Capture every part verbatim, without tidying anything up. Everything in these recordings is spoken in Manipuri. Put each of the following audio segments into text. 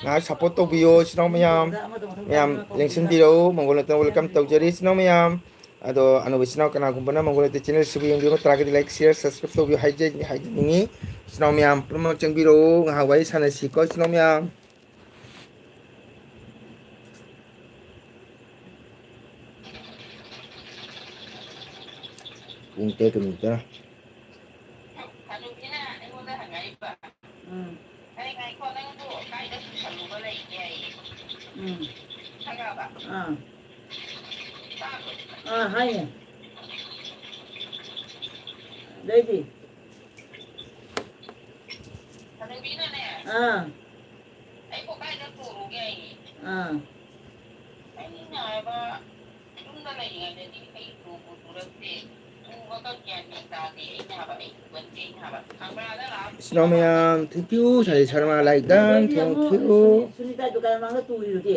ꯉꯥꯏꯍꯥꯛ ꯁꯞꯄꯣꯔꯠ ꯇꯧꯕꯤꯌꯣ ꯏꯆꯤꯟ ꯏꯅꯥꯎ ꯃꯌꯥꯝ꯫ ꯃꯌꯥꯝ ꯂꯦꯡꯁꯤꯟꯕꯤꯔꯛꯎ꯫ ꯃꯪꯒꯣꯜ ꯅꯠꯇꯅ ꯋꯦꯜꯀꯝ ꯇꯧꯖꯔꯤ ꯏꯆꯤꯟ ꯏꯅꯥꯎ ꯃꯌꯥꯝ꯫ ꯑꯗꯣ ꯑꯅꯧꯕ ꯏꯆꯤꯟ ꯏꯅꯥꯎ ꯀꯅꯥꯒꯨꯝꯕꯅ ꯃꯪꯒꯣꯜ ꯅꯠꯇ ꯆꯦꯅꯦꯜꯁꯤꯕꯨ ꯌꯦꯡꯕꯤꯕ ꯇꯥꯔꯒꯗꯤ ꯂꯥꯏꯛ, ꯁꯤꯌꯔ, ꯁꯕꯁꯀ꯭ꯔꯥꯏꯕ ꯇꯧꯕꯤꯌꯨ ꯍꯥꯏꯖ-, ꯍꯥꯏꯖꯅꯤꯡꯉꯤ꯫ ꯏꯆꯤꯟ ꯏꯅꯥꯎ ꯃꯌꯥꯝ ꯄꯨꯝꯅꯃꯛ ꯆꯪꯕꯤꯔꯛꯎ꯫ ꯉꯥꯏꯍꯥꯛ ꯋꯥꯔꯤ ꯁꯥꯟꯅꯁꯤꯀꯣ ꯏꯆꯤꯟ ꯏꯅꯥꯎ ꯃꯌꯥꯝ꯫ ꯄꯨꯡ ꯇꯔꯦꯠꯀ ꯃꯤꯅꯤꯠ ꯇꯔꯥ꯫ ꯎꯝ꯫ ꯎꯝ꯫ ꯑꯥ꯫ ꯑꯥ, ꯍꯥꯏꯅꯦ꯫ ꯑꯗꯩꯗꯤ? ꯑꯥ꯫ ꯑꯥ꯫ ꯏꯆꯤꯟ ꯏꯅꯥꯎ ꯃꯌꯥꯝ, thank you, ꯁꯥꯏ Sharma, like done, thank you꯫ Sunita ꯗꯨꯀꯥꯟ ꯃꯃꯥꯡꯗ ꯇꯨꯔꯤꯗꯨꯗꯤ꯫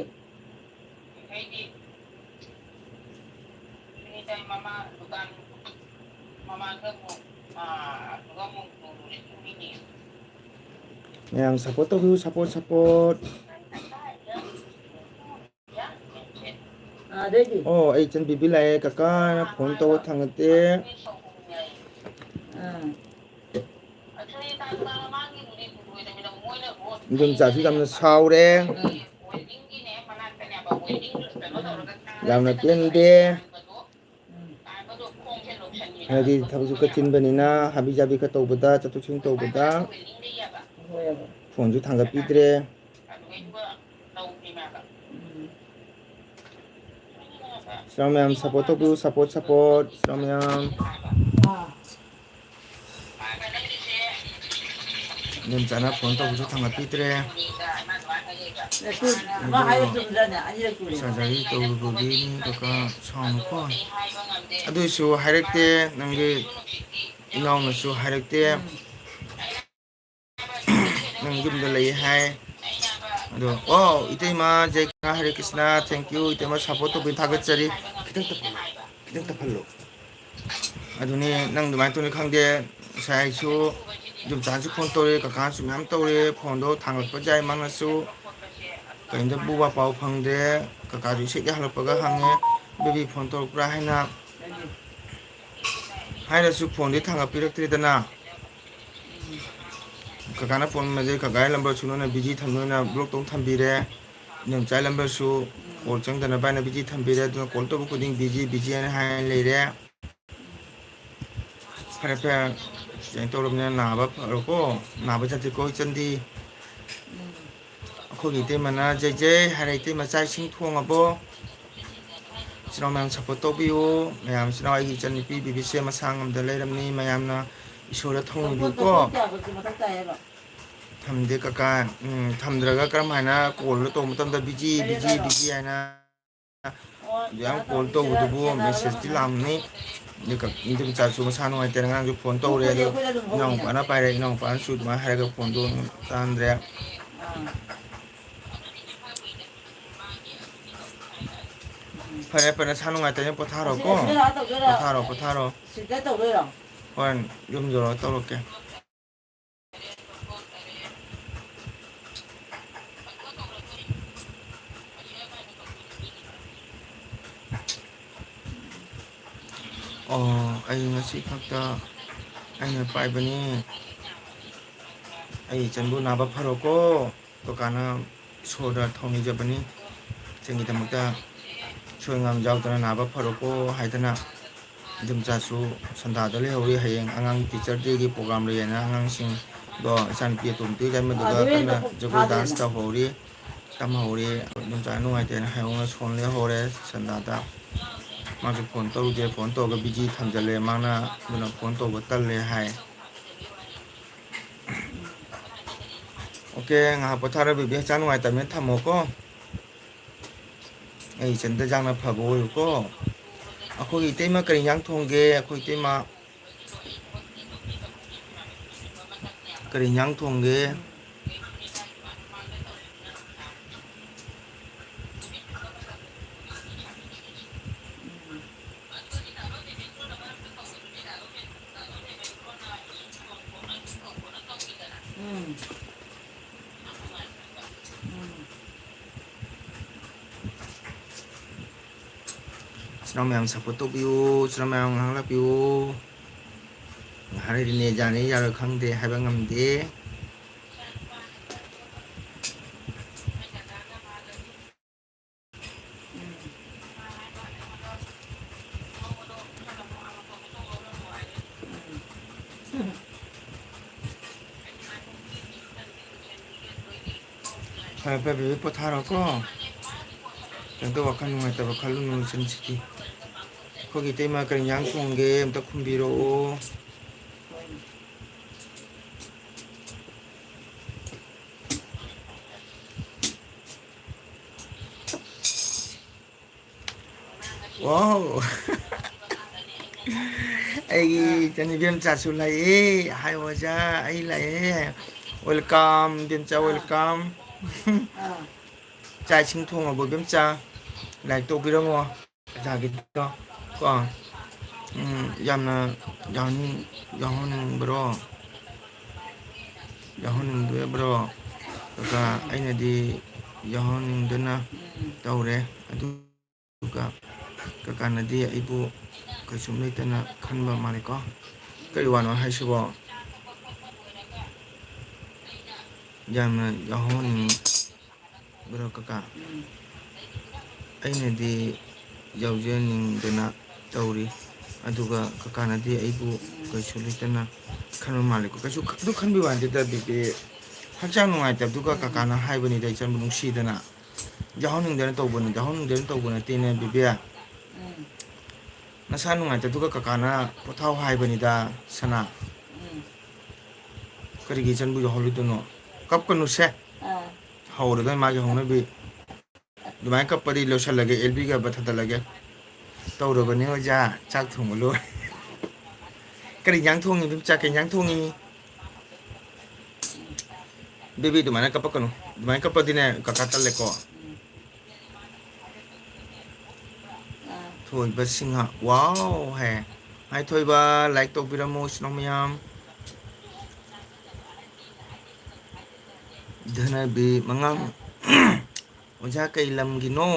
ꯃꯌꯥꯝ support ꯇꯧꯕꯤꯌꯨ, support, support꯫ ꯑꯥ, ꯑꯗꯩꯗꯤ? ꯑꯣ, ꯑꯩ ꯏꯆꯟ ꯕꯤꯕꯤ ꯂꯥꯛꯑꯦ, ꯀꯀꯥꯅ phone ꯇꯧꯕ ꯊꯥꯡꯒꯠꯇꯦ꯫ ꯑꯥ꯫ ꯏꯟꯗꯣꯝꯆꯥꯁꯨ ꯌꯥꯝꯅ ꯁꯥꯎꯔꯦ꯫ ꯎꯝ꯫ ꯌꯥꯝꯅ ꯄꯦꯟꯗꯦ꯫ ꯎꯝ꯫ ꯍꯥꯏꯗꯤ ꯊꯕꯛꯁꯨ ꯈꯔ ꯆꯤꯟꯕꯅꯤꯅ ꯍꯥꯕꯤ ꯖꯥꯕꯤ ꯈꯔ ꯇꯧꯕꯗ, ꯆꯠꯊꯣꯛ ꯆꯠꯁꯤꯟ ꯇꯧꯕꯗ ꯍꯣꯏ꯫ Phoneꯁꯨ ꯊꯥꯡꯒꯠꯄꯤꯗ꯭ꯔꯦ꯫ ꯎꯝ꯫ ꯏꯆꯤꯟ ꯏꯅꯥꯎ ꯃꯌꯥꯝ support ꯇꯧꯕꯤꯌꯨ, support, support, ꯏꯆꯤꯟ ꯏꯅꯥꯎ ꯃꯌꯥꯝ꯫ ꯑꯥ꯫ ꯏꯟꯗꯣꯝꯆꯥꯅ phone ꯇꯧꯕꯁꯨ ꯊꯥꯡꯒꯠꯄꯤꯗ꯭ꯔꯦ꯫ ꯑꯦ, ꯇꯨ, ꯃꯥ ꯍꯥꯏꯕ ꯆꯨꯝꯗ꯭ꯔꯅꯦ? ꯑꯅꯤꯔꯛ ꯇꯨꯔꯦ꯫ Surgery ꯇꯧꯔꯨꯕꯒꯤꯅꯤ ꯀꯀꯥ, ꯁꯥꯎꯅꯨꯀꯣ꯫ ꯑꯗꯨꯏꯁꯨ ꯍꯥꯏꯔꯛꯇꯦ, ꯅꯪꯒꯤ ꯏꯅꯥꯎꯅꯁꯨ ꯍꯥꯏꯔꯛꯇꯦ꯫ ꯎꯝ꯫ ꯅꯪ ꯌꯨꯝꯗ ꯂꯩ ꯍꯥꯏ꯫ ꯑꯗꯣ, ꯑꯣ, ꯏꯇꯩꯃ ꯖꯦ ꯀꯦ ꯍꯔꯦ ꯀ꯭ꯔꯤꯁꯅ, thank you, ꯏꯇꯩꯃ support ꯇꯧꯕꯤ ꯊꯥꯒꯠꯆꯔꯤ꯫ ꯈꯤꯇꯪ ꯇꯞꯍꯜꯂꯣ, ꯈꯤꯇꯪ ꯇꯞꯍꯜꯂꯣ꯫ ꯑꯗꯨꯅꯤ, ꯅꯪ ꯑꯗꯨꯃꯥꯏꯅ ꯇꯧꯅꯤ ꯈꯪꯗꯦ꯫ ꯉꯁꯥꯏꯁꯨ ꯏꯗꯣꯝꯆꯥꯁꯨ ꯐꯣꯟ ꯇꯧꯔꯦ, ꯀꯀꯥꯁꯨ ꯃꯌꯥꯝ ꯇꯧꯔꯦ, ꯐꯣꯟꯗꯣ ꯊꯥꯡꯒꯠꯄ ꯌꯥꯏ ꯃꯥꯅꯁꯨ꯫ ꯀꯔꯤꯝꯇ ꯕꯨ ꯋꯥ ꯄꯥꯎ ꯐꯪꯗ꯭ꯔꯦ꯫ ꯀꯀꯥꯁꯨ ꯏꯁꯩꯗꯤ ꯍꯜꯂꯛꯄꯒ ꯍꯪꯉꯦ, "ꯕꯦꯕꯤ ꯐꯣꯟ ꯇꯧꯔꯛꯄ꯭ꯔꯥ?" ꯍꯥꯏꯅ꯫ ꯍꯥꯏꯔꯁꯨ ꯐꯣꯟꯗꯤ ꯊꯥꯡꯒꯠꯄꯤꯔꯛꯇ꯭ꯔꯦꯗꯅ꯫ ꯀꯀꯥꯅ ꯐꯣꯟ ꯃꯁꯦ ꯀꯀꯥꯒꯤ ꯅꯝꯕꯔꯁꯨ ꯅꯣꯏꯅ ꯕꯤꯖꯤ ꯊꯝ-, ꯅꯣꯏꯅ ꯕ꯭ꯂꯣꯛ ꯇꯧ ꯊꯝꯕꯤꯔꯦ꯫ ꯏꯗꯣꯝꯆꯥꯒꯤ ꯅꯝꯕꯔꯁꯨ ꯀꯣꯜ ꯆꯪꯗꯅꯕ ꯍꯥꯏꯅ ꯕꯤꯖꯤ ꯊꯝꯕꯤꯔꯦ꯫ ꯑꯗꯨꯅ ꯀꯣꯜ ꯇꯧꯕ ꯈꯨꯗꯤꯡ ꯕꯤꯖꯤ, ꯕꯤꯖꯤ ꯍꯥꯏꯅ ꯍꯥꯏ ꯂꯩꯔꯦ꯫ ꯐꯔꯦ, ꯐꯔꯦ꯫ ꯁꯨꯃꯥꯏꯅ ꯇꯧꯔꯕꯅꯤꯅ ꯅꯥꯕ ꯐꯔꯣꯀꯣ꯫ ꯅꯥꯕ ꯆꯠꯇꯦꯀꯣ ꯏꯆꯟꯗꯤ꯫ ꯑꯩꯈꯣꯏꯒꯤ ꯏꯇꯩꯃꯅ ꯖꯩ ꯖꯩ ꯍꯥꯏꯔꯦ꯫ ꯏꯇꯩꯃ, ꯆꯥꯛ ꯏꯁꯤꯡ ꯊꯣꯡꯉꯕꯣ? ꯏꯆꯤꯟ ꯏꯅꯥꯎ ꯃꯌꯥꯝ ꯁꯞꯄꯣꯔꯠ ꯇꯧꯕꯤꯌꯨ꯫ ꯃꯌꯥꯝ ꯏꯆꯤꯟ ꯏꯅꯥꯎ, ꯑꯩꯒꯤ ꯏꯆꯟꯅꯨꯄꯤ ꯕꯤꯕꯤꯁꯦ ꯃꯁꯥ ꯉꯝꯗ ꯂꯩꯔꯝꯅꯤ꯫ ꯃꯌꯥꯝꯅ ꯏꯁꯣꯔꯗ ꯊꯧꯅꯤꯕꯤꯌꯨꯀꯣ꯫ ꯊꯝꯗꯦ ꯀꯀꯥ꯫ ꯎꯝ, ꯊꯝꯗ꯭ꯔꯒ ꯀꯔꯝ ꯍꯥꯏꯅ ꯀꯣꯜꯗ ꯇꯧꯕ ꯃꯇꯝꯗ ꯕꯤꯖꯤ, ꯕꯤꯖꯤ, ꯕꯤꯖꯤ ꯍꯥꯏꯅ ꯑꯗꯨ ꯌꯥꯝ ꯀꯣꯜ ꯇꯧꯕꯗꯨꯕꯨ ꯃꯦꯁꯦꯖꯇꯤ ꯂꯥꯛꯑꯝꯅꯤ꯫ ꯑꯗꯨ ꯀ-, ꯏꯗꯣꯝꯆꯥꯁꯨ ꯃꯁꯥ ꯅꯨꯡꯉꯥꯏꯇꯦꯅ ꯑꯉꯥꯡꯁꯨ ꯐꯣꯟ ꯇꯧꯔꯦ꯫ ꯑꯗꯨ ꯏꯅꯥꯎꯄꯥꯅ ꯄꯥꯏꯔꯦ꯫ ꯏꯅꯥꯎꯄꯥꯅꯁꯨ ꯑꯗꯨꯃꯥꯏꯅ ꯍꯥꯏꯔꯒ ꯐꯣꯟꯗꯣ ꯇꯥꯍꯟꯗ꯭ꯔꯦ꯫ ꯐꯔꯦ, ꯐꯔꯦ, ꯅꯁꯥ ꯅꯨꯡꯉꯥꯏꯇꯕꯅꯤꯅ ꯄꯣꯊꯥꯔꯣꯀꯣ꯫ ꯄꯣꯊꯥꯔꯣ, ꯄꯣꯊꯥꯔꯣ꯫ ꯍꯣꯔꯦꯟ ꯌꯨꯝ ꯌꯧꯔꯒ ꯇꯧꯔꯛꯀꯦ꯫ ꯑꯣ, ꯑꯩ ꯉꯁꯤ ꯈꯛꯇ ꯑꯩꯅ ꯄꯥꯏꯕꯅꯤ꯫ ꯑꯩ ꯏꯆꯟꯕꯨ ꯅꯥꯕ ꯐꯔꯣꯀꯣ꯫ ꯀꯀꯥꯅ ꯏꯁꯣꯔꯗ ꯊꯧꯅꯤꯖꯕꯅꯤ꯫ ꯏꯆꯟꯒꯤꯗꯃꯛꯇ ꯑꯁꯣꯏ ꯑꯉꯥꯝ ꯌꯥꯎꯗꯅ ꯅꯥꯕ ꯐꯔꯣꯀꯣ ꯍꯥꯏꯗꯅ꯫ ꯏꯗꯣꯝꯆꯥꯁꯨ ꯁꯟꯗꯥꯗ ꯂꯩꯍꯧꯔꯤ꯫ ꯍꯌꯦꯡ ꯑꯉꯥꯡ ꯇꯤꯆꯔ ꯗꯦꯒꯤ ꯄ꯭ꯔꯣꯒ꯭ꯔꯥꯝ ꯂꯩꯌꯦꯅ ꯑꯉꯥꯡꯁꯤꯡꯗꯣ, ꯏꯆꯥꯅꯨꯄꯤ ꯑꯇꯣꯝꯕꯤꯗꯨꯒ ꯌꯥꯏꯃꯗꯨꯒ ꯀꯟꯅ ꯖꯒꯣꯏ ꯗꯥꯟꯁ ꯇꯧꯍꯧꯔꯤ, ꯇꯝꯍꯧꯔꯤ꯫ ꯏꯗꯣꯝꯆꯥ ꯅꯨꯡꯉꯥꯏꯇꯦꯅ ꯍꯌꯦꯡ ꯁꯣꯟ ꯂꯩꯍꯧꯔꯦ ꯁꯟꯗꯥꯗ꯫ ꯃꯥꯁꯨ ꯐꯣꯟ ꯇꯧꯔꯨꯗꯦ, ꯐꯣꯟ ꯇꯧꯔꯒ ꯕꯤꯖꯤ ꯊꯝꯖꯜꯂꯦ, ꯃꯥꯅ ꯑꯗꯨꯅ ꯐꯣꯟ ꯇꯧꯕ ꯇꯜꯂꯦ ꯍꯥꯏ꯫ ꯑꯣꯀꯦ, ꯉꯥꯏꯍꯥꯛ ꯄꯣꯊꯥꯔꯣ ꯕꯦꯕꯤ, ꯍꯛꯆꯥꯡ ꯅꯨꯡꯉꯥꯏꯇꯕꯅꯤꯅ ꯊꯝꯃꯣꯀꯣ꯫ ꯑꯩ ꯏꯆꯟꯗ ꯌꯥꯝꯅ ꯐꯕ ꯑꯣꯏꯌꯨꯀꯣ꯫ ꯑꯩꯈꯣꯏꯒꯤ ꯏꯇꯩꯃ ꯀꯔꯤ ꯏꯟꯖꯥꯡ ꯊꯣꯡꯒꯦ? ꯑꯩꯈꯣꯏ ꯏꯇꯩꯃ ꯀꯔꯤ ꯏꯟꯖꯥꯡ ꯊꯣꯡꯒꯦ? ꯏꯆꯤꯟ ꯏꯅꯥꯎ ꯃꯌꯥꯝ support ꯇꯧꯕꯤꯌꯨ, ꯏꯆꯤꯟ ꯏꯅꯥꯎ ꯃꯌꯥꯝ ꯉꯥꯏꯍꯥꯛ ꯂꯥꯛꯄꯤꯌꯨ꯫ ꯉꯥꯏꯍꯥꯛ ꯂꯩꯔꯗꯤ ꯅꯦꯠ ꯌꯥꯅꯤ ꯌꯥꯔꯣꯏ ꯈꯪꯗꯦ, ꯍꯥꯏꯕ ꯉꯝꯗꯦ꯫ ꯐꯔꯦ ꯐꯔꯦ, ꯕꯦꯕꯤ, ꯄꯣꯊꯥꯔꯣꯀꯣ꯫ ꯀꯩꯝꯇ ꯋꯥꯈꯜ ꯅꯨꯡꯉꯥꯏꯇꯕ ꯈꯜꯂꯨꯅꯨ, ꯏꯆꯟꯁꯤꯗꯤ꯫ ꯑꯩꯈꯣꯏꯒꯤ ꯏꯇꯩꯃ ꯀꯔꯤ ꯏꯟꯖꯥꯡ ꯊꯣꯡꯒꯦ ꯑꯝꯇ ꯈꯨꯝꯕꯤꯔꯛꯑꯣ꯫ Wow! ꯑꯩꯒꯤ ꯏꯆꯟ ꯏꯕꯦꯝꯆꯥꯁꯨ ꯂꯥꯛꯑꯦ꯫ ꯍꯥꯏ ꯑꯣꯖꯥ, ꯑꯩ ꯂꯥꯛꯑꯦ꯫ Welcome, ꯏꯕꯦꯝꯆꯥ, welcome꯫ ꯆꯥꯛ ꯏꯁꯤꯡ ꯊꯣꯡꯉꯕꯣ, ꯏꯕꯦꯝꯆꯥ? Like ꯇꯧꯕꯤꯔꯝꯃꯣ꯫ ꯑꯣꯖꯥꯒꯤꯗꯣ ꯀꯣ꯫ ꯎꯝ, ꯌꯥꯝꯅ ꯌꯥꯎꯍꯟꯅꯤꯡ-, ꯌꯥꯎꯍꯟꯅꯤꯡꯕ꯭ꯔꯣ? ꯌꯥꯎꯍꯟꯅꯤꯡꯗꯕ꯭ꯔꯣ? ꯀꯀꯥ, ꯑꯩꯅꯗꯤ ꯌꯥꯎꯍꯟꯅꯤꯡꯗꯅ ꯇꯧꯔꯦ꯫ ꯑꯗꯨꯒ ꯀꯀꯥꯅꯗꯤ ꯑꯩꯕꯨ ꯀꯩꯁꯨꯝ ꯂꯩꯇꯅ ꯈꯟꯕ ꯃꯥꯜꯂꯦꯀꯣ꯫ ꯀꯔꯤ ꯋꯥꯅꯣ ꯍꯥꯏꯁꯤꯕꯣ? ꯌꯥꯝꯅ ꯌꯥꯎꯍꯟꯅꯤꯡꯕ꯭ꯔꯣ, ꯀꯀꯥ? ꯑꯩꯅꯗꯤ ꯌꯥꯎꯖꯅꯤꯡꯗꯅ ꯇꯧꯔꯤ, ꯑꯗꯨꯒ ꯀꯀꯥꯅꯗꯤ ꯑꯩꯕꯨ ꯀꯩꯁꯨ ꯂꯩꯇꯅ ꯈꯟꯕ ꯃꯥꯜꯂꯦꯀꯣ꯫ ꯀꯩꯁꯨ ꯑꯗꯨ ꯈꯟꯕꯒꯤ ꯋꯥ ꯅꯠꯇꯦꯗ, ꯕꯦꯕꯤ꯫ ꯍꯛꯆꯥꯡ ꯅꯨꯡꯉꯥꯏꯇꯕꯗꯨꯒ ꯀꯀꯥꯅ ꯍꯥꯏꯕꯅꯤꯗ, ꯏꯆꯟꯕꯨ ꯅꯨꯡꯁꯤꯗꯅ꯫ ꯌꯥꯎꯍꯟꯅꯤꯡꯗꯅ ꯇꯧꯕꯅꯤ, ꯌꯥꯎꯍꯟꯅꯤꯡꯗꯅ ꯇꯧꯕ ꯅꯠꯇꯦꯅꯦ, ꯕꯦꯕꯤ꯫ ꯅꯁꯥ ꯅꯨꯡꯉꯥꯏꯇꯕꯗꯨꯒ ꯀꯀꯥꯅ ꯄꯣꯊꯥꯎ ꯍꯥꯏꯕꯅꯤꯗ, ꯁꯅꯥ꯫ ꯀꯔꯤꯒꯤ ꯏꯆꯟꯕꯨ ꯌꯥꯎꯍꯜꯂꯣꯏꯗꯣꯏꯅꯣ? ꯀꯞꯀꯅꯨꯁꯦ꯫ ꯍꯧꯔꯗꯣꯏꯅꯤ ꯃꯥꯒꯤ ꯍꯧꯅꯕꯤ꯫ ꯑꯗꯨꯃꯥꯏꯅ ꯀꯞꯄꯗꯤ ꯂꯣꯏꯁꯜꯂꯒꯦ, ꯑꯦꯜꯕꯤꯒ ꯊꯥꯗꯠꯂꯒꯦ꯫ ꯇꯧꯔꯕꯅꯦ ꯑꯣꯖꯥ, ꯆꯥꯛ ꯊꯣꯡꯕ ꯂꯣꯏ꯫ ꯀꯔꯤ ꯏꯟꯖꯥꯡ ꯊꯣꯡꯉꯤ, ꯏꯕꯦꯝꯆꯥ? ꯀꯔꯤ ꯏꯟꯖꯥꯡ ꯊꯣꯡꯉꯤ? ꯕꯦꯕꯤ, ꯑꯗꯨꯃꯥꯏꯅ ꯀꯞꯄꯛꯀꯅꯨ꯫ ꯑꯗꯨꯃꯥꯏꯅ ꯀꯞꯄꯗꯤꯅꯦ, ꯀꯀꯥ ꯇꯜꯂꯦꯀꯣ꯫ ꯊꯣꯏꯕ ꯁꯤꯡꯍ, wow ꯍꯥꯏ꯫ ꯍꯥꯏ ꯊꯣꯏꯕ, like ꯇꯧꯕꯤꯔꯝꯃꯣ, ꯏꯆꯤꯟ ꯏꯅꯥꯎ ꯃꯌꯥꯝ꯫ ꯙꯅꯕꯤ ꯃꯉꯥꯡ, ꯑꯣꯖꯥ ꯀꯩ ꯂꯝꯒꯤꯅꯣ?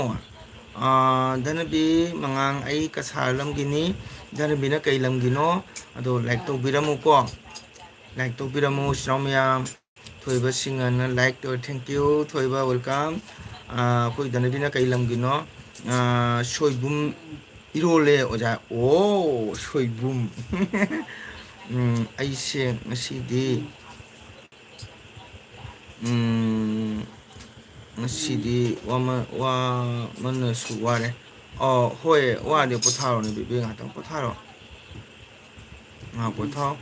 ꯑꯥ, ꯙꯅꯕꯤ ꯃꯉꯥꯡ, ꯑꯩ ꯀꯁꯥꯔ ꯂꯝꯒꯤꯅꯤ꯫ ꯙꯅꯕꯤꯅ ꯀꯩ ꯂꯝꯒꯤꯅꯣ? ꯑꯗꯣ like ꯇꯧꯕꯤꯔꯝꯃꯨꯀꯣ꯫ Like ꯇꯧꯕꯤꯔꯝꯃꯨ, ꯏꯆꯤꯟ ꯏꯅꯥꯎ ꯃꯌꯥꯝ꯫ ꯊꯣꯏꯕ ꯁꯤꯡꯍꯅ like ꯇꯧꯔꯦ꯫ Thank you, ꯊꯣꯏꯕ, welcome꯫ ꯑꯥ, ꯑꯩꯈꯣꯏ ꯙꯅꯕꯤꯅ ꯀꯩ ꯂꯝꯒꯤꯅꯣ? ꯑꯥ, ꯁꯣꯏꯕꯨꯝ ꯏꯔꯣꯜꯂꯦ, ꯑꯣꯖꯥ꯫ ꯑꯣ, ꯁꯣꯏꯕꯨꯝ꯫ ꯎꯝ, ꯑꯩꯁꯦ ꯉꯁꯤꯗꯤ ꯎꯝ, ꯉꯁꯤꯗꯤ ꯋꯥꯃ-, ꯋꯥꯃꯟꯅꯁꯨ ꯋꯥꯔꯦ꯫ ꯑꯣ, ꯍꯣꯏ, ꯋꯥꯔꯗꯤ ꯄꯣꯊꯥꯔꯣꯅꯦ, ꯕꯦꯕꯤ, ꯉꯥꯛꯇꯪ ꯄꯣꯊꯥꯔꯣ꯫ ꯉꯥꯏꯍꯥꯛ ꯄꯣꯊꯥꯎ꯫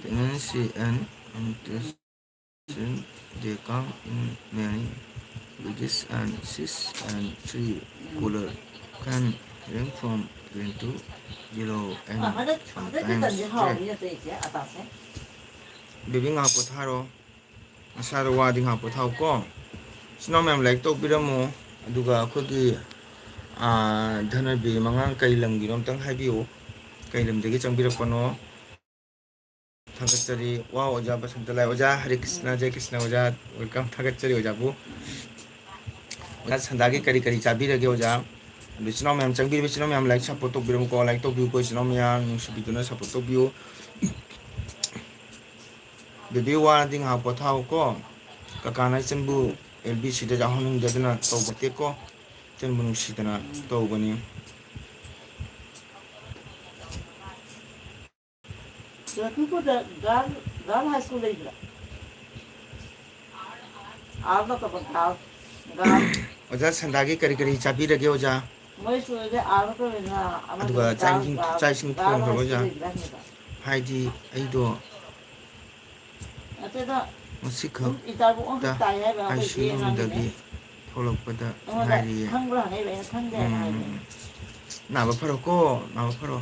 Pregnancy and, and They come in many bags and six and three color, can range from green to yellow and sometimes red. Baby, ꯉꯥꯏꯍꯥꯛ ꯄꯣꯊꯥꯔꯣ, ꯅꯁꯥꯗꯣ ꯋꯥꯗꯤ ꯉꯥꯏꯍꯥꯛ ꯄꯣꯊꯥꯎꯀꯣ꯫ ꯏꯆꯤꯟ ꯏꯅꯥꯎ ꯃꯌꯥꯝ like ꯇꯧꯕꯤꯔꯝꯃꯣ, ꯑꯗꯨꯒ ꯑꯩꯈꯣꯏꯒꯤ, ꯑꯥ, ꯙꯅꯕꯤ ꯃꯉꯥꯡ ꯀꯩ ꯂꯝꯒꯤꯅꯣ ꯑꯝꯇꯪ ꯍꯥꯏꯕꯤꯌꯨ, ꯀꯩ ꯂꯝꯗꯒꯤ ꯆꯪꯕꯤꯔꯛꯄꯅꯣ? ꯊꯥꯒꯠꯆꯔꯤ꯫ ꯋꯥ, ꯑꯣꯖꯥ ꯕꯁꯟꯇ ꯂꯥꯏ꯫ ꯑꯣꯖꯥ ꯍꯔꯦ ꯀ꯭ꯔꯤꯁꯅ, ꯖꯦ ꯀ꯭ꯔꯤꯁꯅ ꯑꯣꯖꯥ, welcome꯫ ꯊꯥꯒꯠꯆꯔꯤ ꯑꯣꯖꯥꯕꯨ꯫ ꯑꯣꯖꯥ ꯁꯟꯗꯥꯒꯤ ꯀꯔꯤ ꯀꯔꯤ ꯆꯥꯕꯤꯔꯒꯦ ꯑꯣꯖꯥ? ꯑꯗꯨ ꯏꯆꯤꯟ ꯏꯅꯥꯎ ꯃꯌꯥꯝ ꯆꯪꯕꯤꯔꯤꯕ ꯏꯆꯤꯟ ꯏꯅꯥꯎ ꯃꯌꯥꯝ like support ꯇꯧꯕꯤꯔꯝꯃꯨꯀꯣ, like ꯇꯧꯕꯤꯌꯨꯀꯣ ꯏꯆꯤꯟ ꯏꯅꯥꯎ ꯃꯌꯥꯝ, ꯅꯨꯡꯁꯤꯕꯤꯗꯨꯅ support ꯇꯧꯕꯤꯌꯨ꯫ ꯕꯦꯕꯤ ꯋꯥꯔꯗꯤ ꯉꯥꯏꯍꯥꯛ ꯄꯣꯊꯥꯎꯀꯣ꯫ ꯀꯀꯥꯅ ꯏꯆꯟꯕꯨ L B C ꯗ ꯌꯥꯎꯍꯟꯅꯤꯡꯗꯗꯅ ꯇꯧꯕ ꯅꯠꯇꯦꯀꯣ꯫ ꯏꯆꯟꯕꯨ ꯅꯨꯡꯁꯤꯗꯅ ꯇꯧꯕꯅꯤ꯫ ꯂꯛꯈꯤꯄꯨꯔꯗ ꯒꯥꯔꯜ, ꯒꯥꯔꯜ ꯍꯥꯏ ꯁ꯭ꯀꯨꯜ ꯂꯩꯕ꯭ꯔꯥ? ꯑꯥꯔ ꯅꯠꯇꯕ ꯒꯥꯔꯜ, ꯒꯥꯔꯜ꯫ ꯑꯣꯖꯥ ꯁꯟꯗꯥꯒꯤ ꯀꯔꯤ ꯀꯔꯤ ꯆꯥꯕꯤꯔꯒꯦ ꯑꯣꯖꯥ? ꯃꯣꯏ ꯁ꯭ꯀꯨꯜꯁꯦ ꯑꯥꯔ ꯅꯠꯇꯕꯅꯤꯅ ꯑꯃꯗ ꯑꯗꯨꯒ ꯆꯥꯛ ꯒꯥꯔꯜ, ꯏꯁꯤꯡ, ꯒꯥꯔꯜ, ꯆꯥꯛ ꯏꯁꯤꯡ ꯒꯥꯔꯜ ꯊꯣꯡꯈ꯭ꯔꯕ ꯍꯥꯏ ꯁ꯭ꯀꯨꯜ ꯑꯣꯖꯥ? ꯂꯩꯕ꯭ꯔꯥ ꯍꯪꯉꯦꯕ꯫ ꯍꯥꯏꯗꯤ ꯑꯩꯗꯣ ꯑꯗꯨꯗ ꯉꯁꯤꯈꯛ ꯏꯟꯇꯔꯚꯤꯌꯨ ꯑꯃꯈꯛ ꯇꯥꯏ ꯍꯥꯏꯕ ꯑꯩꯈꯣꯏ ꯆꯦ ꯑꯃꯒꯤꯅꯦ꯫ ꯑꯥꯏ ꯁꯤ ꯌꯨ ꯔꯨꯝꯗꯒꯤ ꯊꯣꯛꯂꯛꯄꯗ ꯑꯩꯉꯣꯟꯗ ꯉꯥꯏꯔꯤꯌꯦ꯫ ꯈꯪꯕ꯭ꯔꯥ ꯍꯪꯉꯛꯏꯕ ꯑꯩꯅ ꯈꯪꯗꯦ ꯍꯥꯏꯅ ꯎꯝ, ꯍꯥꯏꯕ꯫ ꯎꯝ, ꯎꯝ꯫ ꯅꯥꯕ ꯐꯔꯣꯀꯣ, ꯅꯥꯕ ꯐꯔꯣ꯫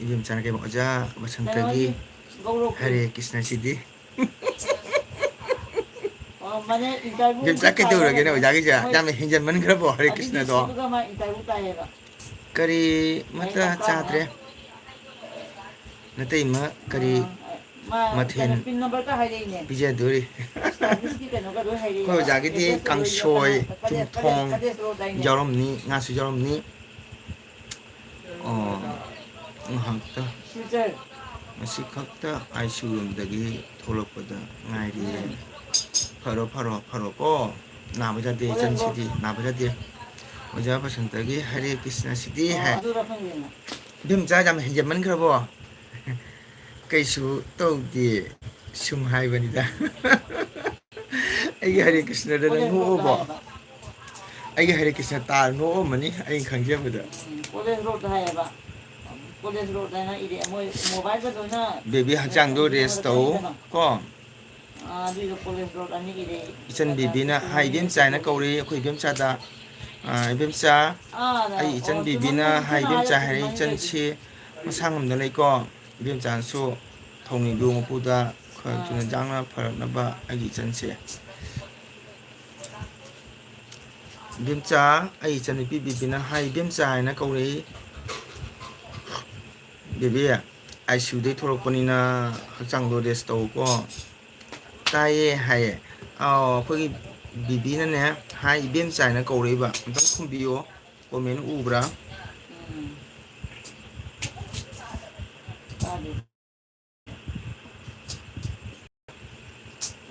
ꯏꯕꯦꯝꯆꯥꯅ ꯀꯩꯕ ꯑꯣꯖꯥ ꯀꯩꯅꯣ ꯕꯁꯟꯇꯒꯤ ꯍꯥꯏꯗꯤ ꯒꯧꯔꯣꯛꯀꯤ꯫ ꯍꯔꯦ ꯀ꯭ꯔꯤꯁꯅ ꯁꯤꯗꯤ꯫ ꯑꯣ, ꯃꯥꯅꯦ, ꯏꯟꯇꯔꯚꯤꯌꯨ ꯏꯕꯦꯝꯆꯥ ꯑꯃꯈꯛ ꯇꯥꯏ ꯀꯩꯗꯧꯔꯒꯦꯅꯦ ꯍꯥꯏꯕ ꯑꯣꯖꯥꯒꯤꯁꯦ? ꯑꯩꯈꯣꯏ ꯌꯥꯝꯅ ꯍꯦꯟꯖꯟꯃꯟꯈ꯭ꯔꯕꯣ ꯍꯔꯦ ꯑꯗꯨꯗꯤ ꯀ꯭ꯔꯤꯁꯅꯗꯣ? ꯁꯤꯗꯨꯒ ꯃꯥ ꯏꯟꯇꯔꯚꯤꯌꯨ ꯇꯥꯏꯌꯦꯕ꯫ ꯀꯔꯤꯃꯠꯇ ꯑꯩ ꯆꯥꯗ꯭ꯔꯦ꯫ ꯅꯇꯩꯃ ꯀꯔꯤ ꯑꯥ, ꯃꯊꯦꯜ ꯄꯤꯖꯗꯣꯔꯤ꯫ ꯑꯩꯈꯣꯏ ꯑꯣꯖꯥꯒꯤꯗꯤ ꯀꯥꯡꯁꯣꯏ, ꯆꯝꯊꯣꯡ ꯌꯥꯎꯔꯝꯅꯤ, ꯉꯥꯁꯨ ꯌꯥꯎꯔꯝꯅꯤ꯫ ꯑꯣ, ꯉꯥꯏꯍꯥꯛꯇ, ꯉꯁꯤ ꯈꯛꯇ ꯑꯥꯏ ꯁꯤ ꯌꯨ ꯔꯨꯝꯗꯒꯤ ꯊꯣꯛꯂꯛꯄꯗ ꯉꯥꯏꯔꯤꯌꯦ꯫ ꯐꯔꯣ, ꯐꯔꯣ, ꯐꯔꯣ ꯀꯣ꯫ ꯅꯥꯕ ꯌꯥꯗꯦ, ꯏꯆꯟꯁꯤꯗꯤ ꯅꯥꯕ ꯌꯥꯗꯦ꯫ ꯑꯣꯖꯥ ꯕꯁꯟꯇꯒꯤ ꯍꯔꯦ ꯀ꯭ꯔꯤꯁꯅ ꯁꯤꯗꯤ ꯍꯥꯏ꯫ ꯏꯕꯦꯝꯆꯥ, ꯌꯥꯝ ꯍꯦꯟꯖꯟꯃꯟꯈ꯭ꯔꯕꯣ? ꯀꯩꯁꯨ ꯇꯧꯗꯦ, ꯁꯨꯝ ꯍꯥꯏꯕꯅꯤꯗ꯫ ꯑꯩꯒꯤ ꯍꯔꯦ ꯀ꯭ꯔꯤꯁꯅꯗ ꯅꯪ ꯅꯣꯛꯑꯕꯣ? ꯑꯩꯒꯤ ꯍꯔꯦ ꯀ꯭ꯔꯤꯁꯅ ꯇꯥꯔ ꯅꯣꯛꯑꯝꯃꯅꯤ, ꯑꯩꯅ ꯈꯪꯖꯕꯗ꯫ ꯎꯝ, ꯀꯣꯂꯦꯖ ꯔꯣꯗ ꯍꯥꯏꯌꯦꯕ꯫ ꯀꯣꯂꯦꯖ ꯔꯣꯗ ꯍꯥꯏꯅ ꯏꯔꯦ꯫ ꯃꯣꯏ ꯃꯣꯕꯥꯏꯜꯗ ꯂꯣꯏꯅ ꯕꯦꯕꯤ, ꯍꯛꯆꯥꯡꯗꯣ ꯔꯦꯁ ꯇꯧ ꯀꯣ꯫ ꯑꯥ, ꯑꯗꯨꯏꯗꯣ ꯀꯣꯂꯦꯖ ꯔꯣꯗ ꯑꯅꯤ ꯏꯔꯦ꯫ ꯏꯆꯟ ꯕꯦꯕꯤꯅ ꯍꯥꯏ, "ꯏꯕꯦꯝꯆꯥ" ꯍꯥꯏꯅ ꯀꯧꯔꯤ ꯑꯩꯈꯣꯏ ꯏꯕꯦꯝꯆꯥꯗ꯫ ꯑꯥ, "ꯏꯕꯦꯝꯆꯥ", ꯑꯥ, ꯑꯩ ꯏꯆꯟ ꯑꯣ, ꯕꯦꯕꯤꯅ ꯆꯨꯝꯃꯝꯅꯤ, ꯍꯥꯏ, ꯆꯨꯝꯅ "ꯏꯕꯦꯝꯆꯥ" ꯍꯥꯏꯔꯦ, ꯍꯥꯏꯔꯛꯄꯅꯤ ꯏꯆꯟꯁꯤ ꯃꯁꯥ ꯉꯝꯗ ꯂꯩꯀꯣ꯫ ꯏꯕꯦꯝꯆꯥꯅꯁꯨ ꯊꯧꯅꯤꯕꯤꯌꯨ ꯃꯄꯨꯗ ꯈꯔ ꯊꯨꯅ ꯌꯥꯡꯅ ꯐꯔꯛꯅꯕ ꯑꯩꯒꯤ ꯏꯆꯟꯁꯦ꯫ ꯏꯕꯦꯝꯆꯥ, ꯑꯩ ꯏꯆꯟꯅꯨꯄꯤ ꯕꯤꯕꯤꯅ ꯍꯥꯏ, ꯏꯕꯦꯝꯆꯥ ꯍꯥꯏꯅ ꯀꯧꯔꯛꯏ꯫ ꯕꯤꯕꯤ, ꯑꯥꯏ ꯁꯤ ꯌꯨꯗꯩ ꯊꯣꯛꯂꯛꯄꯅꯤꯅ ꯍꯛꯆꯥꯡꯗꯣ ꯔꯦꯁ ꯇꯧꯀꯣ꯫ ꯇꯥꯏꯌꯦ ꯍꯥꯏꯌꯦ꯫ ꯑꯥꯎ, ꯑꯩꯈꯣꯏꯒꯤ ꯕꯤꯕꯤꯅꯅꯦ ꯍꯥꯏ, ꯏꯕꯦꯝꯆꯥ ꯍꯥꯏꯅ ꯀꯧꯔꯛꯏꯕ꯫ ꯑꯝꯇꯪ ꯈꯨꯝꯕꯤꯌꯣ꯫ ꯀꯣꯃꯦꯟ ꯎꯕ꯭ꯔꯥ? ꯎꯝ꯫ ꯇꯥꯗꯦ꯫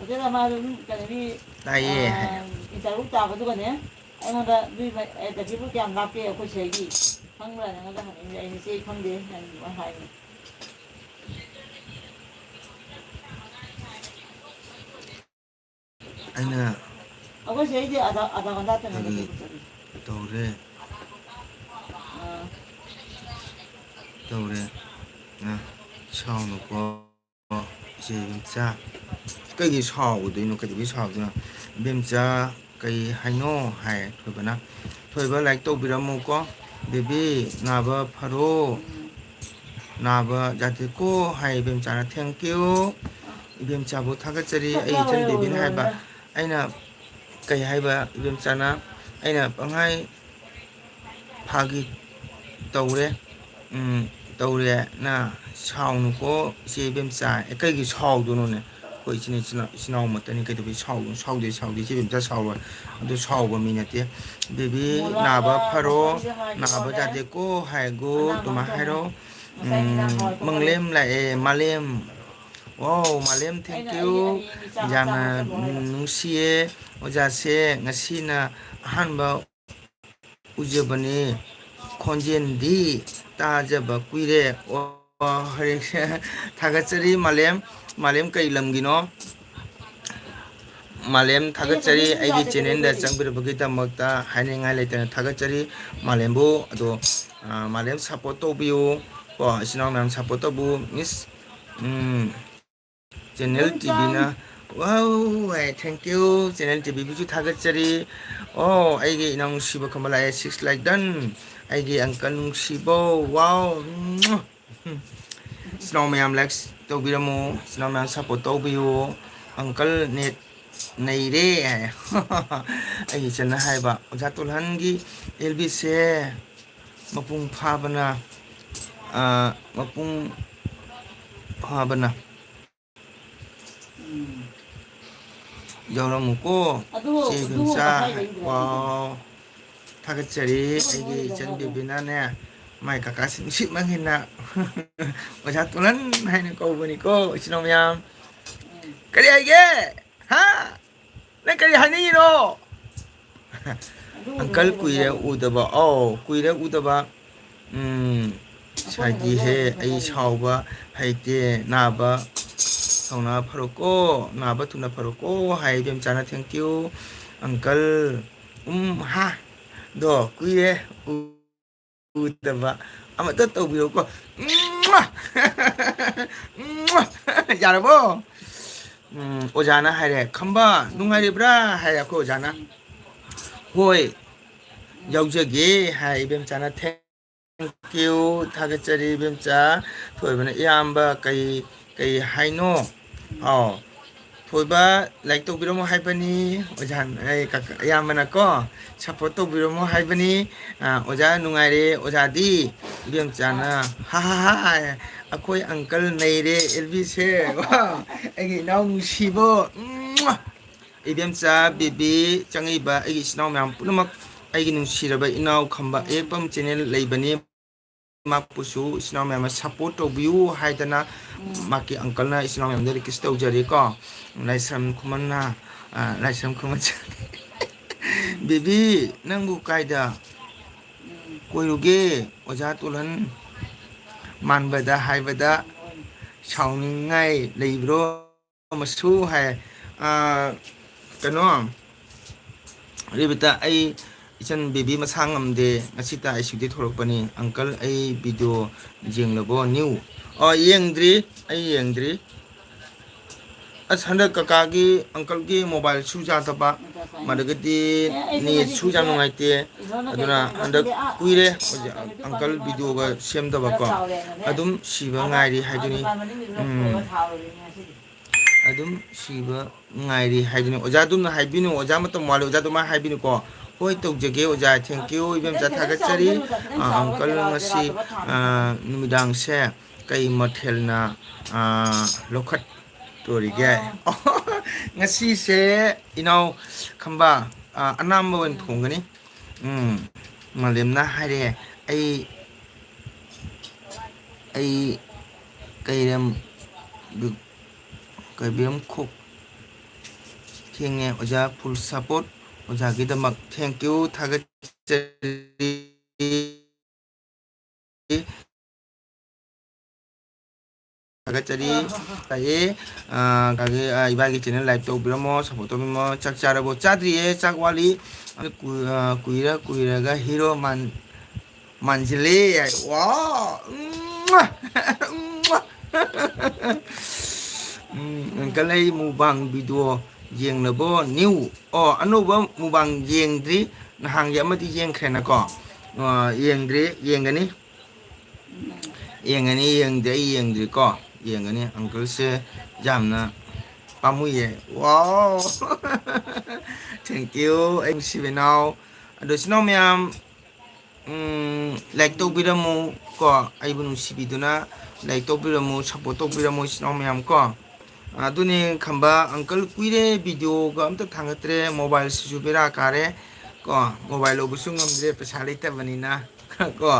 ꯍꯣꯇꯦꯜ ꯑꯃ ꯑꯗꯨꯝ ꯀꯩꯅꯣꯒꯤ, ꯇꯥꯏꯌꯦ ꯑꯥ, ꯍꯥꯏ꯫ ꯏꯟꯇꯔꯚ꯭ꯌꯨ ꯇꯥꯕꯗꯨꯒꯅꯦ, ꯑꯩꯉꯣꯟꯗ ꯑꯗꯨꯏ ꯃ-, ꯑꯦ, ꯇꯈꯦꯜꯕꯨ ꯀꯌꯥꯝ ꯂꯥꯞꯀꯦ ꯑꯩꯈꯣꯏ ꯁꯤꯗꯒꯤ? ꯈꯪꯕ꯭ꯔꯥ ꯅꯪꯉꯣꯟꯗ ꯍꯪꯉꯛꯏꯅꯦ꯫ ꯑꯩꯅ ꯁꯤ ꯑꯩ ꯈꯪꯗꯦ ꯍꯥꯏꯅ ꯑꯗꯨꯃꯥꯏꯅ ꯍꯥꯏꯕꯅꯦ꯫ ꯑꯩꯅ ꯑꯩꯈꯣꯏ ꯁꯤꯗꯩꯗꯤ ꯑꯙꯥ, ꯑꯙꯥ ꯘꯟꯇꯥꯇꯅꯦ ꯑꯗꯒꯤ ꯆꯠꯄꯗꯤ꯫ ꯇꯧꯔꯦ꯫ ꯑꯥ꯫ ꯇꯧꯔꯦ꯫ ꯑ, ꯁꯥꯎꯅꯨꯀꯣ, ꯏꯆꯦ ꯏꯕꯦꯝꯆꯥ꯫ ꯀꯩꯒꯤ ꯁꯥꯎꯒꯗꯣꯏꯅꯣ? ꯀꯩꯗꯧꯕꯩ ꯁꯥꯎꯗꯣꯏꯅꯣ? "ꯏꯕꯦꯝꯆꯥ, ꯀꯩ ꯍꯥꯏꯅꯣ?" ꯍꯥꯏ ꯊꯣꯏꯕꯅ꯫ ꯊꯣꯏꯕ, ꯂꯥꯏꯛ ꯇꯧꯕꯤꯔꯝꯃꯨꯀꯣ꯫ "ꯕꯦꯕꯤ, ꯅꯥꯕ ꯐꯔꯣ꯫ ꯎꯝ꯫ ꯅꯥꯕ ꯌꯥꯗꯦꯀꯣ" ꯍꯥꯏ ꯏꯕꯦꯝꯆꯥꯅ꯫ Thank you꯫ ꯏꯕꯦꯝꯆꯥꯕꯨ ꯊꯥꯒꯠꯆꯔꯤ꯫ ꯑꯩ ꯏꯆꯟ ꯕꯦꯕꯤꯅ ꯍꯥꯏꯕ꯫ ꯑꯩꯅ ꯀꯩ ꯍꯥꯏꯕ ꯏꯕꯦꯝꯆꯥꯅ? ꯑꯩꯅ ꯄꯪꯍꯥꯏ ꯐꯥꯒꯤ ꯇꯧꯔꯦ꯫ ꯎꯝ, ꯇꯧꯔꯦ꯫ ꯅ ꯁꯥꯎꯅꯨꯀꯣ ꯏꯆꯦ ꯏꯕꯦꯝꯆꯥ꯫ ꯑꯦ, ꯀꯩꯒꯤ ꯁꯥꯎꯗꯣꯏꯅꯣꯅꯦ? ꯑꯩꯈꯣꯏ ꯏꯆꯤꯟ ꯏꯆꯤꯟ ꯏꯅꯥꯎ ꯃꯛꯇꯅꯤ, ꯀꯩꯗꯧꯕꯩ ꯁꯥꯎꯗꯣꯏꯅꯣ? ꯁꯥꯎꯗꯦ, ꯁꯥꯎꯗꯦ, ꯏꯆꯦ ꯏꯕꯦꯝꯆꯥ ꯁꯥꯎꯔꯣꯏ꯫ ꯑꯗꯨ ꯁꯥꯎꯕ ꯃꯤ ꯅꯠꯇꯦ꯫ ꯕꯦꯕꯤ, ꯅꯥꯕ ꯐꯔꯣ, ꯅꯥꯕ ꯌꯥꯗꯦꯀꯣ ꯍꯥꯏꯒꯣ, ꯑꯗꯨꯃꯥꯏꯅ ꯍꯥꯏꯔꯣ꯫ ꯎꯝ, ꯃꯪꯂꯦꯝ ꯂꯥꯛꯑꯦ, ꯃꯥꯂꯦꯝ꯫ ꯋꯥꯎ, ꯃꯥꯂꯦꯝ, thank you꯫ ꯌꯥꯝꯅ ꯅꯨꯡꯁꯤꯌꯦ ꯑꯣꯖꯥꯁꯦ, ꯉꯁꯤꯅ ꯑꯍꯥꯟꯕ ꯎꯖꯕꯅꯦ꯫ ꯈꯣꯟꯖꯦꯜꯗꯤ ꯇꯥꯖꯕ ꯀꯨꯏꯔꯦ꯫ ꯑꯣ, ꯍꯔꯦ-, ꯊꯥꯒꯠꯆꯔꯤ ꯃꯥꯂꯦꯝ꯫ ꯃꯥꯂꯦꯝ ꯀꯩ ꯂꯝꯒꯤꯅꯣ? ꯃꯥꯂꯦꯝ ꯊꯥꯒꯠꯆꯔꯤ, ꯑꯩꯒꯤ channelꯗ ꯆꯪꯕꯤꯔꯛꯄꯒꯤꯗꯃꯛꯇ ꯍꯥꯏꯅꯤꯡꯉꯥꯏ ꯂꯩꯇꯅ ꯊꯥꯒꯠꯆꯔꯤ ꯃꯥꯂꯦꯝꯕꯨ꯫ ꯑꯗꯣ, ꯑ, ꯃꯥꯂꯦꯝ support ꯇꯧꯕꯤꯌꯨ ꯀꯣ, ꯏꯆꯤꯟ ꯏꯅꯥꯎ ꯃꯌꯥꯝ support ꯇꯧꯕꯤꯌꯨ꯫ Miss, um, Channel ꯇꯤꯚꯤꯅ, wow, A, thank you꯫ Channel ꯇꯤꯚꯤꯕꯨꯁꯨ ꯊꯥꯒꯠꯆꯔꯤ꯫ ꯑꯣ, ꯑꯩꯒꯤ ꯏꯅꯥꯎ ꯅꯨꯡꯁꯤꯕ ꯈꯝꯕ ꯂꯥꯛꯑꯦ, six like done꯫ ꯑꯩꯒꯤ uncle ꯅꯨꯡꯁꯤꯕꯧ, wow, ꯏꯆꯤꯟ ꯏꯅꯥꯎ ꯃꯌꯥꯝ like ꯇꯧꯕꯤꯔꯝꯃꯨ, ꯏꯆꯤꯟ ꯏꯅꯥꯎ ꯃꯌꯥꯝ support ꯇꯧꯕꯤꯌꯨ꯫ Uncle net ꯅꯩꯔꯦ ꯍꯥꯏ꯫ ꯑꯩꯒꯤ ꯏꯆꯟꯅ ꯍꯥꯏꯕ, "ꯑꯣꯖꯥ ꯇꯣꯜꯍꯟꯒꯤ ꯑꯦꯜ ꯕꯤꯁꯦ ꯃꯄꯨꯡ ꯐꯥꯕꯅ, ꯑ, ꯃꯄꯨꯡ ꯐꯥꯕꯅ ꯌꯥꯎꯔꯝꯃꯨꯀꯣ, ꯑꯗꯨ, ꯆꯦ ꯑꯗꯨ ꯏꯕꯦꯝꯆꯥ꯫ ꯍꯥꯏꯕ ꯏꯟꯗ꯭ꯔꯣ? Wow, ꯊꯥꯒꯠꯆꯔꯤ꯫ ꯑꯩꯒꯤ ꯏꯆꯟ ꯕꯦꯕꯤꯅꯅꯦ, ꯃꯥꯏ ꯀꯀꯥꯁꯤ ꯅꯨꯡꯁꯤꯠ ꯃꯥꯡꯍꯦꯟꯅ ꯑꯣꯖꯥ ꯇꯣꯂꯟ ꯍꯥꯏꯅ ꯀꯧꯕꯅꯤꯀꯣ, ꯏꯆꯤꯟ ꯏꯅꯥꯎ ꯃꯌꯥꯝ꯫ ꯀꯔꯤ ꯍꯥꯏꯒꯦ? ꯍꯥ? ꯅꯪ ꯀꯔꯤ ꯍꯥꯏꯅꯤꯡꯉꯤꯅꯣ? ꯑꯗꯨ uncle ꯀꯨꯏꯔꯦ ꯎꯗꯕ꯫ ꯑꯧ, ꯀꯨꯏꯔꯦ ꯎꯗꯕ꯫ ꯎꯝ, ꯁꯥꯏꯗꯤ ꯍꯦ, ꯑꯩ ꯁꯥꯎꯕ ꯍꯩꯇꯦ꯫ ꯅꯥꯕ ꯊꯧꯅꯥ ꯐꯔꯣꯀꯣ, ꯅꯥꯕ ꯊꯨꯅ ꯐꯔꯣꯀꯣ ꯍꯥꯏ ꯏꯕꯦꯝꯆꯥꯅ꯫ Thank you, uncle꯫ ꯎꯝ, ꯍꯥ꯫ ꯗꯣ, ꯀꯨꯏꯔꯦ ꯎ-, ꯎꯗꯕ꯫ ꯑꯃꯇ ꯇꯧꯕꯤꯔꯣꯀꯣ꯫ ꯌꯥꯔꯕꯣ? ꯎꯝ, ꯑꯣꯖꯥꯅ ꯍꯥꯏꯔꯦ, "ꯈꯝꯕ, ꯅꯨꯡꯉꯥꯏꯔꯤꯕ꯭ꯔꯥ?" ꯍꯥꯏꯔꯦ ꯑꯩꯈꯣꯏ ꯑꯣꯖꯥꯅ꯫ "ꯍꯣꯏ, ꯌꯥꯎꯖꯒꯦ" ꯍꯥꯏ ꯏꯕꯦꯝꯆꯥꯅ꯫ Thank you, ꯊꯥꯒꯠꯆꯔꯤ ꯏꯕꯦꯝꯆꯥ꯫ ꯊꯣꯏꯕꯅ, "ꯏꯌꯥꯝꯕ, ꯀꯩ, ꯀꯩ ꯍꯥꯏꯅꯣ?" ꯑꯥꯎ꯫ ꯊꯣꯏꯕ, like ꯇꯧꯕꯤꯔꯝꯃꯣ ꯍꯥꯏꯕꯅꯤ꯫ ꯑꯣꯖꯥ, ꯑꯩ ꯀꯀꯥ, ꯑꯌꯥꯝꯕꯅꯀꯣ, support ꯇꯧꯕꯤꯔꯝꯃꯣ ꯍꯥꯏꯕꯅꯤ꯫ ꯑ, ꯑꯣꯖꯥ ꯅꯨꯡꯉꯥꯏꯔꯦ, ꯑꯣꯖꯥꯗꯤ? ꯏꯕꯦꯝꯆꯥꯅ, "ꯍꯥ, ꯍꯥ, ꯍꯥ, ꯑꯩꯈꯣꯏ uncle ꯅꯩꯔꯦ, ꯑꯦꯜꯕꯤꯁꯦ꯫ ꯋꯥ, ꯑꯩꯒꯤ ꯏꯅꯥꯎ ꯅꯨꯡꯁꯤꯕꯣ꯫ ꯎꯝ꯫ ꯏꯕꯦꯝꯆꯥ, ꯕꯦꯕꯤ, ꯆꯪꯉꯛꯏꯕ ꯑꯩꯒꯤ ꯏꯆꯤꯟ ꯏꯅꯥꯎ ꯃꯌꯥꯝ ꯄꯨꯝꯅꯃꯛ, ꯑꯩꯒꯤ ꯅꯨꯡꯁꯤꯔꯕ ꯏꯅꯥꯎ ꯈꯝꯕ ꯑꯌꯦꯛꯄꯝ channel ꯂꯩꯕꯅꯤ꯫ ꯃꯍꯥꯛꯄꯨꯁꯨ ꯏꯆꯤꯟ ꯏꯅꯥꯎ ꯃꯌꯥꯝꯅ support ꯇꯧꯕꯤꯌꯨ ꯍꯥꯏꯗꯅ ꯎꯝ꯫ ꯃꯍꯥꯛꯀꯤ uncle ꯅ ꯏꯆꯤꯟ ꯏꯅꯥꯎ ꯃꯌꯥꯝꯗ request ꯇꯧꯖꯔꯤꯀꯣ꯫ ꯂꯥꯏꯁ꯭ꯔꯝ ꯈꯨꯃꯟꯅ, ꯑ, ꯂꯥꯏꯁ꯭ꯔꯝ ꯈꯨꯃꯟ꯫ ꯕꯦꯕꯤ, ꯅꯪꯕꯨ ꯀꯥꯏꯗ ꯎꯝ꯫ ꯀꯣꯏꯔꯨꯒꯦ? ꯑꯣꯖꯥ ꯇꯣꯜꯍꯟ ꯃꯥꯟꯕꯗ ꯍꯥꯏꯕꯗ ꯁꯥꯎꯅꯤꯡꯉꯥꯏ ꯂꯩꯕ꯭ꯔꯣ? ꯑꯃꯁꯨ ꯍꯥꯏ, ꯑ, ꯀꯩꯅꯣ, ꯔꯦꯕꯤꯇꯥ, ꯑꯩ ꯏꯆꯟ ꯕꯦꯕꯤ ꯃꯁꯥ ꯉꯝꯗꯦ, ꯉꯁꯤꯇ ICU ꯗꯒꯤ ꯊꯣꯛꯂꯛꯄꯅꯤ꯫ Uncle, ꯑꯩ video ꯌꯦꯡꯂꯕꯣ? New? ꯑ, ꯌꯦꯡꯗ꯭ꯔꯤ, ꯑꯩ ꯌꯦꯡꯗ꯭ꯔꯤ꯫ ꯑꯁ, ꯍꯟꯗꯛ ꯀꯀꯥꯒꯤ, uncle ꯒꯤ mobile ꯁꯨ ꯌꯥꯗꯕ, ꯃꯗꯒꯤꯗꯤ net ꯁꯨ ꯌꯥꯝ ꯅꯨꯡꯉꯥꯏꯇꯦ꯫ ꯑꯗꯨꯅ ꯍꯟꯗꯛ ꯀꯨꯏꯔꯦ uncle video ꯒ ꯁꯦꯝꯗꯕꯀꯣ꯫ ꯑꯗꯨꯝ ꯁꯤꯕ ꯉꯥꯏꯔꯤ ꯍꯥꯏꯗꯨꯅꯤ꯫ ꯎꯝ꯫ ꯑꯗꯨꯝ ꯁꯤꯕ ꯉꯥꯏꯔꯤ ꯍꯥꯏꯗꯨꯅꯤ꯫ ꯑꯣꯖꯥ ꯑꯗꯨꯝꯅ ꯍꯥꯏꯕꯤꯅꯨ, ꯑꯣꯖꯥ ꯃꯇꯝ ꯋꯥꯠꯂꯤ, ꯑꯣꯖꯥ ꯑꯗꯨꯃꯥꯏꯅ ꯍꯥꯏꯕꯤꯅꯨꯀꯣ꯫ ꯍꯣꯏ, ꯇꯧꯖꯒꯦ ꯑꯣꯖꯥ, thank you, ꯏꯕꯦꯝꯆꯥ, ꯊꯥꯒꯠꯆꯔꯤ꯫ ꯑ, uncle, ꯉꯁꯤ, ꯑ, ꯅꯨꯃꯤꯗꯥꯡꯁꯦ ꯀꯩ ꯃꯊꯦꯜꯅ, ꯑ, ꯂꯧꯈꯠꯇꯣꯔꯤꯒꯦ? ꯉꯁꯤꯁꯦ ꯏꯅꯥꯎ ꯈꯝꯕ, ꯑ, ꯑꯅꯥꯝꯕ ꯑꯣꯏꯅ ꯊꯣꯡꯒꯅꯤ꯫ ꯎꯝ, ꯃꯥꯂꯦꯝꯅ ꯍꯥꯏꯔꯦ, ꯑꯩ, ꯑꯩ ꯀꯩꯔꯝ ꯀꯩꯕꯤꯔꯝ ꯈꯣꯛ ꯊꯦꯡꯉꯦ꯫ ꯑꯣꯖꯥ, full support ꯑꯣꯖꯥꯒꯤꯗꯃꯛ꯫ Thank you, ꯊꯥꯒꯠꯆꯔꯤ꯫ ꯊꯥꯒꯠꯆꯔꯤ꯫ ꯇꯥꯏꯌꯦ꯫ ꯑ, ꯀꯥꯒꯤ, ꯑ, ꯏꯕꯥꯒꯤ channel like ꯇꯧꯕꯤꯔꯝꯃꯣ, support ꯇꯧꯕꯤꯔꯝꯃꯣ꯫ ꯆꯥꯛ ꯆꯥꯔꯕꯣ? ꯆꯥꯗ꯭ꯔꯤꯌꯦ, ꯆꯥꯛ ꯋꯥꯠꯂꯤ꯫ ꯑꯗꯨ ꯀꯨ-, ꯑ, ꯀꯨꯏꯔ ꯀꯨꯏꯔꯒ hero ꯃꯥꯟ-, ꯃꯥꯟꯁꯤꯜꯂꯦ ꯍꯥꯏ꯫ ꯋꯥ! ꯎꯝ, uncle, ꯑꯩ mukbang video ꯌꯦꯡꯂꯕꯣ? New? ꯑꯣ, ꯑꯅꯧꯕ mukbang ꯌꯦꯡꯗ꯭ꯔꯤ꯫ ꯅꯍꯥꯟꯒꯤ ꯑꯃꯗꯤ ꯌꯦꯡꯈ꯭ꯔꯦꯅꯀꯣ꯫ ꯑ, ꯌꯦꯡꯗ꯭ꯔꯤ, ꯌꯦꯡꯒꯅꯤ꯫ ꯌꯦꯡꯒꯅꯤ, ꯌꯦꯡꯗꯦ, ꯑꯩ ꯌꯦꯡꯗ꯭ꯔꯤꯀꯣ꯫ ꯌꯦꯡꯒꯅꯤ꯫ Uncle ꯁꯦ ꯌꯥꯝꯅ ꯄꯥꯝꯃꯨꯏꯌꯦ꯫ Wow! Thank you, ꯑꯩ ꯅꯨꯡꯁꯤꯕ ꯏꯅꯥꯎ꯫ ꯑꯗꯣ ꯏꯆꯤꯟ ꯏꯅꯥꯎ ꯃꯌꯥꯝ, ꯎꯝ, like ꯇꯧꯕꯤꯔꯝꯃꯨ ꯀꯣ, ꯑꯩꯕꯨ ꯅꯨꯡꯁꯤꯕꯤꯗꯨꯅ like ꯇꯧꯕꯤꯔꯝꯃꯨ, support ꯇꯧꯕꯤꯔꯝꯃꯨ ꯏꯆꯤꯟ ꯏꯅꯥꯎ ꯃꯌꯥꯝ ꯀꯣ꯫ ꯑꯗꯨꯅꯦ ꯈꯝꯕ uncle, ꯀꯨꯏꯔꯦ videoꯒ ꯑꯝꯇ ꯊꯥꯡꯒꯠꯇ꯭ꯔꯦ, mobileꯁꯤꯁꯨ ꯕꯦꯔꯥ ꯀꯥꯔꯦ ꯀꯣ, mobile ꯂꯧꯕꯁꯨ ꯉꯝꯗ꯭ꯔꯦ ꯄꯩꯁꯥ ꯂꯩꯇꯕꯅꯤꯅ꯫ ꯀꯣ,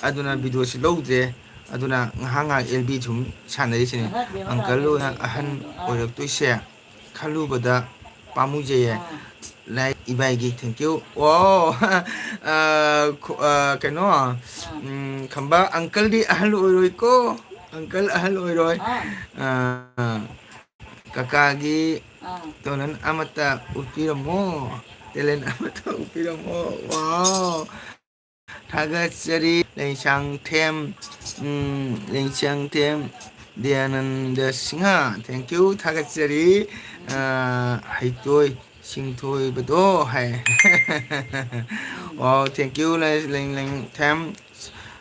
ꯑꯗꯨꯅ videoꯁꯤ ꯂꯧꯗ꯭ꯔꯦ꯫ ꯑꯗꯨꯅ ꯉꯥꯏꯍꯥꯛ ꯉꯥꯏꯍꯥꯛ L B ꯁꯨꯝ ꯁꯥꯟꯅꯔꯤꯁꯤꯅꯦ꯫ Uncle ꯑꯣꯏꯅ ꯑꯍꯟ ꯑꯣꯏꯔꯛꯇꯣꯏꯁꯦ ꯈꯜꯂꯨꯕꯗ ꯄꯥꯝꯃꯨꯖꯩꯌꯦ꯫ Like ꯏꯕꯥꯏꯒꯤ, thank you꯫ ꯑꯣ, ꯑ, ꯈꯨ-, ꯑ, ꯀꯩꯅꯣ, ꯎꯝ, ꯈꯝꯕ uncleꯗꯤ ꯑꯍꯜ ꯑꯣꯏꯔꯣꯏꯀꯣ꯫ Uncle ꯑꯍꯜ ꯑꯣꯏꯔꯣꯏ꯫ ꯑ, ꯀꯀꯥꯒꯤ talent ꯑꯃꯠꯇ ꯎꯠꯄꯤꯔꯝꯃꯣ꯫ Talent ꯑꯃꯠꯇ ꯎꯠꯄꯤꯔꯝꯃꯣ꯫ Wow! ꯊꯥꯒꯠꯆꯔꯤ꯫ ꯂꯩꯁꯥꯡꯊꯦꯝ, ꯎꯝ, ꯂꯩꯁꯥꯡꯊꯦꯝ ꯗꯌꯥꯅꯟꯗ ꯁꯤꯡꯍ, thank you, ꯊꯥꯒꯠꯆꯔꯤ꯫ ꯑ, ꯍꯩꯇꯣꯏ ꯁꯤꯡꯊꯣꯏꯕꯗꯣ ꯍꯥꯏ꯫ Wow, thank you, ꯂꯩ-, ꯂꯩ-, ꯂꯩꯁꯥꯡꯊꯦꯝ꯫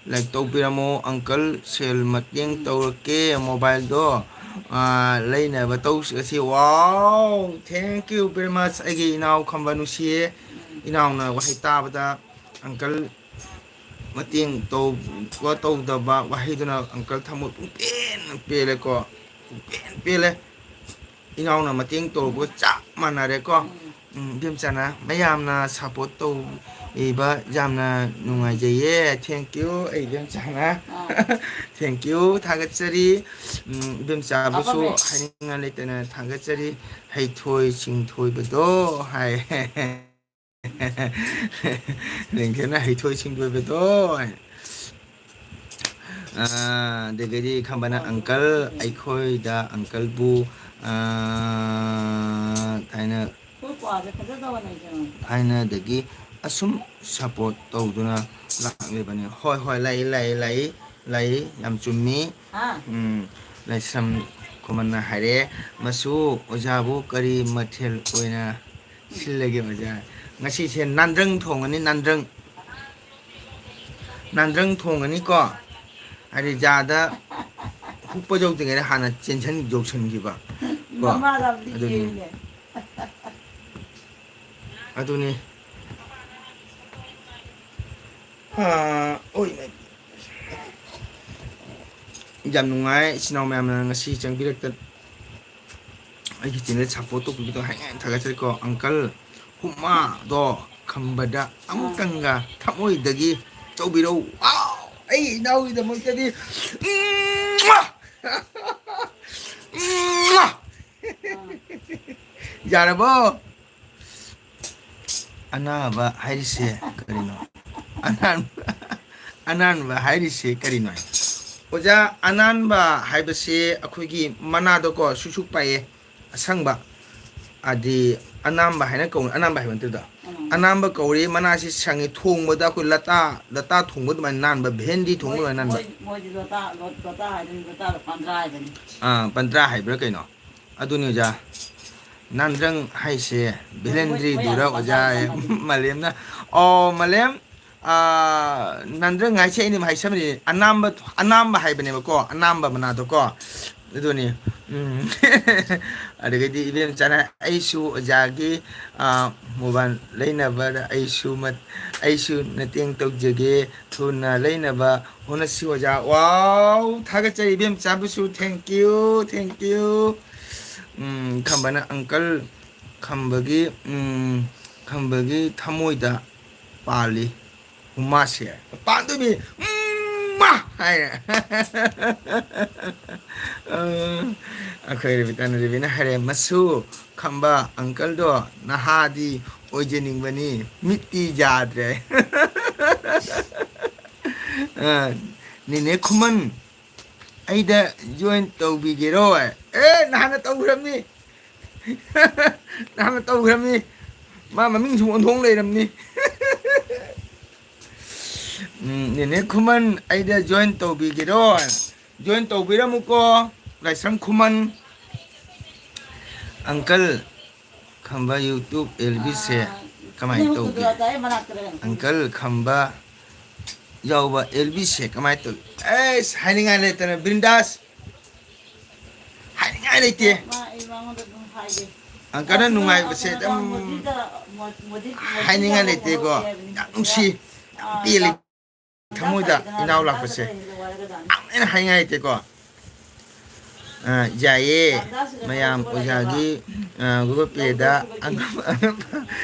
Like ꯇꯧꯕꯤꯔꯝꯃꯣ uncle, ꯁꯦꯜ ꯃꯇꯦꯡ ꯇꯧꯔꯛꯀꯦ, mobileꯗꯣ, ꯑ, ꯂꯩꯅꯕ ꯇꯧꯁꯤ꯫ Wow, thank you very much, ꯑꯩꯒꯤ ꯏꯅꯥꯎ ꯈꯝꯕ ꯅꯨꯡꯁꯤꯌꯦ꯫ ꯏꯅꯥꯎꯅ ꯋꯥꯍꯩ ꯇꯥꯕꯗ uncle ꯃꯇꯦꯡ ꯇꯧꯕ ꯇꯧꯗꯕ ꯋꯥꯍꯩꯗꯨꯅ uncle ꯊꯃꯣꯏ ꯄꯨꯡꯄꯦꯟ ꯄꯦꯜꯂꯦꯀꯣ, ꯄꯨꯡꯄꯦꯟ ꯄꯦꯜꯂꯦ꯫ ꯏꯅꯥꯎꯅ ꯃꯇꯦꯡ ꯇꯧꯔꯛꯄꯒ ꯆꯞ ꯃꯥꯟꯅꯔꯦꯀꯣ꯫ ꯎꯝ, ꯏꯕꯦꯝꯆꯥꯅ ꯃꯌꯥꯝꯅ support ꯇꯧꯕꯤꯕ ꯌꯥꯝꯅ ꯅꯨꯡꯉꯥꯏꯖꯩꯌꯦ꯫ Thank you, ꯑꯩ ꯏꯕꯦꯝꯆꯥꯅ꯫ Thank you, ꯊꯥꯒꯠꯆꯔꯤ꯫ ꯎꯝ, ꯏꯕꯦꯝꯆꯥꯕꯨꯁꯨ ꯍꯥꯏꯅꯤꯡꯉꯥꯏ ꯂꯩꯇꯅ ꯊꯥꯒꯠꯆꯔꯤ꯫ ꯍꯩꯊꯣꯏ ꯁꯤꯡꯊꯣꯏꯕꯗꯣ ꯍꯥꯏ꯫ ꯂꯦꯡꯊꯦꯟꯅ ꯍꯩꯊꯣꯏ ꯁꯤꯡꯊꯣꯏꯕꯗꯣ꯫ ꯑꯥ, ꯑꯗꯒꯤꯗꯤ ꯈꯝꯕꯅ uncle, ꯑꯩꯈꯣꯏꯗ uncleꯕꯨ, ꯑꯥ, ꯊꯥꯏꯅ, ꯊꯥꯏꯅꯗꯒꯤ ꯑꯁꯨꯝ support ꯇꯧꯗꯨꯅ ꯂꯥꯛꯂꯤꯕꯅꯤ꯫ ꯍꯣꯏ, ꯍꯣꯏ, ꯂꯩ, ꯂꯩ, ꯂꯩ, ꯂꯩ, ꯌꯥꯝ ꯆꯨꯝꯃꯤ꯫ ꯎꯝ, ꯂꯥꯏꯁ꯭ꯔꯝ ꯈꯨꯃꯟꯅ ꯍꯥꯏꯔꯦ, "ꯃꯁꯨ, ꯑꯣꯖꯥꯕꯨ ꯀꯔꯤ ꯃꯊꯦꯜ ꯑꯣꯏꯅ ꯁꯤꯜꯂꯒꯦ ꯑꯣꯖꯥ?" ꯉꯁꯤꯁꯦ ꯅꯥꯟꯗ꯭ꯔꯪ ꯊꯣꯡꯉꯅꯤ, ꯅꯥꯟꯗ꯭ꯔꯪ꯫ ꯅꯥꯟꯗ꯭ꯔꯪ ꯊꯣꯡꯉꯅꯤꯀꯣ꯫ ꯍꯥꯏꯗꯤ ꯖꯥꯗ ꯍꯨꯛꯄ ꯌꯧꯗ꯭ꯔꯤꯉꯩꯗ ꯍꯥꯟꯅ ꯆꯦꯟꯁꯟ-, ꯌꯧꯁꯟꯈꯤꯕ꯫ ꯀꯣ? ꯃꯃꯥ ꯂꯝꯗꯤ ꯑꯗꯨꯅꯤ꯫ ꯌꯦꯡꯉꯦ꯫ ꯑꯗꯨꯅꯤ꯫ ꯑꯥ, ꯑꯣꯏ, ꯃꯩ꯫ ꯌꯥꯝ ꯅꯨꯡꯉꯥꯏ, ꯏꯆꯤꯟ ꯏꯅꯥꯎ ꯃꯌꯥꯝꯅ ꯉꯁꯤ ꯆꯪꯕꯤꯔꯛꯇ-, ꯑꯩꯒꯤ channel support ꯇꯧꯕꯤꯕꯗꯣ ꯍꯌꯦꯡ ꯊꯥꯒꯠꯆꯔꯤꯀꯣ꯫ Uncle ꯍꯨꯃꯥꯗꯣ ꯈꯝꯕꯗ ꯑꯃꯨꯛꯇꯪꯒ ꯊꯃꯣꯏꯗꯒꯤ ꯇꯧꯕꯤꯔꯧ꯫ ꯋꯥꯎ! ꯑꯩ ꯏꯅꯥꯎꯒꯤꯗꯃꯛꯇꯗꯤ, ꯎꯝ! ꯌꯥꯔꯕꯣ? ꯑꯅꯥꯕ ꯍꯥꯏꯔꯤꯁꯦ ꯀꯔꯤꯅꯣ? ꯑꯅꯥꯟ-, ꯑꯅꯥꯟꯕ ꯍꯥꯏꯔꯤꯁꯦ ꯀꯔꯤꯅꯣ? ꯑꯣꯖꯥ, ꯑꯅꯥꯟꯕ ꯍꯥꯏꯕꯁꯦ ꯑꯩꯈꯣꯏꯒꯤ ꯃꯅꯥꯗꯀꯣ ꯁꯨꯛꯁꯨꯛ ꯄꯥꯛꯑꯦ, ꯑꯁꯪꯕ꯫ ꯑꯗꯤ ꯑꯅꯥꯟꯕ ꯍꯥꯏꯅ ꯀꯧ-, ꯑꯅꯥꯟꯕ ꯍꯥꯏꯕ ꯅꯠꯇꯦꯗ꯫ ꯎꯝ꯫ ꯑꯅꯥꯟꯕ ꯀꯧꯔꯦ, ꯃꯅꯥꯁꯤ ꯁꯪꯉꯦ, ꯊꯣꯡꯕꯗ ꯑꯩꯈꯣꯏ ꯂꯇꯥ, ꯂꯇꯥ ꯊꯣꯡꯕ ꯑꯗꯨꯃꯥꯏꯅ ꯅꯥꯟꯕ, ꯚꯦꯟꯗꯤ ꯊꯣꯡꯕ ꯃꯣꯏ-, ꯑꯗꯨꯃꯥꯏꯅ ꯅꯥꯟꯕ꯫ ꯃꯣꯏ-, ꯃꯣꯏꯗꯤ ꯂꯣꯇꯥ, ꯂꯣ-, ꯂꯣꯇꯥ ꯍꯥꯏꯗꯣꯏꯅꯤ, ꯂꯣꯇꯥꯗꯣ ꯄꯟꯗ꯭ꯔꯥ ꯍꯥꯏꯕꯅꯤ꯫ ꯑꯥ, ꯄꯟꯇ꯭ꯔꯥ ꯍꯥꯏꯕ꯭ꯔꯥ ꯀꯩꯅꯣ? ꯑꯗꯨꯅꯤ ꯑꯣꯖꯥ꯫ ꯅꯥꯟꯗ꯭ꯔꯪ ꯍꯥꯏꯁꯦ ꯃꯣꯏ-, ꯃꯣꯏ-, ꯚꯦꯂꯦꯟꯗ꯭ꯔꯤꯗꯨꯔ ꯃꯣꯏ-, ꯑꯣꯖꯥ? ꯃꯣꯏ-, ꯃꯥꯂꯦꯝꯅ, ꯑꯣ, ꯃꯥꯂꯦꯝ, ꯑꯥ, ꯅꯥꯟꯗ꯭ꯔꯪ ꯍꯥꯏꯁꯦ ꯑꯩꯅ ꯍꯥꯏꯁꯟꯕꯅꯤ꯫ ꯑꯅꯥꯝꯕ, ꯑꯅꯥꯝꯕ ꯍꯥꯏꯕꯅꯦꯕꯀꯣ, ꯑꯅꯥꯝꯕ ꯃꯅꯥꯗꯣꯀꯣ꯫ ꯑꯗꯨꯅꯤ꯫ ꯎꯝ꯫ ꯑꯗꯒꯤꯗꯤ ꯏꯕꯦꯝꯆꯥꯅ ꯑꯩꯁꯨ ꯑꯣꯖꯥꯒꯤ, ꯑꯥ, mobile ꯂꯩꯅꯕꯗ ꯑꯩꯁꯨ ꯃꯠ-, ꯑꯩꯁꯨ ꯃꯇꯦꯡ ꯇꯧꯖꯒꯦ꯫ ꯊꯨꯅ ꯂꯩꯅꯕ ꯍꯣꯠꯅꯁꯤ ꯑꯣꯖꯥ꯫ ꯋꯥꯎ! ꯊꯥꯒꯠꯆꯔꯤ ꯏꯕꯦꯝꯆꯥꯕꯨꯁꯨ꯫ Thank you, thank you꯫ Um, ꯈꯝꯕꯅ uncle ꯈꯝꯕꯒꯤ, ꯎꯝ, ꯈꯝꯕꯒꯤ ꯊꯃꯣꯏꯗ ꯄꯥꯜꯂꯤ ꯍꯨꯃꯥꯁꯦ꯫ ꯄꯥꯟꯗꯣꯏꯅꯤ꯫ ꯎꯝ, ꯃꯥ! ꯍꯥꯏꯅ꯫ ꯑ, ꯑꯩꯈꯣꯏ ꯔꯦꯕꯤꯀꯥꯅ, ꯔꯦꯕꯤꯅ ꯍꯥꯏꯔꯦ, "ꯃꯁꯨ ꯈꯝꯕ uncleꯗꯣ ꯅꯍꯥꯗꯤ ꯑꯣꯏꯖꯅꯤꯡꯕꯅꯤ, ꯃꯤꯠꯇꯤ ꯌꯥꯗ꯭ꯔꯦ꯫" ꯑ, ꯅꯦꯅꯦ ꯈꯨꯃꯟ, ꯑꯩꯗ join ꯇꯧꯕꯤꯒꯦꯔꯣ? ꯑꯦ, ꯅꯍꯥꯟꯅ ꯇꯧꯈ꯭ꯔꯕꯅꯤ꯫ ꯅꯍꯥꯟꯅ ꯇꯧꯈ꯭ꯔꯕꯅꯤ꯫ ꯃꯥ ꯃꯃꯤꯡ ꯁꯨꯝ ꯑꯣꯟꯊꯣꯛ ꯂꯩꯔꯝꯅꯤ꯫ ꯎꯝ, ꯅꯦꯅꯦ ꯈꯨꯃꯟ, ꯑꯩꯗ join ꯇꯧꯕꯤꯒꯦꯔꯣ? Join ꯇꯧꯕꯤꯔꯝꯃꯨꯀꯣ, ꯂꯥꯏꯁ꯭ꯔꯝ ꯈꯨꯃꯟ꯫ Uncle, ꯈꯝꯕ YouTube L B ꯁꯦ ꯀꯃꯥꯏꯅ ꯇꯧꯒꯦ? Uncle ꯈꯝꯕ ꯌꯥꯎꯕ L B ꯁꯦ ꯀꯃꯥꯏꯅ ꯇꯧꯏ? ꯑꯩꯁ, ꯍꯥꯏꯅꯤꯡꯉꯥꯏ ꯂꯩꯇꯅ, ꯕ꯭ꯔꯤꯟꯗꯥꯁ, ꯍꯥꯏꯅꯤꯡꯉꯥꯏ ꯂꯩꯇꯦ꯫ ꯑꯪꯀꯜꯅ ꯅꯨꯡꯉꯥꯏꯕꯁꯦ ꯑꯗꯨꯝ ꯍꯥꯏꯅꯤꯡꯉꯥꯏ ꯂꯩꯇꯦꯀꯣ꯫ ꯌꯥꯝ ꯅꯨꯡꯁꯤ, ꯌꯥꯝ ꯄꯦꯜꯂꯤ꯫ ꯊꯃꯣꯏꯗ ꯏꯅꯥꯎ ꯂꯥꯛꯄꯁꯦ ꯌꯥꯝ ꯍꯦꯟꯅ ꯍꯥꯏꯅꯤꯡꯉꯥꯏ ꯂꯩꯇꯦꯀꯣ꯫ ꯑ, ꯌꯥꯏꯌꯦ꯫ ꯃꯌꯥꯝ ꯑꯣꯖꯥꯒꯤ, ꯑ, Google Pay-ꯗ ꯑꯉꯝ ꯑꯉꯝꯕ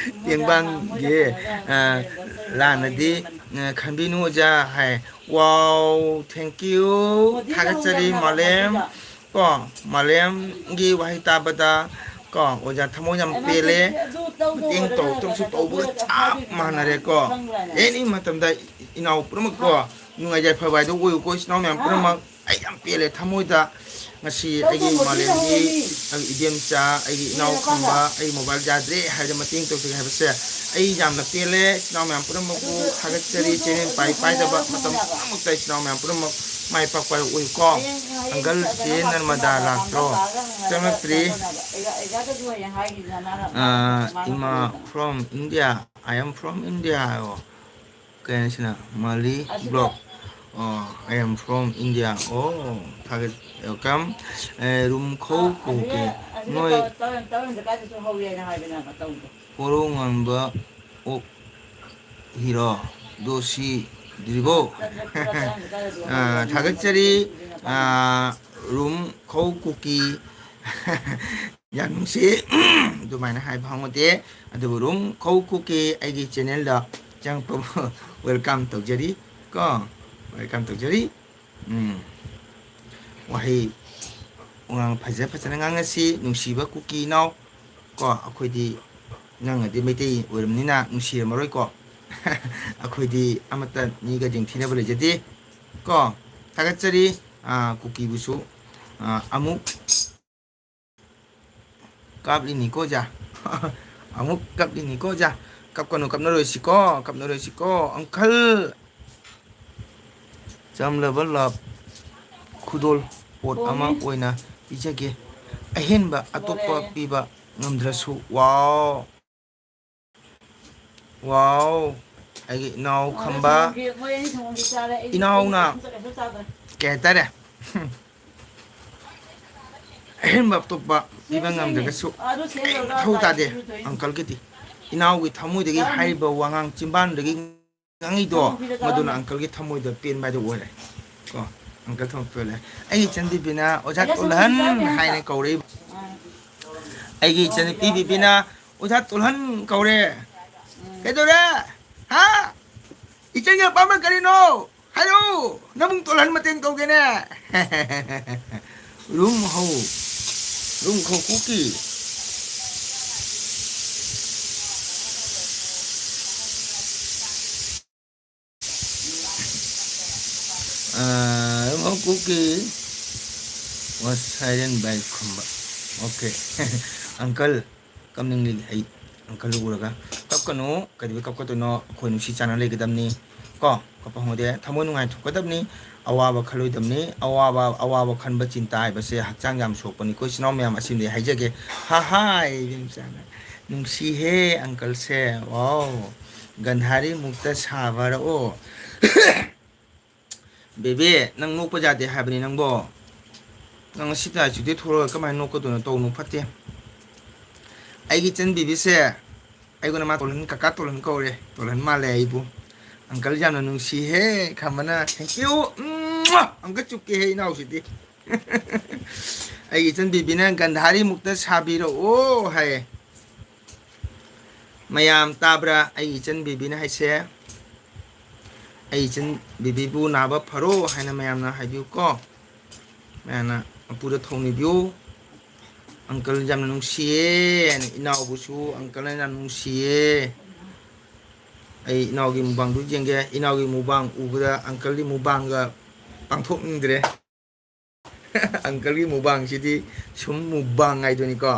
ꯇꯦꯡꯕꯥꯡꯒꯤ, ꯑ, ꯂꯥꯟꯅꯗꯤ, ꯑ, ꯈꯟꯕꯤꯅꯨ ꯑꯣꯖꯥ ꯍꯥꯏ꯫ Wow, thank you꯫ ꯊꯥꯒꯠꯆꯔꯤ ꯃꯥꯂꯦꯝ꯫ ꯀꯣ, ꯃꯥꯂꯦꯝꯒꯤ ꯋꯥꯍꯩ ꯇꯥꯕꯗ ꯀꯣ, ꯑꯣꯖꯥ ꯊꯃꯣꯏ ꯌꯥꯝ ꯄꯦꯜꯂꯦ꯫ ꯃꯇꯦꯡ ꯇꯧꯔꯛꯇꯕꯁꯨ ꯇꯧꯕꯒ ꯆꯞ ꯃꯥꯟꯅꯔꯦꯀꯣ꯫ Any ꯃꯇꯝꯗ ꯏꯅꯥꯎ ꯄꯨꯝꯅꯃꯛ ꯀꯣ, ꯅꯨꯡꯉꯥꯏ ꯌꯥꯏꯐꯕ ꯍꯥꯏꯗꯣ ꯑꯣꯏꯌꯨꯀꯣ, ꯏꯆꯤꯟ ꯏꯅꯥꯎ ꯃꯌꯥꯝ ꯄꯨꯝꯅꯃꯛ꯫ ꯑꯩ ꯌꯥꯝ ꯄꯦꯜꯂꯦ ꯊꯃꯣꯏꯗ꯫ ꯉꯁꯤ ꯑꯩꯒꯤ ꯃꯥꯂꯦꯝꯒꯤ, ꯑꯩꯒꯤ ꯏꯕꯦꯝꯆꯥ, ꯑꯩꯒꯤ ꯏꯅꯥꯎ ꯈꯪꯕ, ꯑꯩ mobile ꯌꯥꯗ꯭ꯔꯦ ꯍꯥꯏꯗ ꯃꯇꯦꯡ ꯇꯧꯖꯒꯦ ꯍꯥꯏꯕꯁꯦ ꯑꯩ ꯌꯥꯝꯅ ꯄꯦꯜꯂꯦ꯫ ꯏꯆꯤꯟ ꯏꯅꯥꯎ ꯃꯌꯥꯝ ꯄꯨꯝꯅꯃꯛꯄꯨ ꯊꯥꯒꯠꯆꯔꯤ꯫ Channel ꯄꯥꯏ ꯄꯥꯏꯗꯕ ꯃꯇꯝ ꯄꯨꯝꯅꯃꯛꯇ ꯏꯆꯤꯟ ꯏꯅꯥꯎ ꯃꯌꯥꯝ ꯄꯨꯝꯅꯃꯛ ꯃꯥꯏ ꯄꯥꯛꯄ ꯑꯣꯏꯌꯨꯀꯣ꯫ Uncle ꯆꯦ ꯅꯔꯃꯗꯥ ꯂꯥꯛꯇ꯭ꯔꯣ? ꯆꯪꯂꯛꯇ꯭ꯔꯤ꯫ ꯑꯥ, ꯏꯃꯥ from India, I am from India ꯍꯥꯏꯌꯣ꯫ ꯀꯩ ꯍꯥꯏꯁꯤꯅ ꯃꯥꯂꯤ blog꯫ ꯑꯣ, I am from India꯫ ꯑꯣ, ꯊꯥꯒꯠ welcome꯫ ꯑꯦ, ꯔꯨꯝ ꯈꯧ ꯀꯣꯀꯦ꯫ ꯅꯣꯏ ꯄꯣꯔꯣ ꯉꯥꯟꯕ ꯑꯣꯛ ꯍꯤꯔꯣ ꯗꯣꯁꯤ ꯗ꯭ꯔꯤꯕꯣ꯫ ꯑꯥ, ꯊꯥꯒꯠꯆꯔꯤ꯫ ꯑꯥ, ꯔꯨꯝ ꯈꯧ ꯀꯨꯀꯤ꯫ ꯌꯥꯝ ꯅꯨꯡꯁꯤ꯫ ꯑꯗꯨꯃꯥꯏꯅ ꯍꯥꯏꯕ ꯍꯧꯅꯗꯦ꯫ ꯑꯗꯨꯕꯨ ꯔꯨꯝ ꯈꯧ ꯀꯨꯀꯤ ꯑꯩꯒꯤ channel-ꯗ ꯆꯪꯉꯛꯄꯕꯨ welcome ꯇꯧꯖꯔꯤ ꯀꯣ꯫ Welcome ꯇꯧꯖꯔꯤ꯫ ꯎꯝ꯫ ꯋꯥꯍꯩ ꯋꯥꯉꯥꯡ ꯐꯖ ꯐꯖꯅ ꯉꯥꯡꯅꯁꯤ, ꯅꯨꯡꯁꯤꯕ ꯀꯨꯀꯤ ꯏꯅꯥꯎ꯫ ꯀꯣ, ꯑꯩꯈꯣꯏꯗꯤ ꯅꯪꯅꯗꯤ ꯃꯩꯇꯩ ꯑꯣꯏꯔꯕꯅꯤꯅ ꯅꯨꯡꯁꯤꯔꯝꯃꯔꯣꯏꯀꯣ꯫ ꯑꯩꯈꯣꯏꯗꯤ ꯑꯃꯠꯇ ꯃꯤꯒ ꯌꯦꯡꯊꯤꯅꯕ ꯂꯩꯖꯗꯦ꯫ ꯀꯣ, ꯊꯥꯒꯠꯆꯔꯤ꯫ ꯑꯥ, ꯀꯨꯀꯤꯕꯨꯁꯨ, ꯑꯥ, ꯑꯃꯨꯛ ꯀꯥꯞꯂꯤꯅꯤꯀꯣ ꯑꯣꯖꯥ꯫ ꯑꯃꯨꯛ ꯀꯞꯂꯤꯅꯤꯀꯣ ꯑꯣꯖꯥ꯫ ꯀꯞꯀꯅꯨ, ꯀꯞꯅꯔꯣꯏꯁꯤꯀꯣ, ꯀꯞꯅꯔꯣꯏꯁꯤꯀꯣ꯫ Uncle, ꯆꯝꯂꯕ love ꯈꯨꯗꯣꯜ ꯄꯣꯠ ꯑꯃ ꯑꯣꯏꯅ ꯄꯤꯖꯒꯦ꯫ ꯑꯍꯦꯟꯕ ꯑꯇꯣꯞꯄ ꯄꯤꯕ ꯉꯝꯗ꯭ꯔꯁꯨ꯫ Wow꯫ Wow꯫ ꯑꯩꯒꯤ ꯏꯅꯥꯎ ꯈꯝꯕ꯫ ꯏꯅꯥꯎꯅ ꯀꯩ ꯍꯥꯏꯇꯥꯔꯦ? ꯑꯍꯦꯟꯕ ꯑꯇꯣꯞꯄ ꯄꯤꯕ ꯉꯝꯗ꯭ꯔꯒꯁꯨ ꯀꯩꯝ ꯊꯧ ꯇꯥꯗꯦ ꯑꯪꯀꯜꯒꯤꯗꯤ꯫ ꯏꯅꯥꯎꯒꯤ ꯊꯃꯣꯏꯗꯒꯤ ꯍꯥꯏꯔꯤꯕ ꯋꯥꯉꯥꯡ ꯆꯤꯟꯕꯥꯟꯗꯒꯤ ꯉꯥꯡꯉꯤꯗꯣ, ꯃꯗꯨꯅ ꯑꯪꯀꯜꯒꯤ ꯊꯃꯣꯏꯗ ꯄꯦꯟꯕ ꯍꯥꯏꯗꯣ ꯑꯣꯏꯔꯦ꯫ ꯀꯣ, ꯑꯪꯀꯜ ꯊꯃꯣꯏ ꯄꯦꯜꯂꯦ꯫ ꯑꯩꯒꯤ ꯏꯆꯟ ꯕꯤꯕꯤꯅ ꯑꯣꯖꯥ ꯇꯣꯜꯍꯟ ꯍꯥꯏꯅ ꯀꯧꯔꯛꯏꯕ꯫ ꯑꯩꯒꯤ ꯏꯆꯟꯅꯨꯄꯤ ꯕꯤꯕꯤꯅ ꯑꯣꯖꯥ ꯇꯣꯜꯍꯟ ꯀꯧꯔꯦ꯫ ꯀꯩꯗꯧꯔꯦ? ꯍꯥ? ꯏꯆꯟꯒꯤ ꯑꯄꯥꯝꯕ ꯀꯔꯤꯅꯣ? ꯍꯥꯏꯔꯛꯎ! ꯅꯕꯨꯡ ꯇꯣꯜꯍꯟ ꯃꯇꯦꯡ ꯇꯧꯒꯦꯅꯦ꯫ ꯔꯨꯝ ꯍꯧ꯫ ꯔꯨꯝ ꯈꯧ ꯀꯨꯀꯤ꯫ ꯑꯥ, ꯔꯨꯝ ꯈꯧ ꯀꯨꯀꯤ꯫ Was silent by ꯈꯨꯝꯕ꯫ Okay꯫ ꯑꯪꯀꯜ꯫ ꯀꯞꯅꯤꯡꯂꯤ ꯑꯩ ꯑꯪꯀꯜ ꯎꯔꯒ꯫ ꯀꯞꯀꯅꯨ, ꯀꯩꯗꯧꯕꯩ ꯀꯞꯀꯗꯣꯏꯅꯣ? ꯑꯩꯈꯣꯏ ꯅꯨꯡꯁꯤ ꯆꯥꯟꯅ ꯂꯩꯒꯗꯕꯅꯤ꯫ ꯀꯣ, ꯀꯞꯄ ꯍꯧꯅꯗꯦ꯫ ꯊꯃꯣꯏ ꯅꯨꯡꯉꯥꯏꯊꯣꯛꯀꯗꯕꯅꯤ꯫ ꯑꯋꯥꯕ ꯈꯜꯂꯣꯏꯗꯕꯅꯤ꯫ ꯑꯋꯥꯕ, ꯑꯋꯥꯕ ꯈꯟꯕ ꯆꯤꯟꯇꯥ ꯍꯥꯏꯕꯁꯦ ꯍꯛꯆꯥꯡ ꯌꯥꯝ ꯁꯣꯛꯄꯅꯤ꯫ ꯑꯩꯈꯣꯏ ꯏꯆꯤꯟ ꯏꯅꯥꯎ ꯃꯌꯥꯝ ꯑꯁꯤꯅꯗꯤ ꯍꯥꯏꯖꯒꯦ꯫ ꯍꯥ ꯍꯥꯏ, ꯏꯕꯦꯝꯆꯥꯅ꯫ ꯅꯨꯡꯁꯤꯍꯦ ꯑꯪꯀꯜꯁꯦ꯫ ꯋꯥꯎ꯫ ꯒꯟꯙꯥꯔꯤ ꯃꯨꯛꯇ ꯁꯥꯕꯔꯛꯑꯣ꯫ ꯕꯦꯕꯤ, ꯅꯪ ꯅꯣꯛꯄ ꯌꯥꯗꯦ ꯍꯥꯏꯕꯅꯤ ꯅꯪꯕꯣ꯫ ꯅꯪ ꯉꯁꯤ ꯇꯥꯏ ꯆꯨꯗꯦ ꯊꯣꯛꯂꯒ ꯀꯃꯥꯏꯅ ꯅꯣꯛꯀꯗꯣꯏꯅꯣ? ꯇꯧꯅꯨ, ꯐꯠꯇꯦ꯫ ꯑꯩꯒꯤ ꯏꯆꯟ ꯕꯦꯕꯤꯁꯦ, ꯑꯩꯉꯣꯟꯗ ꯃꯥ ꯇꯣꯜꯍꯟ, ꯀꯀꯥ ꯇꯣꯜꯍꯟ ꯀꯧꯔꯦ꯫ ꯇꯣꯜꯍꯟ ꯃꯥꯜꯂꯦ ꯑꯩꯕꯨ꯫ ꯑꯪꯀꯜ ꯌꯥꯝꯅ ꯅꯨꯡꯁꯤꯍꯦ, ꯈꯝꯕꯅ꯫ Thank you꯫ ꯎꯝ, ꯑꯪꯀꯜ ꯆꯨꯞꯀꯦꯍꯦ ꯏꯅꯥꯎꯁꯤꯗꯤ꯫ ꯑꯩꯒꯤ ꯏꯆꯟ ꯕꯦꯕꯤꯅ ꯒꯟꯙꯥꯔꯤ ꯃꯨꯛꯇ ꯁꯥꯕꯤꯔꯛꯑꯣ ꯍꯥꯏꯌꯦ꯫ ꯃꯌꯥꯝ ꯇꯥꯕ꯭ꯔꯥ ꯑꯩꯒꯤ ꯏꯆꯟ ꯕꯦꯕꯤꯅ ꯍꯥꯏꯁꯦ? ꯑꯩ ꯏꯆꯟ ꯕꯦꯕꯤꯕꯨ ꯅꯥꯕ ꯐꯔꯣ ꯍꯥꯏꯅ ꯃꯌꯥꯝꯅ ꯍꯥꯏꯕꯤꯌꯨꯀꯣ꯫ ꯃꯌꯥꯝꯅ ꯑꯄꯨꯗ ꯊꯧꯅꯤꯕꯤꯌꯨ꯫ ꯑꯪꯀꯜ ꯌꯥꯝꯅ ꯅꯨꯡꯁꯤꯌꯦ ꯍꯥꯏꯅ, ꯏꯅꯥꯎꯕꯨꯁꯨ ꯑꯪꯀꯜꯅ ꯌꯥꯝ ꯅꯨꯡꯁꯤꯌꯦ꯫ ꯑꯩ ꯏꯅꯥꯎꯒꯤ ꯃꯨꯛꯕꯥꯡꯗꯨ ꯌꯦꯡꯒꯦ꯫ ꯏꯅꯥꯎꯒꯤ ꯃꯨꯛꯕꯥꯡ ꯎꯕꯗ ꯑꯪꯀꯜꯒꯤ ꯃꯨꯛꯕꯥꯡꯒ ꯄꯥꯡꯊꯣꯛꯅꯤꯡꯗ꯭ꯔꯦ꯫ ꯑꯪꯀꯜꯒꯤ ꯃꯨꯛꯕꯥꯡꯁꯤꯗꯤ ꯁꯨꯝ ꯃꯨꯛꯕꯥꯡ ꯍꯥꯏꯗꯨꯅꯤꯀꯣ꯫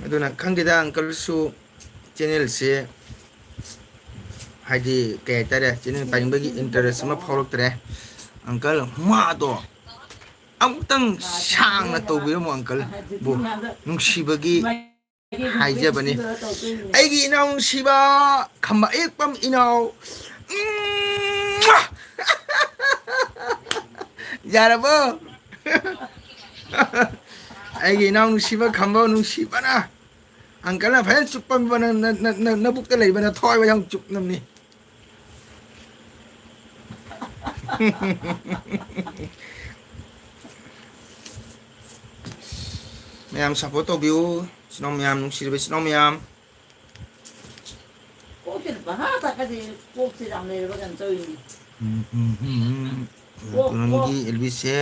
ꯑꯗꯨꯅ ꯈꯪꯗꯦꯗ, ꯑꯪꯀꯜꯁꯨ ꯆꯦꯅꯦꯜꯁꯦ, ꯍꯥꯏꯗꯤ, ꯀꯩ ꯍꯥꯏꯇꯥꯔꯦ, ꯆꯦꯅꯦꯜ ꯄꯥꯏꯅꯤꯡꯕꯒꯤ ꯏꯟꯇꯔꯦꯁ ꯑꯃ ꯐꯥꯎꯔꯛꯇ꯭ꯔꯦ꯫ ꯑꯪꯀꯜ ꯍꯨꯃꯥꯗꯣ ꯑꯃꯨꯛꯇꯪ ꯁꯥꯡꯅ ꯇꯧꯕꯤꯔꯝꯃꯣ ꯑꯪꯀꯜꯕꯨ, ꯅꯨꯡꯁꯤꯕꯒꯤ ꯍꯥꯏꯖꯕꯅꯤ꯫ ꯑꯩꯒꯤ ꯏꯅꯥꯎ ꯅꯨꯡꯁꯤꯕ ꯈꯝꯕ ꯑꯌꯦꯛꯄꯝ ꯏꯅꯥꯎ꯫ ꯌꯥꯔꯕꯣ? ꯑꯩꯒꯤ ꯏꯅꯥꯎ ꯅꯨꯡꯁꯤꯕ ꯈꯝꯕ ꯅꯨꯡꯁꯤꯕꯅ, ꯑꯪꯀꯜꯅ ꯐꯖꯅ ꯆꯨꯞꯄꯝꯕ ꯅ-, ꯅ-, ꯅ-, ꯅ-, ꯅꯕꯨꯛꯇ ꯂꯩꯕ ꯅꯊ꯭ꯋꯥꯏꯕ ꯌꯥꯝ ꯆꯨꯞꯅꯕꯅꯤ꯫ ꯃꯌꯥꯝ support ꯇꯧꯕꯤꯌꯨ, ꯏꯆꯤꯟ ꯏꯅꯥꯎ ꯃꯌꯥꯝ, ꯅꯨꯡꯁꯤꯔꯕ ꯏꯆꯤꯟ ꯏꯅꯥꯎ ꯃꯌꯥꯝ꯫ ꯀꯣꯛꯁꯤꯅ ꯄꯪꯍꯥ ꯊꯛꯀꯗꯤ ꯀꯣꯛꯁꯤ ꯌꯥꯝ ꯂꯩꯔꯕ ꯀꯩꯅꯣ ꯇꯧꯔꯤꯅꯤ꯫ ꯎꯝ, ꯎꯝ, ꯎꯝ, ꯎꯝ꯫ ꯀꯣꯛ, ꯄꯨꯅꯝꯒꯤ ꯀꯣꯛ꯫ ꯑꯦꯜꯕꯤꯁꯦ꯫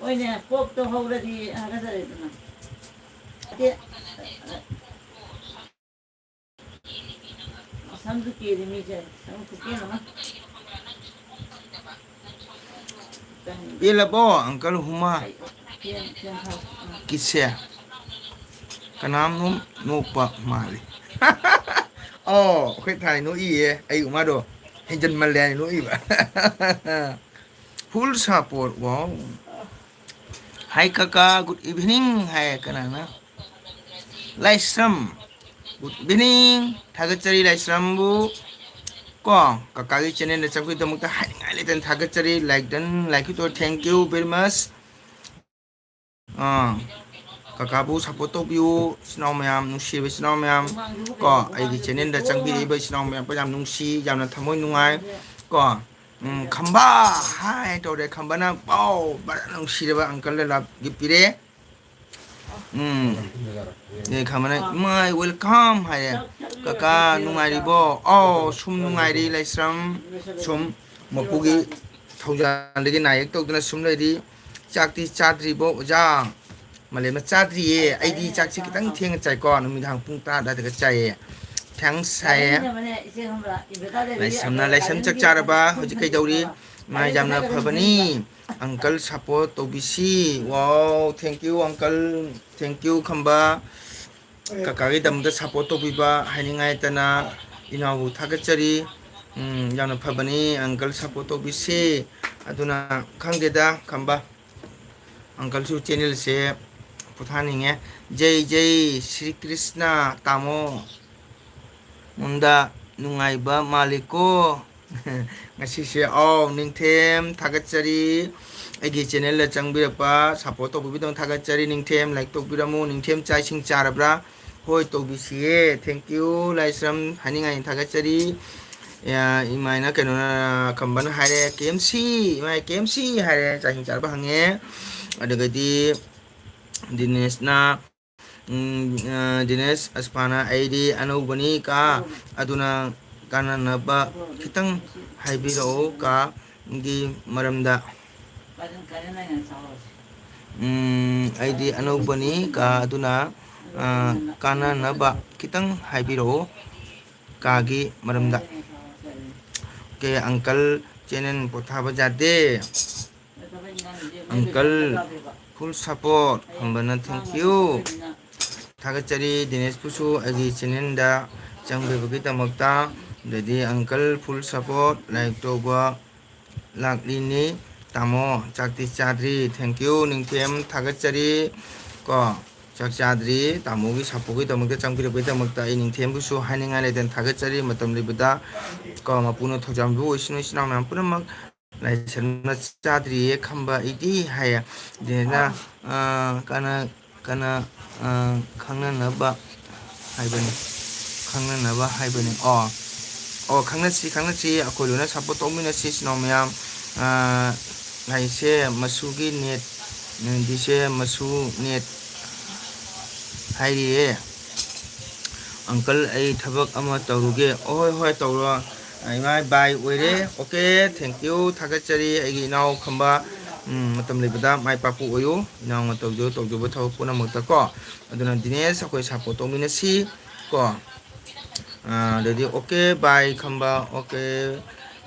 ꯍꯣꯏꯅꯦ, ꯀꯣꯛꯇꯣ ꯍꯧꯔꯗꯤ ꯍꯥꯒꯠꯆꯔꯦꯗꯅ꯫ ꯑꯗꯤ, ꯁꯝꯁꯨ ꯀꯦꯜꯂꯤ ꯃꯤꯁꯦ, ꯁꯝ ꯈꯨꯀꯦꯟ ꯑꯃ꯫ ꯄꯦꯜꯂꯕꯣ, ꯑꯪꯀꯜ ꯍꯨꯃꯥ? ꯀꯦꯟ, ꯀꯦꯟ ꯊꯥꯎ꯫ ꯀꯤꯁꯦ꯫ ꯀꯅꯥꯝꯅꯣꯝ ꯅꯣꯛꯄ ꯃꯥꯜꯂꯤ꯫ ꯑꯣ, ꯑꯩꯈꯣꯏ ꯊꯥꯏ ꯅꯣꯛꯏꯌꯦ꯫ ꯑꯩ ꯎꯃꯥꯗꯣ ꯍꯦꯟꯖꯟꯃꯜꯂꯦ ꯍꯥꯏꯅ ꯅꯣꯛꯏꯕ꯫ Full support, wow. Hi ꯀꯀꯥ, good evening ꯍꯥꯏ ꯀꯅꯥꯅ? ꯂꯥꯏꯁ꯭ꯔꯝ, good evening꯫ ꯊꯥꯒꯠꯆꯔꯤ ꯂꯥꯏꯁ꯭ꯔꯝꯕꯨ꯫ ꯀꯣ, ꯀꯀꯥꯒꯤ channelꯗ ꯆꯪꯕꯒꯤꯗꯃꯛꯇ ꯍꯥꯏꯅꯤꯡꯉꯥꯏ ꯂꯩꯇꯅ ꯊꯥꯒꯠꯆꯔꯤ꯫ Like done, like ꯈꯤꯇꯣ, thank you very much꯫ Ah, ꯀꯀꯥꯕꯨ support ꯇꯧꯕꯤꯌꯨ, ꯏꯆꯤꯟ ꯏꯅꯥꯎ ꯃꯌꯥꯝ, ꯅꯨꯡꯁꯤꯔꯕ ꯏꯆꯤꯟ ꯏꯅꯥꯎ ꯃꯌꯥꯝ꯫ ꯀꯣ, ꯑꯩꯒꯤ channelꯗ ꯆꯪꯕꯤꯔꯛꯏꯕ ꯏꯆꯤꯟ ꯏꯅꯥꯎ ꯃꯌꯥꯝ ꯌꯥꯝ ꯅꯨꯡꯁꯤ, ꯌꯥꯝꯅ ꯊꯃꯣꯏ ꯅꯨꯡꯉꯥꯏ꯫ ꯀꯣ, ꯎꯝ, ꯈꯝꯕ ꯍꯥꯏ ꯇꯧꯔꯦ꯫ ꯈꯝꯕꯅ, "ꯄꯥꯎ, ꯐꯖꯅ ꯅꯨꯡꯁꯤꯔꯕ uncle ꯗ love gift ꯄꯤꯔꯦ꯫" ꯎꯝ꯫ ꯑꯦ, ꯈꯝꯕꯅ, "ꯏꯃꯥꯏ, welcome" ꯍꯥꯏꯔꯦ꯫ "ꯀꯀꯥ, ꯅꯨꯡꯉꯥꯏꯔꯤꯕꯣ?" "ꯑꯥꯎ, ꯁꯨꯝ ꯅꯨꯡꯉꯥꯏꯔꯤ, ꯂꯥꯏꯁ꯭ꯔꯝ꯫ ꯁꯨꯝ ꯃꯄꯨꯒꯤ ꯊꯧꯖꯥꯜꯗꯒꯤ ꯅꯥꯌꯦꯛ ꯇꯧꯗꯅ ꯁꯨꯝ ꯂꯩꯔꯤ꯫ ꯆꯥꯛꯇꯤ ꯆꯥꯗ꯭ꯔꯤꯕꯣ, ꯑꯣꯖꯥ?" ꯃꯥꯂꯦꯝꯅ, "ꯆꯥꯗ꯭ꯔꯤꯌꯦ, ꯑꯩꯗꯤ ꯆꯥꯛꯁꯦ ꯈꯤꯇꯪ ꯊꯦꯡꯅ ꯆꯥꯏꯀꯣ, ꯅꯨꯃꯤꯗꯥꯡ ꯄꯨꯡ ꯇꯔꯥ ꯑꯗꯨꯋꯥꯏꯗꯒ ꯆꯥꯏꯌꯦ꯫ Thanks" ꯍꯥꯏꯌꯦ꯫ ꯂꯥꯏꯁ꯭ꯔꯝꯅ, "ꯂꯥꯏꯁ꯭ꯔꯝ ꯆꯥꯛ ꯆꯥꯔꯕ? ꯍꯧꯖꯤꯛ ꯀꯩꯗꯧꯔꯤ?" "ꯃꯥ ꯌꯥꯝꯅ ꯐꯕꯅꯤ, uncle support ꯇꯧꯕꯤꯁꯤ꯫" Wow, thank you uncle, thank you Khamba. ꯀꯀꯥꯒꯤꯗꯃꯛꯇ support ꯇꯧꯕꯤꯕ ꯍꯥꯏꯅꯤꯡꯉꯥꯏꯇꯅ ꯏꯅꯥꯎꯕꯨ ꯊꯥꯒꯠꯆꯔꯤ꯫ ꯎꯝ, ꯌꯥꯝꯅ ꯐꯕꯅꯤ uncle support ꯇꯧꯕꯤꯁꯤ꯫ ꯑꯗꯨꯅ ꯈꯪꯗꯦꯗ ꯈꯝꯕ, uncleꯁꯨ channelꯁꯦ ꯄꯣꯊꯥꯅꯤꯡꯉꯦ꯫ ꯖꯩ ꯖꯩ ꯁ꯭ꯔꯤ ꯀ꯭ꯔꯤꯁꯅ ꯇꯥꯃꯣ꯫ ꯃꯨꯟꯗ ꯅꯨꯡꯉꯥꯏꯕ ꯃꯥꯜꯂꯤꯀꯣ꯫ ꯉꯁꯤꯁꯦ, ꯑꯥꯎ, ꯅꯤꯡꯊꯦꯝ, ꯊꯥꯒꯠꯆꯔꯤ꯫ ꯑꯩꯒꯤ channelꯗ ꯆꯪꯕꯤꯔꯛꯄ, support ꯇꯧꯕꯤꯕꯗꯧꯅ ꯊꯥꯒꯠꯆꯔꯤ꯫ ꯅꯤꯡꯊꯦꯝ, like ꯇꯧꯕꯤꯔꯝꯃꯨ꯫ ꯅꯤꯡꯊꯦꯝ, ꯆꯥꯛ ꯏꯁꯤꯡ ꯆꯥꯔꯕ꯭ꯔꯥ? ꯍꯣꯏ, ꯇꯧꯕꯤꯁꯤꯌꯦ꯫ Thank you, ꯂꯥꯏꯁ꯭ꯔꯝ, ꯍꯥꯏꯅꯤꯡꯉꯥꯏ ꯊꯥꯒꯠꯆꯔꯤ꯫ ꯑ, ꯏꯃꯥꯏꯅ ꯀꯩꯅꯣꯅ, ꯈꯝꯕꯅ ꯍꯥꯏꯔꯦ, "ꯀꯦ ꯑꯦꯝ ꯁꯤ, ꯏꯃꯥꯏ, ꯀꯦ ꯑꯦꯝ ꯁꯤ" ꯍꯥꯏꯔꯦ, ꯆꯥꯛ ꯏꯁꯤꯡ ꯆꯥꯔꯕ ꯍꯪꯉꯦ꯫ ꯑꯗꯨꯒꯗꯤ ꯗꯤꯅꯦꯁꯅ, ꯎꯝ, ꯑ, ꯗꯤꯅꯦꯁ ꯑꯁꯄꯥꯅ, "ꯑꯩꯗꯤ ꯑꯅꯧꯕꯅꯤ ꯀꯥ, ꯑꯗꯨꯅ ꯀꯥꯟꯅꯅꯕ ꯈꯤꯇꯪ ꯍꯥꯏꯕꯤꯔꯛꯑꯣ ꯀꯥꯒꯤ ꯃꯔꯝꯗ꯫ ꯎꯝ, ꯑꯩꯗꯤ ꯑꯅꯧꯕꯅꯤ ꯀꯥ, ꯑꯗꯨꯅ, ꯑ, ꯀꯥꯟꯅꯅꯕ ꯈꯤꯇꯪ ꯍꯥꯏꯕꯤꯔꯛꯑꯣ ꯀꯥꯒꯤ ꯃꯔꯝꯗ꯫ ꯑꯣꯀꯦ, uncle, channel ꯄꯣꯊꯥꯕ ꯌꯥꯗꯦ꯫ Uncle, full support, ꯈꯝꯕꯅ, thank you꯫ ꯊꯥꯒꯠꯆꯔꯤ ꯗꯤꯅꯦꯁꯄꯨꯁꯨ ꯑꯩꯒꯤ channelꯗ ꯆꯪꯕꯤꯕꯒꯤꯗꯃꯛꯇ꯫ ꯑꯗꯩꯗꯤ uncle, full support, like ꯇꯧꯕ ꯂꯥꯛꯂꯤꯅꯤ꯫ ꯇꯥꯃꯣ, ꯆꯥꯛꯇꯤ ꯆꯥꯗ꯭ꯔꯤ꯫ Thank you, ꯅꯤꯡꯊꯦꯝ, ꯊꯥꯒꯠꯆꯔꯤ꯫ ꯀꯣ, ꯆꯥꯛ ꯆꯥꯗ꯭ꯔꯤ꯫ ꯇꯥꯃꯣꯒꯤ supportꯀꯤꯗꯃꯛꯇ, ꯆꯪꯕꯤꯔꯛꯄꯒꯤꯗꯃꯛꯇ ꯑꯩ ꯅꯤꯡꯊꯦꯝꯕꯨꯁꯨ ꯍꯥꯏꯅꯤꯡꯉꯥꯏ ꯂꯩꯇꯅ ꯊꯥꯒꯠꯆꯔꯤ꯫ ꯃꯇꯝ ꯂꯩꯕꯗ, ꯀꯣ, ꯃꯄꯨꯅ ꯊꯧꯖꯥꯟꯕꯤꯕ ꯑꯣꯏꯁꯅꯨ, ꯏꯆꯤꯟ ꯏꯅꯥꯎ ꯃꯌꯥꯝ ꯄꯨꯝꯅꯃꯛ꯫ ꯂꯥꯏꯁ꯭ꯔꯝꯅ ꯆꯥꯗ꯭ꯔꯤꯌꯦ ꯈꯝꯕ ꯑꯩꯗꯤ ꯍꯥꯏꯌꯦ꯫ ꯗꯤꯅꯦꯁꯅ, ꯑ, ꯀꯅꯥ, ꯀꯅꯥ, ꯑ, ꯈꯪꯅꯅꯕ ꯍꯥꯏꯕꯅꯤ꯫ ꯈꯪꯅꯅꯕ ꯍꯥꯏꯕꯅꯤ꯫ ꯑꯣ, ꯑꯣ, ꯈꯪꯅꯁꯤ, ꯈꯪꯅꯁꯤ, ꯑꯩꯈꯣꯏ ꯂꯣꯏꯅ support ꯇꯧꯃꯤꯟꯅꯁꯤ, ꯏꯆꯤꯟ ꯏꯅꯥꯎ ꯃꯌꯥꯝ꯫ ꯑ, ꯂꯥꯏꯁꯦ ꯃꯁꯨꯒꯤ net, ꯎꯝ, ꯗꯤꯁꯦ ꯃꯁꯨ net ꯍꯥꯏꯔꯤꯌꯦ꯫ Uncle, ꯑꯩ ꯊꯕꯛ ꯑꯃ ꯇꯧꯔꯨꯒꯦ꯫ ꯑꯣ, ꯍꯣꯏ, ꯍꯣꯏ, ꯇꯧꯔꯣ꯫ ꯏꯃꯥ, bye ꯑꯣꯏꯔꯦ꯫ Okay, thank you, ꯊꯥꯒꯠꯆꯔꯤ ꯑꯩꯒꯤ ꯏꯅꯥꯎ ꯈꯝꯕ꯫ ꯎꯝ, ꯃꯇꯝ ꯂꯩꯕꯗ ꯃꯥꯏ ꯄꯥꯛꯄ ꯑꯣꯏꯌꯨ꯫ ꯏꯅꯥꯎꯅ ꯇꯧꯖꯧ, ꯇꯧꯖꯕ ꯊꯕꯛ ꯄꯨꯝꯅꯃꯛꯇ ꯀꯣ꯫ ꯑꯗꯨꯅ ꯗꯤꯅꯦꯁ, ꯑꯩꯈꯣꯏ support ꯇꯧꯃꯤꯟꯅꯁꯤ ꯀꯣ꯫ ꯑꯥ, ꯑꯗꯩꯗꯤ okay, bye ꯈꯝꯕ, okay꯫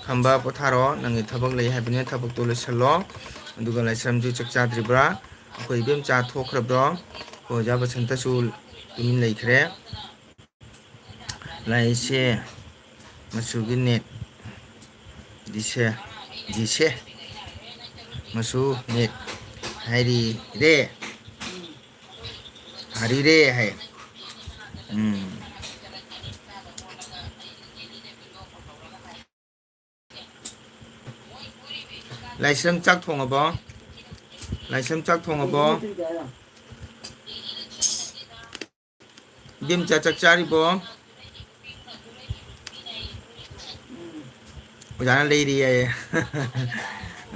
ꯈꯝꯕ, ꯄꯣꯊꯥꯔꯣ, ꯅꯪꯒꯤ ꯊꯕꯛ ꯂꯩ ꯍꯥꯏꯕꯅꯤꯅ ꯊꯕꯛꯇꯣ ꯂꯣꯏꯁꯤꯜꯂꯣ꯫ ꯑꯗꯨꯒ ꯂꯥꯏꯁ꯭ꯔꯝꯁꯨ ꯆꯥꯛ ꯆꯥꯗ꯭ꯔꯤꯕ꯭ꯔꯥ? ꯑꯩꯈꯣꯏ ꯏꯕꯦꯝꯆꯥ ꯊꯣꯛꯈ꯭ꯔꯕ꯭ꯔꯣ? ꯑꯩꯈꯣꯏ ꯑꯣꯖꯥ ꯕꯁꯟꯇꯁꯨ ꯇꯨꯃꯤꯟ ꯂꯩꯈ꯭ꯔꯦ꯫ ꯂꯥꯏꯁꯦ ꯃꯆꯨꯒꯤ net, ꯗꯤꯁꯦ, ꯗꯤꯁꯦ ꯃꯆꯨ net ꯍꯥꯏꯔꯤꯔꯦ꯫ ꯍꯥꯏꯔꯤꯔꯦ ꯍꯥꯏ꯫ ꯎꯝ꯫ ꯂꯥꯏꯁ꯭ꯔꯝ ꯆꯥꯛ ꯊꯣꯡꯉꯕꯣ? ꯂꯥꯏꯁ꯭ꯔꯝ ꯆꯥꯛ ꯊꯣꯡꯉꯕꯣ? ꯏꯕꯦꯝꯆꯥ ꯆꯥꯛ ꯆꯥꯔꯤꯕꯣ? ꯑꯣꯖꯥꯅ ꯂꯩꯔꯤ ꯍꯥꯏꯌꯦ꯫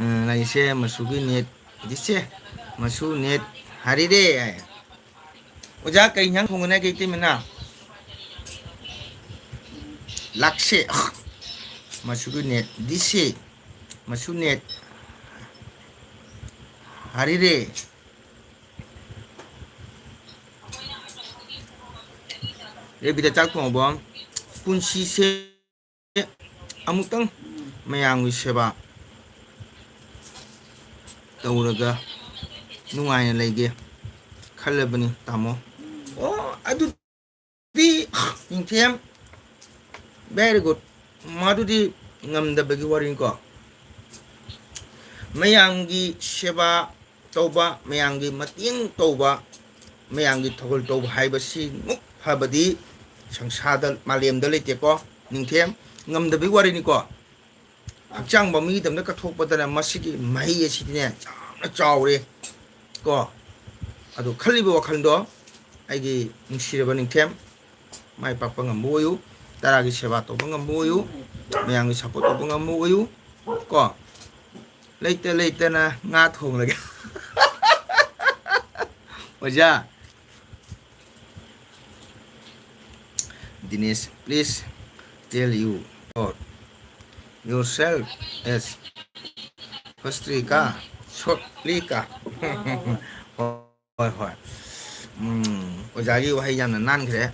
ꯎꯝ, ꯂꯩꯁꯦ ꯃꯁꯨꯒꯤ ꯅꯦꯠ, ꯗꯤꯁꯦ ꯃꯁꯨ ꯅꯦꯠ ꯍꯥꯔꯤꯔꯦ ꯍꯥꯏ꯫ ꯑꯣꯖꯥ, ꯀꯩ ꯏꯟꯖꯥꯡ ꯊꯣꯡꯒꯅꯤ ꯍꯥꯏꯒꯦ ꯏꯇꯩꯃꯅ? ꯂꯥꯛꯁꯦ꯫ ꯃꯁꯨꯒꯤ ꯅꯦꯠ, ꯗꯤꯁꯦ ꯃꯁꯨ ꯅꯦꯠ ꯍꯥꯔꯤꯔꯦ꯫ ꯔꯦꯕꯤꯗ ꯆꯥꯛ ꯊꯣꯡꯉꯕꯣ? ꯄꯨꯟꯁꯤꯁꯦ ꯑꯃꯨꯛꯇꯪ ꯃꯌꯥꯝꯒꯤ ꯁꯦꯕꯥ ꯇꯧꯔꯒ ꯅꯨꯡꯉꯥꯏꯅ ꯂꯩꯒꯦ ꯈꯜꯂꯕꯅꯤ, ꯇꯥꯃꯣ꯫ ꯑꯣ, ꯑꯗꯨꯗꯤ ꯅꯤꯡꯊꯦꯝ, very good꯫ ꯃꯗꯨꯗꯤ ꯉꯝꯗꯕꯒꯤ ꯋꯥꯔꯤꯅꯤꯀꯣ꯫ ꯃꯌꯥꯝꯒꯤ ꯁꯦꯕꯥ ꯇꯧꯕ, ꯃꯌꯥꯝꯒꯤ ꯃꯇꯦꯡ ꯇꯧꯕ, ꯃꯌꯥꯝꯒꯤ ꯊꯧꯒꯜ ꯇꯧꯕ ꯍꯥꯏꯕꯁꯤꯃꯨꯛ ꯐꯕꯗꯤ ꯁꯪꯁꯥꯔꯗ, ꯃꯥꯂꯦꯝꯗ ꯂꯩꯇꯦꯀꯣ꯫ ꯅꯤꯡꯊꯦꯝ, ꯉꯝꯗꯕꯒꯤ ꯋꯥꯔꯤꯅꯤꯀꯣ꯫ ꯍꯛꯆꯥꯡ ꯄꯥꯝꯕꯤꯒꯤꯗꯃꯛꯇ ꯀꯠꯊꯣꯛꯄꯗꯅ ꯃꯁꯤꯒꯤ ꯃꯍꯩ ꯑꯁꯤꯗꯤꯅꯦ ꯌꯥꯝꯅ ꯆꯥꯎꯔꯦ ꯀꯣ꯫ ꯑꯗꯨ ꯈꯜꯂꯤꯕ ꯋꯥꯈꯜꯗꯣ, ꯑꯩꯒꯤ ꯅꯨꯡꯁꯤꯔꯕ ꯅꯤꯡꯊꯦꯝ, ꯃꯥꯏ ꯄꯥꯛꯄ ꯉꯝꯕ ꯑꯣꯏꯌꯨ, ꯇꯔꯥꯒꯤ ꯁꯦꯕꯥ ꯇꯧꯕ ꯉꯝꯕ ꯑꯣꯏꯌꯨ, ꯃꯌꯥꯝꯒꯤ ꯁꯞꯄꯣꯔꯠ ꯇꯧꯕ ꯉꯝꯕ ꯑꯣꯏꯌꯨ ꯀꯣ꯫ ꯂꯩꯇ ꯂꯩꯇꯅ ꯉꯥ ꯊꯣꯡꯂꯒꯦ꯫ ꯑꯣꯖꯥ, Dinesh, please tell you about yourself as Pastrika, Sotlika꯫ ꯍꯣꯏ, ꯍꯣꯏ꯫ ꯎꯝ, ꯑꯣꯖꯥꯒꯤ ꯋꯥꯍꯩ ꯌꯥꯝꯅ ꯅꯥꯟꯈ꯭ꯔꯦ꯫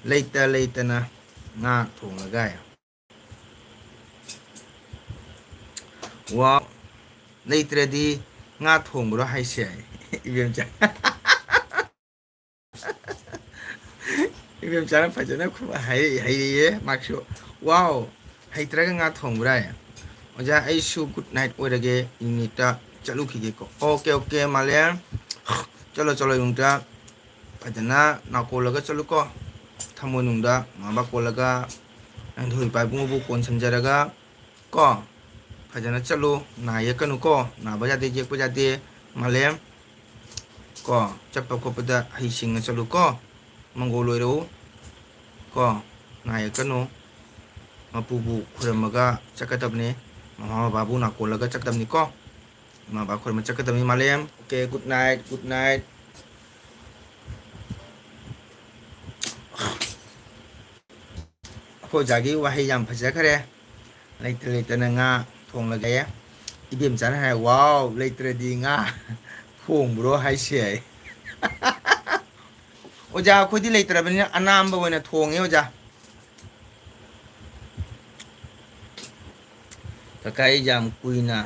ꯂꯩꯇ ꯂꯩꯇꯅ ꯉꯥ ꯊꯣꯡꯂꯒ꯫ ꯋꯥ, ꯂꯩꯇ꯭ꯔꯗꯤ ꯉꯥ ꯊꯣꯡꯕ꯭ꯔꯣ ꯍꯥꯏꯁꯦ? ꯏꯕꯦꯝꯆꯥ꯫ ꯏꯕꯦꯝꯆꯥꯅ ꯐꯖꯅ ꯈꯨꯝ-, ꯍꯩ-, ꯍꯩꯔꯤꯌꯦ ꯃꯥꯁꯨ꯫ ꯋꯥꯎ, ꯍꯩꯇ꯭ꯔꯒ ꯉꯥ ꯊꯣꯡꯕ꯭ꯔꯥ? ꯑꯣꯖꯥ, ꯑꯩꯁꯨ good night ꯑꯣꯏꯔꯒꯦ, unit ꯇ ꯆꯠꯂꯨꯈꯤꯒꯦꯀꯣ꯫ Okay, okay, ꯃꯥꯂꯦꯝ꯫ ꯆꯠꯂꯣ, ꯆꯠꯂꯣ, unit ꯇ ꯐꯖꯅ ꯅꯥꯀꯣꯜꯂꯒ ꯆꯠꯂꯨꯀꯣ꯫ ꯊꯃꯣꯏꯅꯨꯡꯗ ꯃꯃꯥ ꯀꯣꯜꯂꯒ, ꯅꯪ ꯊꯣꯏ ꯄꯥꯏꯕꯨꯡꯕꯨ ꯀꯣꯟꯁꯤꯟꯖꯔꯒ ꯀꯣ꯫ ꯐꯖꯅ ꯆꯠꯂꯨ, ꯅꯥ ꯌꯦꯛꯀꯅꯨꯀꯣ, ꯅꯥꯕ ꯌꯥꯗꯦ, ꯌꯦꯛꯄ ꯌꯥꯗꯦ, ꯃꯥꯂꯦꯝ꯫ ꯀꯣ, ꯆꯠꯄ ꯈꯣꯠꯄꯗ ꯍꯩꯁꯤꯡꯅ ꯆꯠꯂꯨꯀꯣ, ꯃꯪꯒꯣꯜ ꯑꯣꯏꯔꯛꯎ꯫ ꯀꯣ, ꯅꯥ ꯌꯦꯛꯀꯅꯨ, ꯃꯄꯨꯕꯨ ꯈꯨꯔꯨꯝꯃꯒ ꯆꯠꯀꯗꯕꯅꯤ, ꯃꯃꯥ ꯕꯕꯥꯕꯨ ꯅꯥꯀꯣꯜꯂꯒ ꯆꯠꯀꯗꯕꯅꯤꯀꯣ, ꯃꯃꯥ ꯕꯕꯥ ꯈꯨꯔꯨꯝꯃ ꯆꯠꯀꯗꯕꯅꯤ, ꯃꯥꯂꯦꯝ꯫ Okay, good night, good night꯫ ꯑꯩꯈꯣꯏ ꯑꯣꯖꯥꯒꯤ ꯋꯥꯍꯩ ꯌꯥꯝ ꯐꯖꯈ꯭ꯔꯦ꯫ ꯂꯩꯇ ꯂꯩꯇꯅ ꯉꯥ ꯊꯣꯡꯂꯒꯦ꯫ ꯏꯕꯦꯝꯆꯥꯅ ꯍꯥꯏ, "ꯋꯥꯎ, ꯂꯩꯇ꯭ꯔꯗꯤ ꯉꯥ ꯊꯣꯡꯕ꯭ꯔꯣ ꯍꯥꯏꯁꯦ?" ꯑꯣꯖꯥ, ꯑꯩꯈꯣꯏꯗꯤ ꯂꯩꯇ꯭ꯔꯕꯅꯤꯅ ꯑꯅꯥꯝꯕ ꯑꯣꯏꯅ ꯊꯣꯡꯉꯦ ꯑꯣꯖꯥ꯫ ꯀꯀꯥ, ꯑꯩ ꯌꯥꯝ ꯀꯨꯏꯅ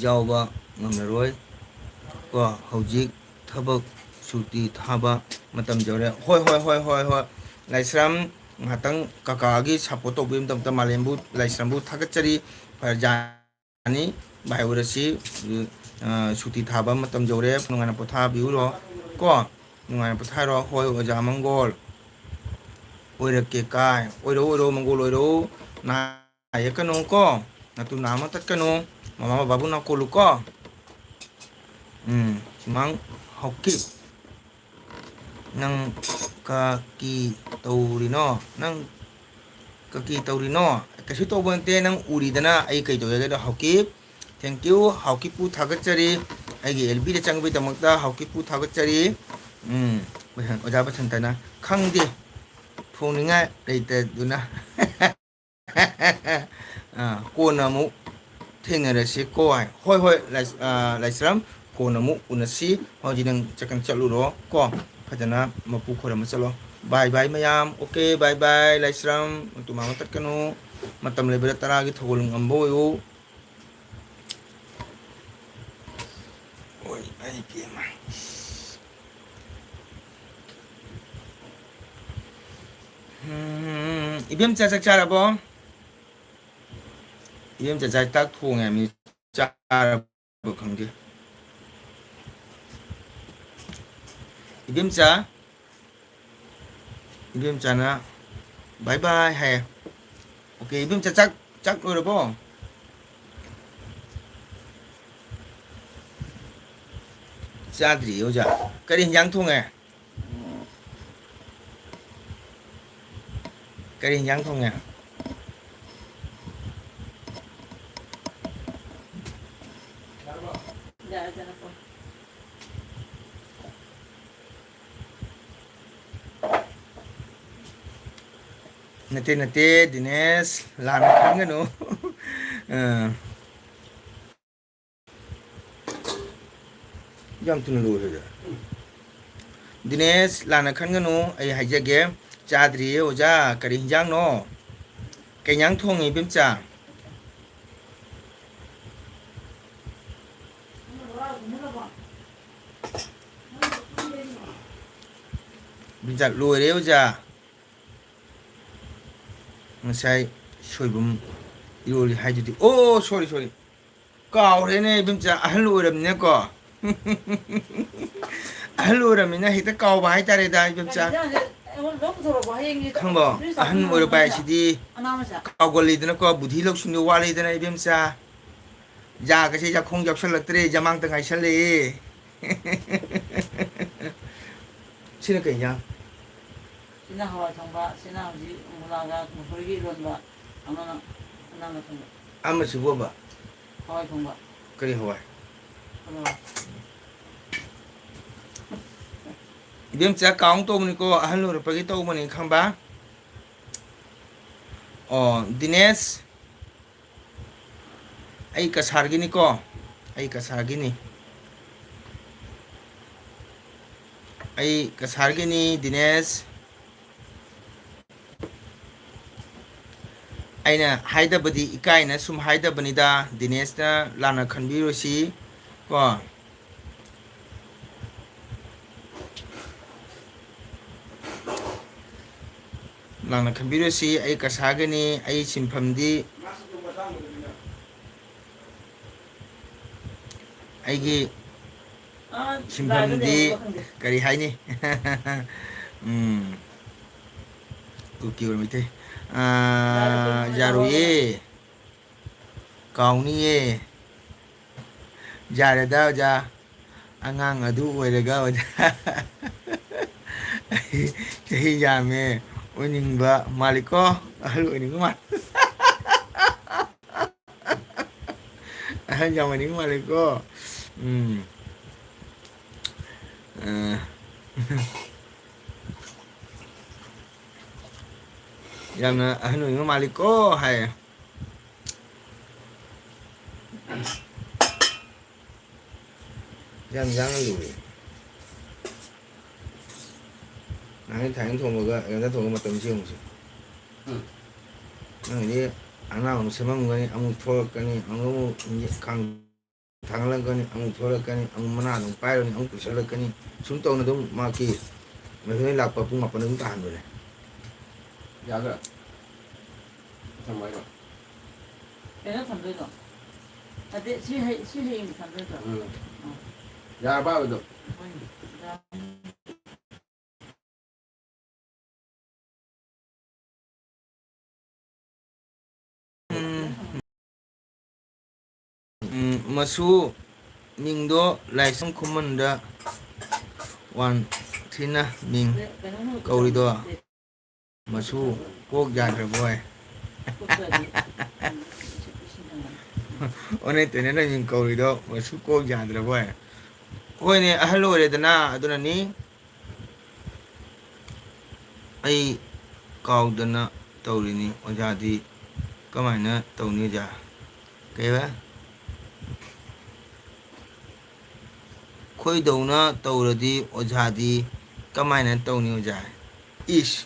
ꯌꯥꯎꯕ ꯉꯝꯂꯔꯣꯏ꯫ ꯀꯣ, ꯍꯧꯖꯤꯛ ꯊꯕꯛ ꯁꯨꯇꯤ ꯊꯥꯕ ꯃꯇꯝ ꯌꯧꯔꯦ꯫ ꯍꯣꯏ, ꯍꯣꯏ, ꯍꯣꯏ, ꯍꯣꯏ, ꯍꯣꯏ꯫ ꯂꯥꯏꯁ꯭ꯔꯝ, ꯉꯥꯏꯍꯥꯛꯇꯪ ꯀꯀꯥꯒꯤ support ꯇꯧꯕꯤꯕꯒꯤꯗꯃꯛꯇ ꯃꯥꯂꯦꯝꯕꯨ, ꯂꯥꯏꯁ꯭ꯔꯝꯕꯨ ꯊꯥꯒꯠꯆꯔꯤ꯫ ꯐꯔꯦ, ꯌꯥꯅꯤ꯫ ꯚꯥꯏ ꯑꯣꯏꯔꯁꯤ, ꯑ, ꯁꯨꯇꯤ ꯊꯥꯕ ꯃꯇꯝ ꯌꯧꯔꯦ꯫ ꯅꯨꯡꯉꯥꯏꯅ ꯄꯣꯊꯥꯕꯤꯔꯨꯔꯣ꯫ ꯀꯣ, ꯅꯨꯡꯉꯥꯏꯅ ꯄꯣꯊꯥꯔꯣ꯫ ꯍꯣꯏ, ꯑꯣꯖꯥ ꯃꯪꯒꯣꯜ꯫ ꯑꯣꯏꯔꯛꯀꯦ ꯀꯥꯏ꯫ ꯑꯣꯏꯔꯛꯎ, ꯑꯣꯏꯔꯛꯎ, ꯃꯪꯒꯣꯜ ꯑꯣꯏꯔꯛꯎ꯫ ꯅꯥ ꯌꯦꯛꯀꯅꯨ ꯀꯣ꯫ ꯅꯇꯨ ꯅꯥꯝꯃ ꯇꯠꯀꯅꯨ꯫ ꯃꯃꯥ ꯕꯕꯥꯕꯨ ꯅꯥꯀꯣꯜꯂꯨ ꯀꯣ꯫ ꯎꯝ, ꯁꯨꯃꯥꯡ ꯍꯧꯀꯤꯞ꯫ ꯅꯪ ꯀꯀꯤ ꯇꯧꯔꯤꯅꯣ? ꯅꯪ ꯀꯀꯤ ꯇꯧꯔꯤꯅꯣ? ꯀꯩꯁꯨ ꯇꯧꯕ ꯅꯠꯇꯦ, ꯅꯪ ꯎꯔꯤꯗꯅ ꯑꯩ ꯀꯩ ꯇꯧꯋꯦ ꯍꯥꯏꯗꯣ꯫ ꯍꯥꯎꯀꯤꯞ, thank you, ꯍꯥꯎꯀꯤꯞꯄꯨ ꯊꯥꯒꯠꯆꯔꯤ꯫ ꯑꯩꯒꯤ ꯑꯦꯜ ꯕꯤꯗ ꯆꯪꯕꯒꯤꯗꯃꯛꯇ ꯍꯥꯎꯀꯤꯞꯄꯨ ꯊꯥꯒꯠꯆꯔꯤ꯫ ꯎꯝ, ꯑꯣꯖꯥ ꯕꯁꯟꯇꯅ, "ꯈꯪꯗꯦ, ꯊꯣꯡꯅꯤꯡꯉꯥꯏ ꯂꯩꯇꯗꯨꯅ꯫ ꯑꯥ, ꯀꯣꯟꯅ ꯑꯃꯨꯛ ꯊꯦꯡꯅꯔꯁꯤ ꯀꯣ" ꯍꯥꯏ꯫ ꯍꯣꯏ, ꯍꯣꯏ, ꯂꯥꯏꯁ-, ꯑꯥ, ꯂꯥꯏꯁ꯭ꯔꯝ, ꯀꯣꯟꯅ ꯑꯃꯨꯛ ꯎꯅꯁꯤ꯫ ꯍꯧꯖꯤꯛ ꯅꯪ ꯆꯠꯀꯟ ꯆꯠꯂꯨꯔꯣ ꯀꯣ, ꯐꯖꯅ ꯃꯄꯨ ꯈꯣꯏꯔꯝꯕ ꯆꯠꯂꯣ꯫ Bye bye ꯃꯌꯥꯝ, okay, bye bye꯫ ꯂꯥꯏꯁ꯭ꯔꯝ, ꯃꯇꯨ ꯃꯥꯡꯕ ꯇꯠꯀꯅꯨ꯫ ꯃꯇꯝ ꯂꯩꯕꯗ ꯇꯔꯥꯒꯤ ꯊꯧꯒꯜ ꯉꯝꯕ ꯑꯣꯏꯌꯨ꯫ ꯍꯣꯏ, ꯑꯩ ꯄꯦꯝꯃ꯫ ꯎꯝ, ꯏꯕꯦꯝꯆꯥ, ꯆꯥꯛ ꯆꯥꯔꯕꯣ? ꯏꯕꯦꯝꯆꯥ, ꯆꯥꯛ, ꯆꯥꯛ ꯊꯣꯡꯉꯦ ꯍꯥꯏꯕꯅꯤ, ꯆꯥꯔꯕꯣ ꯈꯪꯗꯦ꯫ ꯏꯕꯦꯝꯆꯥ, ꯏꯕꯦꯝꯆꯥꯅ bye bye ꯍꯥꯏꯌꯦ꯫ Okay, ꯏꯕꯦꯝꯆꯥ, ꯆꯥꯛ ꯆꯥꯛ ꯂꯣꯏꯔꯕꯣ? ꯆꯥꯗ꯭ꯔꯤꯌꯦ ꯑꯣꯖꯥ꯫ ꯀꯔꯤ ꯍꯤꯟꯖꯥꯡ ꯊꯣꯡꯉꯦ? ꯀꯔꯤ ꯍꯤꯟꯖꯥꯡ ꯊꯣꯡꯉꯦ? ꯅꯠꯇꯦ, ꯅꯠꯇꯦ, ꯗꯤꯅꯦꯁ, ꯂꯥꯟꯅ ꯈꯟꯒꯅꯨ꯫ ꯑ꯫ ꯌꯥꯝ ꯊꯨꯅ ꯂꯣꯏꯈ꯭ꯔꯦꯗ꯫ ꯗꯤꯅꯦꯁ, ꯂꯥꯟꯅ ꯈꯟꯒꯅꯨ, ꯑꯩ ꯍꯥꯏꯖꯒꯦ꯫ ꯆꯥꯗ꯭ꯔꯤꯌꯦ ꯑꯣꯖꯥ, ꯀꯔꯤ ꯍꯤꯟꯖꯥꯡꯅꯣ? ꯀꯩ ꯍꯤꯟꯖꯥꯡ ꯊꯣꯡꯉꯤ, ꯏꯕꯦꯝꯆꯥ? ꯏꯕꯦꯝꯆꯥ, ꯂꯣꯏꯔꯦ ꯑꯣꯖꯥ꯫ ꯉꯁꯥꯏ ꯁꯣꯏꯕꯨꯝ ꯏꯔꯣꯜꯂꯤ ꯍꯥꯏꯗꯨꯗꯤ꯫ ꯑꯣ, sorry, sorry꯫ ꯀꯥꯎꯔꯦꯅꯦ, ꯏꯕꯦꯝꯆꯥ, ꯑꯍꯜ ꯑꯣꯏꯔꯕꯅꯤꯅꯀꯣ꯫ ꯑꯍꯜ ꯑꯣꯏꯔꯕꯅꯤꯅ ꯍꯦꯛꯇ ꯀꯥꯎꯕ ꯍꯥꯏꯇꯥꯔꯦꯗ, ꯏꯕꯦꯝꯆꯥ꯫ ꯈꯪꯕꯣ? ꯑꯍꯜ ꯑꯣꯏꯔꯛꯄ ꯍꯥꯏꯁꯤꯗꯤ ꯀꯥꯎꯒꯜꯂꯤꯗꯅꯀꯣ, ꯕꯨꯙꯤ ꯂꯧꯁꯤꯡꯗꯣ ꯋꯥꯠꯂꯤꯗꯅ, ꯏꯕꯦꯝꯆꯥ꯫ ꯌꯥꯒꯁꯦ ꯌꯥꯈꯣꯡ ꯌꯥꯎꯁꯜꯂꯛꯇ꯭ꯔꯦ, ꯌꯥꯃꯥꯡꯇ ꯉꯥꯏꯁꯜꯂꯛꯑꯦ꯫ ꯁꯤꯅ ꯀꯩ ꯏꯟꯖꯥꯡ? ꯁꯤꯅ ꯍꯋꯥꯏ ꯊꯣꯡꯕ, ꯁꯤꯅ ꯍꯧꯖꯤꯛ ꯃꯨꯂꯥꯒ ꯃꯨꯁꯣꯔꯤꯒꯤ ꯏꯔꯣꯟꯕ, ꯑꯃꯅ ꯃꯅꯥ ꯃꯁꯤꯡ꯫ ꯑꯃꯁꯤꯕꯨꯕ? ꯍꯋꯥꯏ ꯊꯣꯡꯕ꯫ ꯀꯔꯤ ꯍꯋꯥꯏ? ꯀꯣꯂꯤ ꯍꯋꯥꯏ꯫ ꯏꯕꯦꯝꯆꯥ, ꯀꯥꯎꯟ ꯇꯧꯕꯅꯤꯀꯣ, ꯑꯍꯜ ꯑꯣꯏꯔꯛꯄꯒꯤ ꯇꯧꯕꯅꯤ, ꯈꯪꯕ? ꯑꯣ, ꯗꯤꯅꯦꯁ, ꯑꯩ ꯀꯁꯥꯔꯒꯤꯅꯤꯀꯣ, ꯑꯩ ꯀꯁꯥꯔꯒꯤꯅꯤ, ꯑꯩ ꯀꯁꯥꯔꯒꯤꯅꯤ, ꯗꯤꯅꯦꯁ꯫ ꯑꯩꯅ ꯍꯥꯏꯗꯕꯗꯤ ꯏꯀꯥꯏꯅ ꯁꯨꯝ ꯍꯥꯏꯗꯕꯅꯤꯗ, ꯗꯤꯅꯦꯁꯅ ꯂꯥꯟꯅ ꯈꯟꯕꯤꯔꯣꯏꯁꯤ ꯀꯣ꯫ ꯂꯥꯟꯅ ꯈꯟꯕꯤꯔꯣꯏꯁꯤ, ꯑꯩ ꯀꯁꯥꯔꯒꯤꯅꯤ, ꯑꯩ ꯁꯤꯟꯐꯝꯗꯤ, ꯑꯩꯒꯤ ꯁꯤꯟꯐꯝꯗꯤ ꯀꯔꯤ ꯍꯥꯏꯅꯤ? ꯎꯝ, ꯀꯨꯀꯤ ꯑꯣꯏꯔ ꯃꯩꯇꯩ꯫ ꯑꯥ, ꯌꯥꯔꯣꯏꯌꯦ꯫ ꯀꯥꯎꯅꯤꯌꯦ꯫ ꯌꯥꯔꯦꯗ ꯑꯣꯖꯥ, ꯑꯉꯥꯡ ꯑꯗꯨ ꯑꯣꯏꯔꯒ ꯑꯣꯖꯥ꯫ ꯑꯩ ꯆꯍꯤ ꯌꯥꯝꯃꯦ, ꯑꯣꯏꯅꯤꯡꯕ ꯃꯥꯜꯂꯤꯀꯣ, ꯑꯍꯜ ꯑꯣꯏꯅꯤꯡꯕ ꯃꯥꯜꯂꯤ꯫ ꯑꯍꯜ ꯌꯥꯝ ꯑꯣꯏꯅꯤꯡꯕ ꯃꯥꯜꯂꯤꯀꯣ꯫ ꯎꯝ꯫ ꯑ, ꯌꯥꯝꯅ ꯑꯍꯟ ꯑꯣꯏꯅꯤꯡꯕ ꯃꯥꯜꯂꯤꯀꯣ ꯍꯥꯏ꯫ ꯌꯥꯝ ꯌꯥꯡꯅ ꯂꯨꯔꯦ꯫ ꯅꯍꯥꯟꯒꯩ ꯊꯥꯏꯅ ꯊꯣꯡꯕꯒ ꯀꯩꯅꯣꯗ ꯊꯣꯡꯕ ꯃꯇꯝꯁꯤ ꯌꯦꯡꯉꯨꯁꯦ꯫ ꯎꯝ꯫ ꯅꯪꯒꯤꯗꯤ ꯑꯅꯥꯕ ꯑꯃꯨꯛ ꯁꯦꯝꯃꯝꯒꯅꯤ, ꯑꯃꯨꯛ ꯊꯣꯛꯂꯛꯀꯅꯤ, ꯑꯃꯨꯛ ꯈꯥꯡ ꯊꯥꯡꯒꯠꯂꯛꯀꯅꯤ, ꯑꯃꯨꯛ ꯊꯣꯛꯂꯛꯀꯅꯤ, ꯑꯃꯨꯛ ꯃꯅꯥꯗ ꯑꯃꯨꯛ ꯄꯥꯏꯔꯨꯅꯤ, ꯑꯃꯨꯛ ꯄꯨꯁꯜꯂꯛꯀꯅꯤ꯫ ꯁꯨꯝ ꯇꯧꯅ ꯑꯗꯨꯝ ꯃꯍꯥꯛꯀꯤ ꯃꯤꯑꯣꯏ ꯂꯥꯛꯄ ꯄꯨꯡ ꯃꯥꯄꯟꯗ ꯑꯗꯨꯝ ꯇꯥꯍꯟꯗꯣꯏꯅꯦ꯫ ꯌꯥꯗ꯭ꯔꯥ? ꯊꯝꯃꯣ ꯍꯥꯏꯔꯣ? ꯀꯩꯗ ꯊꯝꯗꯣꯏꯅꯣ? ꯅꯠꯇꯦ, ꯁꯤ ꯍꯩ-, ꯁꯤ ꯍꯌꯦꯡ ꯊꯝꯗꯣꯏ ꯅꯠꯇ꯭ꯔꯣ? ꯎꯝ꯫ ꯑꯥ꯫ ꯌꯥꯔꯕ ꯑꯗꯣ? ꯍꯣꯏꯅꯦ꯫ ꯌꯥꯔꯅꯤ꯫ ꯎꯝ꯫ ꯎꯝ, ꯃꯁꯨ ꯃꯤꯡꯗꯣ ꯂꯥꯏꯁ꯭ꯔꯝ ꯈꯨꯃꯟꯗ ꯋꯥꯟ ꯊꯤꯅ ꯃꯤꯡ ꯀꯧꯔꯤꯗꯣ꯫ ꯃꯁꯨ ꯀꯣꯛ ꯌꯥꯗ꯭ꯔꯕꯣꯏ? ꯑꯣꯟꯅ ꯇꯩꯅꯅ ꯃꯤꯡ ꯀꯧꯔꯤꯗꯣ ꯃꯁꯨ ꯀꯣꯛ ꯌꯥꯗ꯭ꯔꯕꯣꯏ? ꯍꯣꯏꯅꯦ, ꯑꯍꯜ ꯑꯣꯏꯔꯦꯗꯅ, ꯑꯗꯨꯅꯅꯤ꯫ ꯑꯩ ꯀꯥꯎꯗꯅ ꯇꯧꯔꯤꯅꯤ, ꯑꯣꯖꯥꯗꯤ ꯀꯃꯥꯏꯅ ꯇꯧꯅꯤ ꯑꯣꯖꯥ? ꯀꯩꯕ? ꯑꯩꯈꯣꯏꯗꯧꯅ ꯇꯧꯔꯗꯤ ꯑꯣꯖꯥꯗꯤ ꯀꯃꯥꯏꯅ ꯇꯧꯅꯤ ꯑꯣꯖꯥ? ꯏꯁ!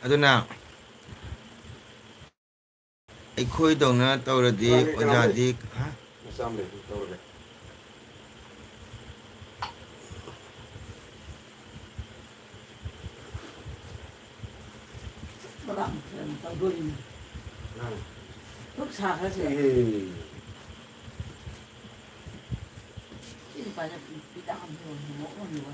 ꯑꯗꯨꯅ ꯑꯩꯈꯣꯏꯗꯧꯅ ꯇꯧꯔꯗꯤ ꯑꯣꯖꯥꯗꯤ, ꯍꯥ? ꯃꯆꯥ ꯑꯃ ꯂꯩꯕꯗꯨ ꯇꯧꯔꯒꯦ꯫ ꯕꯂꯥ ꯃꯊꯦꯜ ꯑꯃ ꯇꯧꯗꯣꯔꯤꯅꯤ꯫ ꯅꯪ ꯗꯨꯛ ꯁꯥꯈ꯭ꯔꯁꯦ꯫ ꯑꯦ꯫ ꯁꯤ ꯅꯨꯄꯥꯁꯦ ꯄꯤꯇꯥ ꯑꯃ ꯃꯑꯣꯡ ꯑꯃ꯫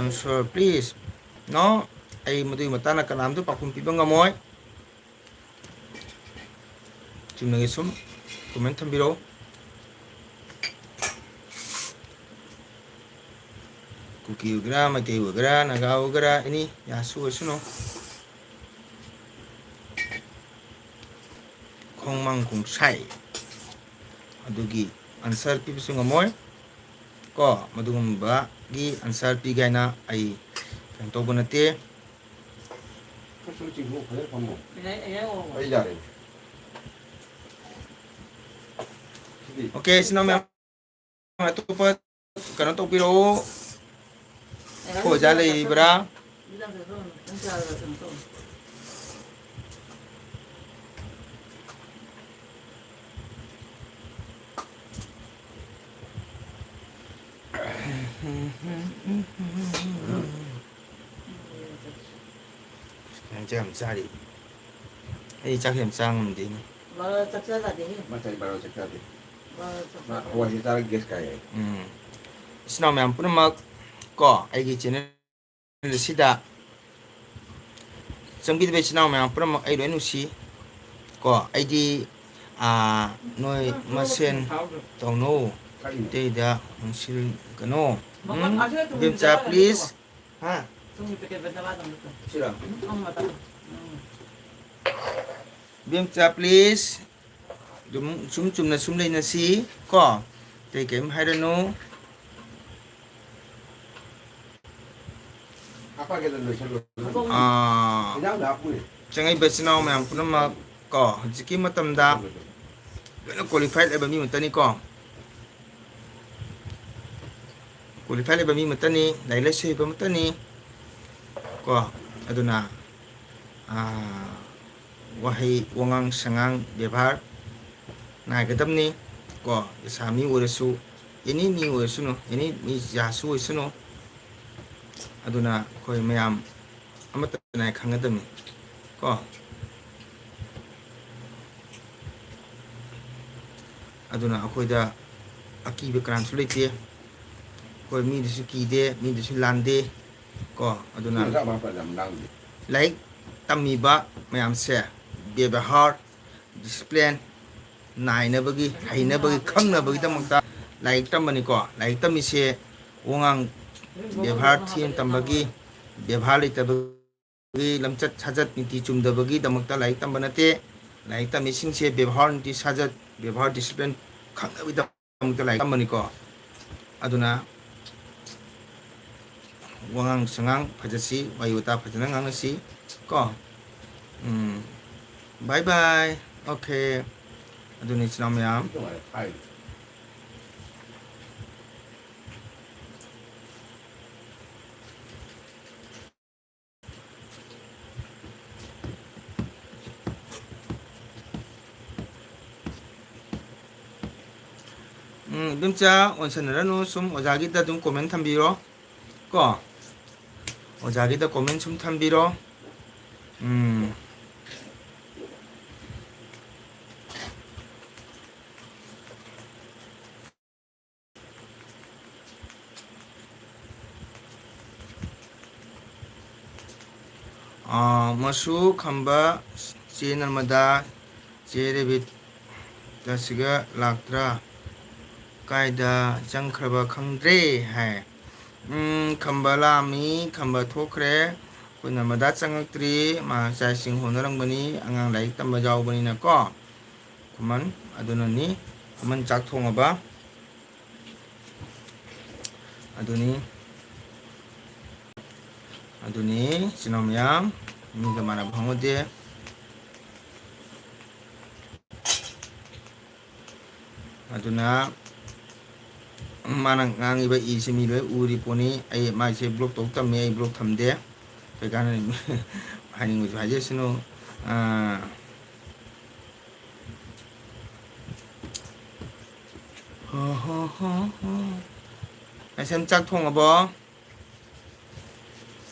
Answer, please. No, ꯑꯩ ꯃꯗꯨꯒꯤ ꯃꯇꯥꯡꯗ ꯀꯅꯥꯝꯇ ꯄꯥꯎꯈꯨꯝ ꯄꯤꯕ ꯉꯝꯃꯣꯏ꯫ ꯆꯨꯝꯅꯒꯤ ꯁꯨꯝ comment ꯊꯝꯕꯤꯔꯛꯎ꯫ ꯀꯨꯀꯤ ꯑꯣꯏꯒꯦꯔꯥ, ꯃꯩꯇꯩ ꯑꯣꯏꯒꯦꯔꯥ, ꯅꯥꯒꯥ ꯑꯣꯏꯒꯦꯔꯥ, ꯑꯦꯅꯤ ꯌꯥꯁꯨ ꯑꯣꯏꯁꯅꯨ꯫ ꯈꯣꯡꯃꯥꯡ ꯈꯣꯡꯁꯥꯏ꯫ ꯑꯗꯨꯒꯤ answer ꯄꯤꯕꯁꯨ ꯉꯝꯃꯣꯏ꯫ ꯀꯣ, ꯃꯗꯨꯒꯨꯝꯕꯒꯤ answer ꯄꯤꯒꯦ ꯍꯥꯏꯅ ꯑꯩ ꯀꯩꯅꯣ ꯇꯧꯕ ꯅꯠꯇꯦ꯫ ꯈꯔ ꯁꯨꯝ ꯆꯤꯡꯊꯣꯛꯑꯣ, ꯐꯖꯅ ꯐꯝꯃꯣ꯫ ꯑꯩ ꯌꯥꯔꯦ꯫ ꯁꯤꯗꯤ? OK, ꯏꯆꯤꯟ ꯏꯅꯥꯎ ꯃꯌꯥꯝ, ꯑꯇꯣꯞꯄ ꯀꯩꯅꯣ ꯇꯧꯕꯤꯔꯛꯑꯣ꯫ ꯑꯩꯈꯣꯏ ꯑꯣꯖꯥ ꯂꯩꯔꯤꯕ꯭ꯔꯥ? ꯅꯪ ꯆꯥꯛ ꯌꯥꯝ ꯆꯥꯔꯤ꯫ ꯑꯩ ꯆꯥꯛ ꯌꯥꯝ ꯆꯥ ꯉꯝꯗꯦꯅꯦ꯫ ꯕꯥꯔꯣ ꯆꯥꯛ ꯆꯥ ꯌꯥꯗꯦꯍꯦ꯫ ꯃꯥ ꯆꯍꯤ ꯕꯥꯔꯣ ꯆꯥꯛ ꯆꯥꯗꯦ꯫ ꯕꯥꯔꯣ ꯆꯥꯛ ꯃꯥ ꯆꯥꯗꯦ꯫ ꯍꯋꯥꯏꯁꯦ ꯆꯥꯔꯒ gas ꯀꯥꯏꯌꯦ꯫ ꯎꯝ꯫ ꯏꯆꯤꯟ ꯏꯅꯥꯎ ꯃꯌꯥꯝ ꯄꯨꯝꯅꯃꯛ ꯀꯣ, ꯑꯩꯒꯤ channel ꯑꯁꯤꯗ ꯆꯪꯕꯤꯔꯤꯕ ꯏꯆꯤꯟ ꯏꯅꯥꯎ ꯃꯌꯥꯝ ꯄꯨꯝꯅꯃꯛ ꯑꯩ ꯂꯣꯏ ꯅꯨꯡꯁꯤ ꯀꯣ꯫ ꯑꯩꯗꯤ, ꯑꯥ, ꯅꯣꯏ ꯃꯁꯦꯟ ꯇꯧꯅꯧ, ꯑꯇꯩꯗ ꯅꯨꯡꯁꯤꯒꯅꯨ꯫ ꯎꯝ? ꯏꯕꯦꯝꯆꯥ, please꯫ ꯍꯥ? ꯁꯤꯔꯣ? ꯏꯕꯦꯝꯆꯥ, please꯫ ꯑꯗꯨꯝ ꯁꯨꯝ ꯆꯨꯝꯅ ꯁꯨꯝ ꯂꯩꯅꯁꯤ ꯀꯣ꯫ ꯑꯇꯩ ꯀꯩꯝ ꯍꯥꯏꯔꯅꯨ꯫ ꯑꯥ, ꯆꯪꯉꯛꯏꯕ ꯏꯆꯤꯟ ꯏꯅꯥꯎ ꯃꯌꯥꯝ ꯄꯨꯝꯅꯃꯛ ꯀꯣ, ꯍꯧꯖꯤꯛꯀꯤ ꯃꯇꯝꯗ ꯂꯣꯏꯅ qualified ꯑꯣꯏꯕ ꯃꯤ ꯉꯥꯛꯇꯅꯤꯀꯣ꯫ ꯀ꯭ꯋꯥꯂꯤꯐꯥꯏ ꯂꯩꯕ ꯃꯤ ꯑꯃꯠꯇꯅꯤ, ꯂꯥꯏꯔꯤꯛ ꯂꯥꯏꯁꯨ ꯍꯩꯕ ꯑꯃꯠꯇꯅꯤ꯫ ꯀꯣ, ꯑꯗꯨꯅ, ꯑꯥ, ꯋꯥꯍꯩ, ꯋꯥꯉꯥꯡ ꯁꯉꯥꯡ, ꯕꯦꯕꯥꯔ ꯅꯥꯏꯒꯗꯕꯅꯤ꯫ ꯀꯣ, ꯂꯩꯁꯥ ꯃꯤ ꯑꯣꯏꯔꯁꯨ, ꯑꯦꯅꯤ ꯃꯤ ꯑꯣꯏꯔꯁꯅꯨ, ꯑꯦꯅꯤ ꯃꯤ ꯖꯥꯠꯁꯨ ꯑꯣꯏꯁꯅꯨ, ꯑꯗꯨꯅ ꯑꯩꯈꯣꯏ ꯃꯌꯥꯝ ꯑꯃꯠꯇ ꯅꯥꯏ ꯈꯪꯒꯗꯕꯅꯤ꯫ ꯀꯣ, ꯑꯗꯨꯅ ꯑꯩꯈꯣꯏꯗ ꯑꯀꯤꯕ ꯀꯅꯥꯁꯨ ꯂꯩꯇꯦ꯫ ꯑꯩꯈꯣꯏ ꯃꯤꯗꯁꯨ ꯀꯤꯗꯦ, ꯃꯤꯗꯁꯨ ꯂꯥꯟꯗꯦ꯫ ꯀꯣ, ꯑꯗꯨꯅ ꯂꯥꯏꯔꯤꯛ ꯇꯝꯃꯤꯕ ꯃꯌꯥꯝꯁꯦ ꯕꯦꯕꯍꯥꯔ, ꯗꯤꯁꯤꯄ꯭ꯂꯤꯟ ꯅꯥꯏꯅꯕꯒꯤ, ꯍꯩꯅꯕꯒꯤ, ꯈꯪꯅꯕꯒꯤꯗꯃꯛꯇ ꯂꯥꯏꯔꯤꯛ ꯇꯝꯕꯅꯤꯀꯣ꯫ ꯂꯥꯏꯔꯤꯛ ꯇꯝꯃꯤꯁꯦ ꯋꯥꯉꯥꯡ ꯕꯦꯕꯥꯔ ꯊꯤꯅ ꯇꯝꯕꯒꯤ, ꯕꯦꯕꯥꯔ ꯂꯩꯇꯕꯒꯤ, ꯂꯝꯆꯠ ꯁꯥꯖꯠ ꯅꯤꯇꯤ ꯆꯨꯝꯗꯕꯒꯤꯗꯃꯛꯇ ꯂꯥꯏꯔꯤꯛ ꯇꯝꯕ ꯅꯠꯇꯦ꯫ ꯂꯥꯏꯔꯤꯛ ꯇꯝꯃꯤꯁꯤꯡꯁꯦ ꯕꯦꯕꯥꯔ ꯅꯤꯇꯤ ꯁꯥꯖꯠ, ꯕꯦꯕꯥꯔ ꯗꯤꯁꯤꯄ꯭ꯂꯤꯟ ꯈꯪꯅꯕꯒꯤꯗꯃꯛꯇ ꯂꯥꯏꯔꯤꯛ ꯇꯝꯕꯅꯤꯀꯣ꯫ ꯑꯗꯨꯅ ꯋꯥꯉꯥꯡ ꯁꯉꯥꯡ ꯐꯖꯁꯤ, ꯋꯥꯍꯩ ꯋꯥꯇꯥ ꯐꯖꯅ ꯉꯥꯡꯅꯁꯤ ꯀꯣ꯫ ꯎꯝ, bye bye꯫ Okay꯫ ꯑꯗꯨꯅꯤ ꯏꯆꯤꯟ ꯏꯅꯥꯎ ꯃꯌꯥꯝ꯫ ꯎꯝ, ꯏꯗꯣꯝꯆꯥ, ꯑꯣꯟꯁꯟꯅꯔꯅꯨ, ꯁꯨꯝ ꯑꯣꯖꯥꯒꯤꯗ ꯑꯗꯨꯝ comment ꯊꯝꯕꯤꯔꯣ ꯀꯣ꯫ ꯑꯣꯖꯥꯒꯤꯗ comment ꯁꯨꯝ ꯊꯝꯕꯤꯔꯣ꯫ ꯎꯝ꯫ ꯑꯥ, ꯃꯁꯨ ꯈꯝꯕ, ꯆꯦ ꯅꯔꯃꯗꯥ, ꯆꯦ ꯔꯦꯕꯤꯇꯥꯁꯤꯒ ꯂꯥꯛꯇ꯭ꯔꯥ? ꯀꯥꯏꯗ ꯆꯪꯈ꯭ꯔꯕ ꯈꯪꯗ꯭ꯔꯦ ꯍꯥꯏ꯫ ꯎꯝ, ꯈꯝꯕ ꯂꯥꯛꯑꯝꯃꯤ, ꯈꯝꯕ ꯊꯣꯛꯈ꯭ꯔꯦ꯫ ꯑꯩꯈꯣꯏ ꯅꯔꯃꯗꯥ ꯆꯪꯉꯛꯇ꯭ꯔꯤ, ꯃꯥ ꯆꯥꯛ ꯏꯁꯤꯡ ꯍꯣꯠꯅꯔꯝꯒꯅꯤ, ꯑꯉꯥꯡ ꯂꯥꯏꯔꯤꯛ ꯇꯝꯕ ꯌꯥꯎꯕꯅꯤꯅꯀꯣ꯫ ꯈꯨꯃꯟ ꯑꯗꯨꯅꯅꯤ, ꯈꯨꯃꯟ ꯆꯥꯛ ꯊꯣꯡꯉꯕ꯫ ꯑꯗꯨꯅꯤ, ꯑꯗꯨꯅꯤ, ꯏꯆꯤꯟ ꯏꯅꯥꯎ ꯃꯌꯥꯝ, ꯃꯤꯒ ꯃꯥꯟꯅꯕ ꯍꯧꯅꯗꯦ꯫ ꯑꯗꯨꯅ, ꯃꯥꯅ ꯉꯥꯡꯉꯤꯕ ꯏꯁꯦ ꯃꯤ ꯂꯣꯏ ꯎꯔꯤ ꯄꯣꯠꯅꯤ꯫ ꯑꯩ ꯃꯥꯏꯁꯦ ꯕ꯭ꯂꯣꯛ ꯇꯧ ꯇꯝꯃꯦ, ꯑꯩ ꯕ꯭ꯂꯣꯛ ꯊꯝꯗꯦ꯫ ꯀꯩ ꯀꯥꯟꯅꯅꯤ? ꯍꯥꯏꯅꯤꯡꯕꯁꯨ ꯍꯥꯏꯖꯁꯅꯨ꯫ ꯑꯥ, ꯍꯣ, ꯍꯣ, ꯍꯣ, ꯍꯣ꯫ ꯅꯁꯝ ꯆꯥꯛ ꯊꯣꯡꯉꯕꯣ?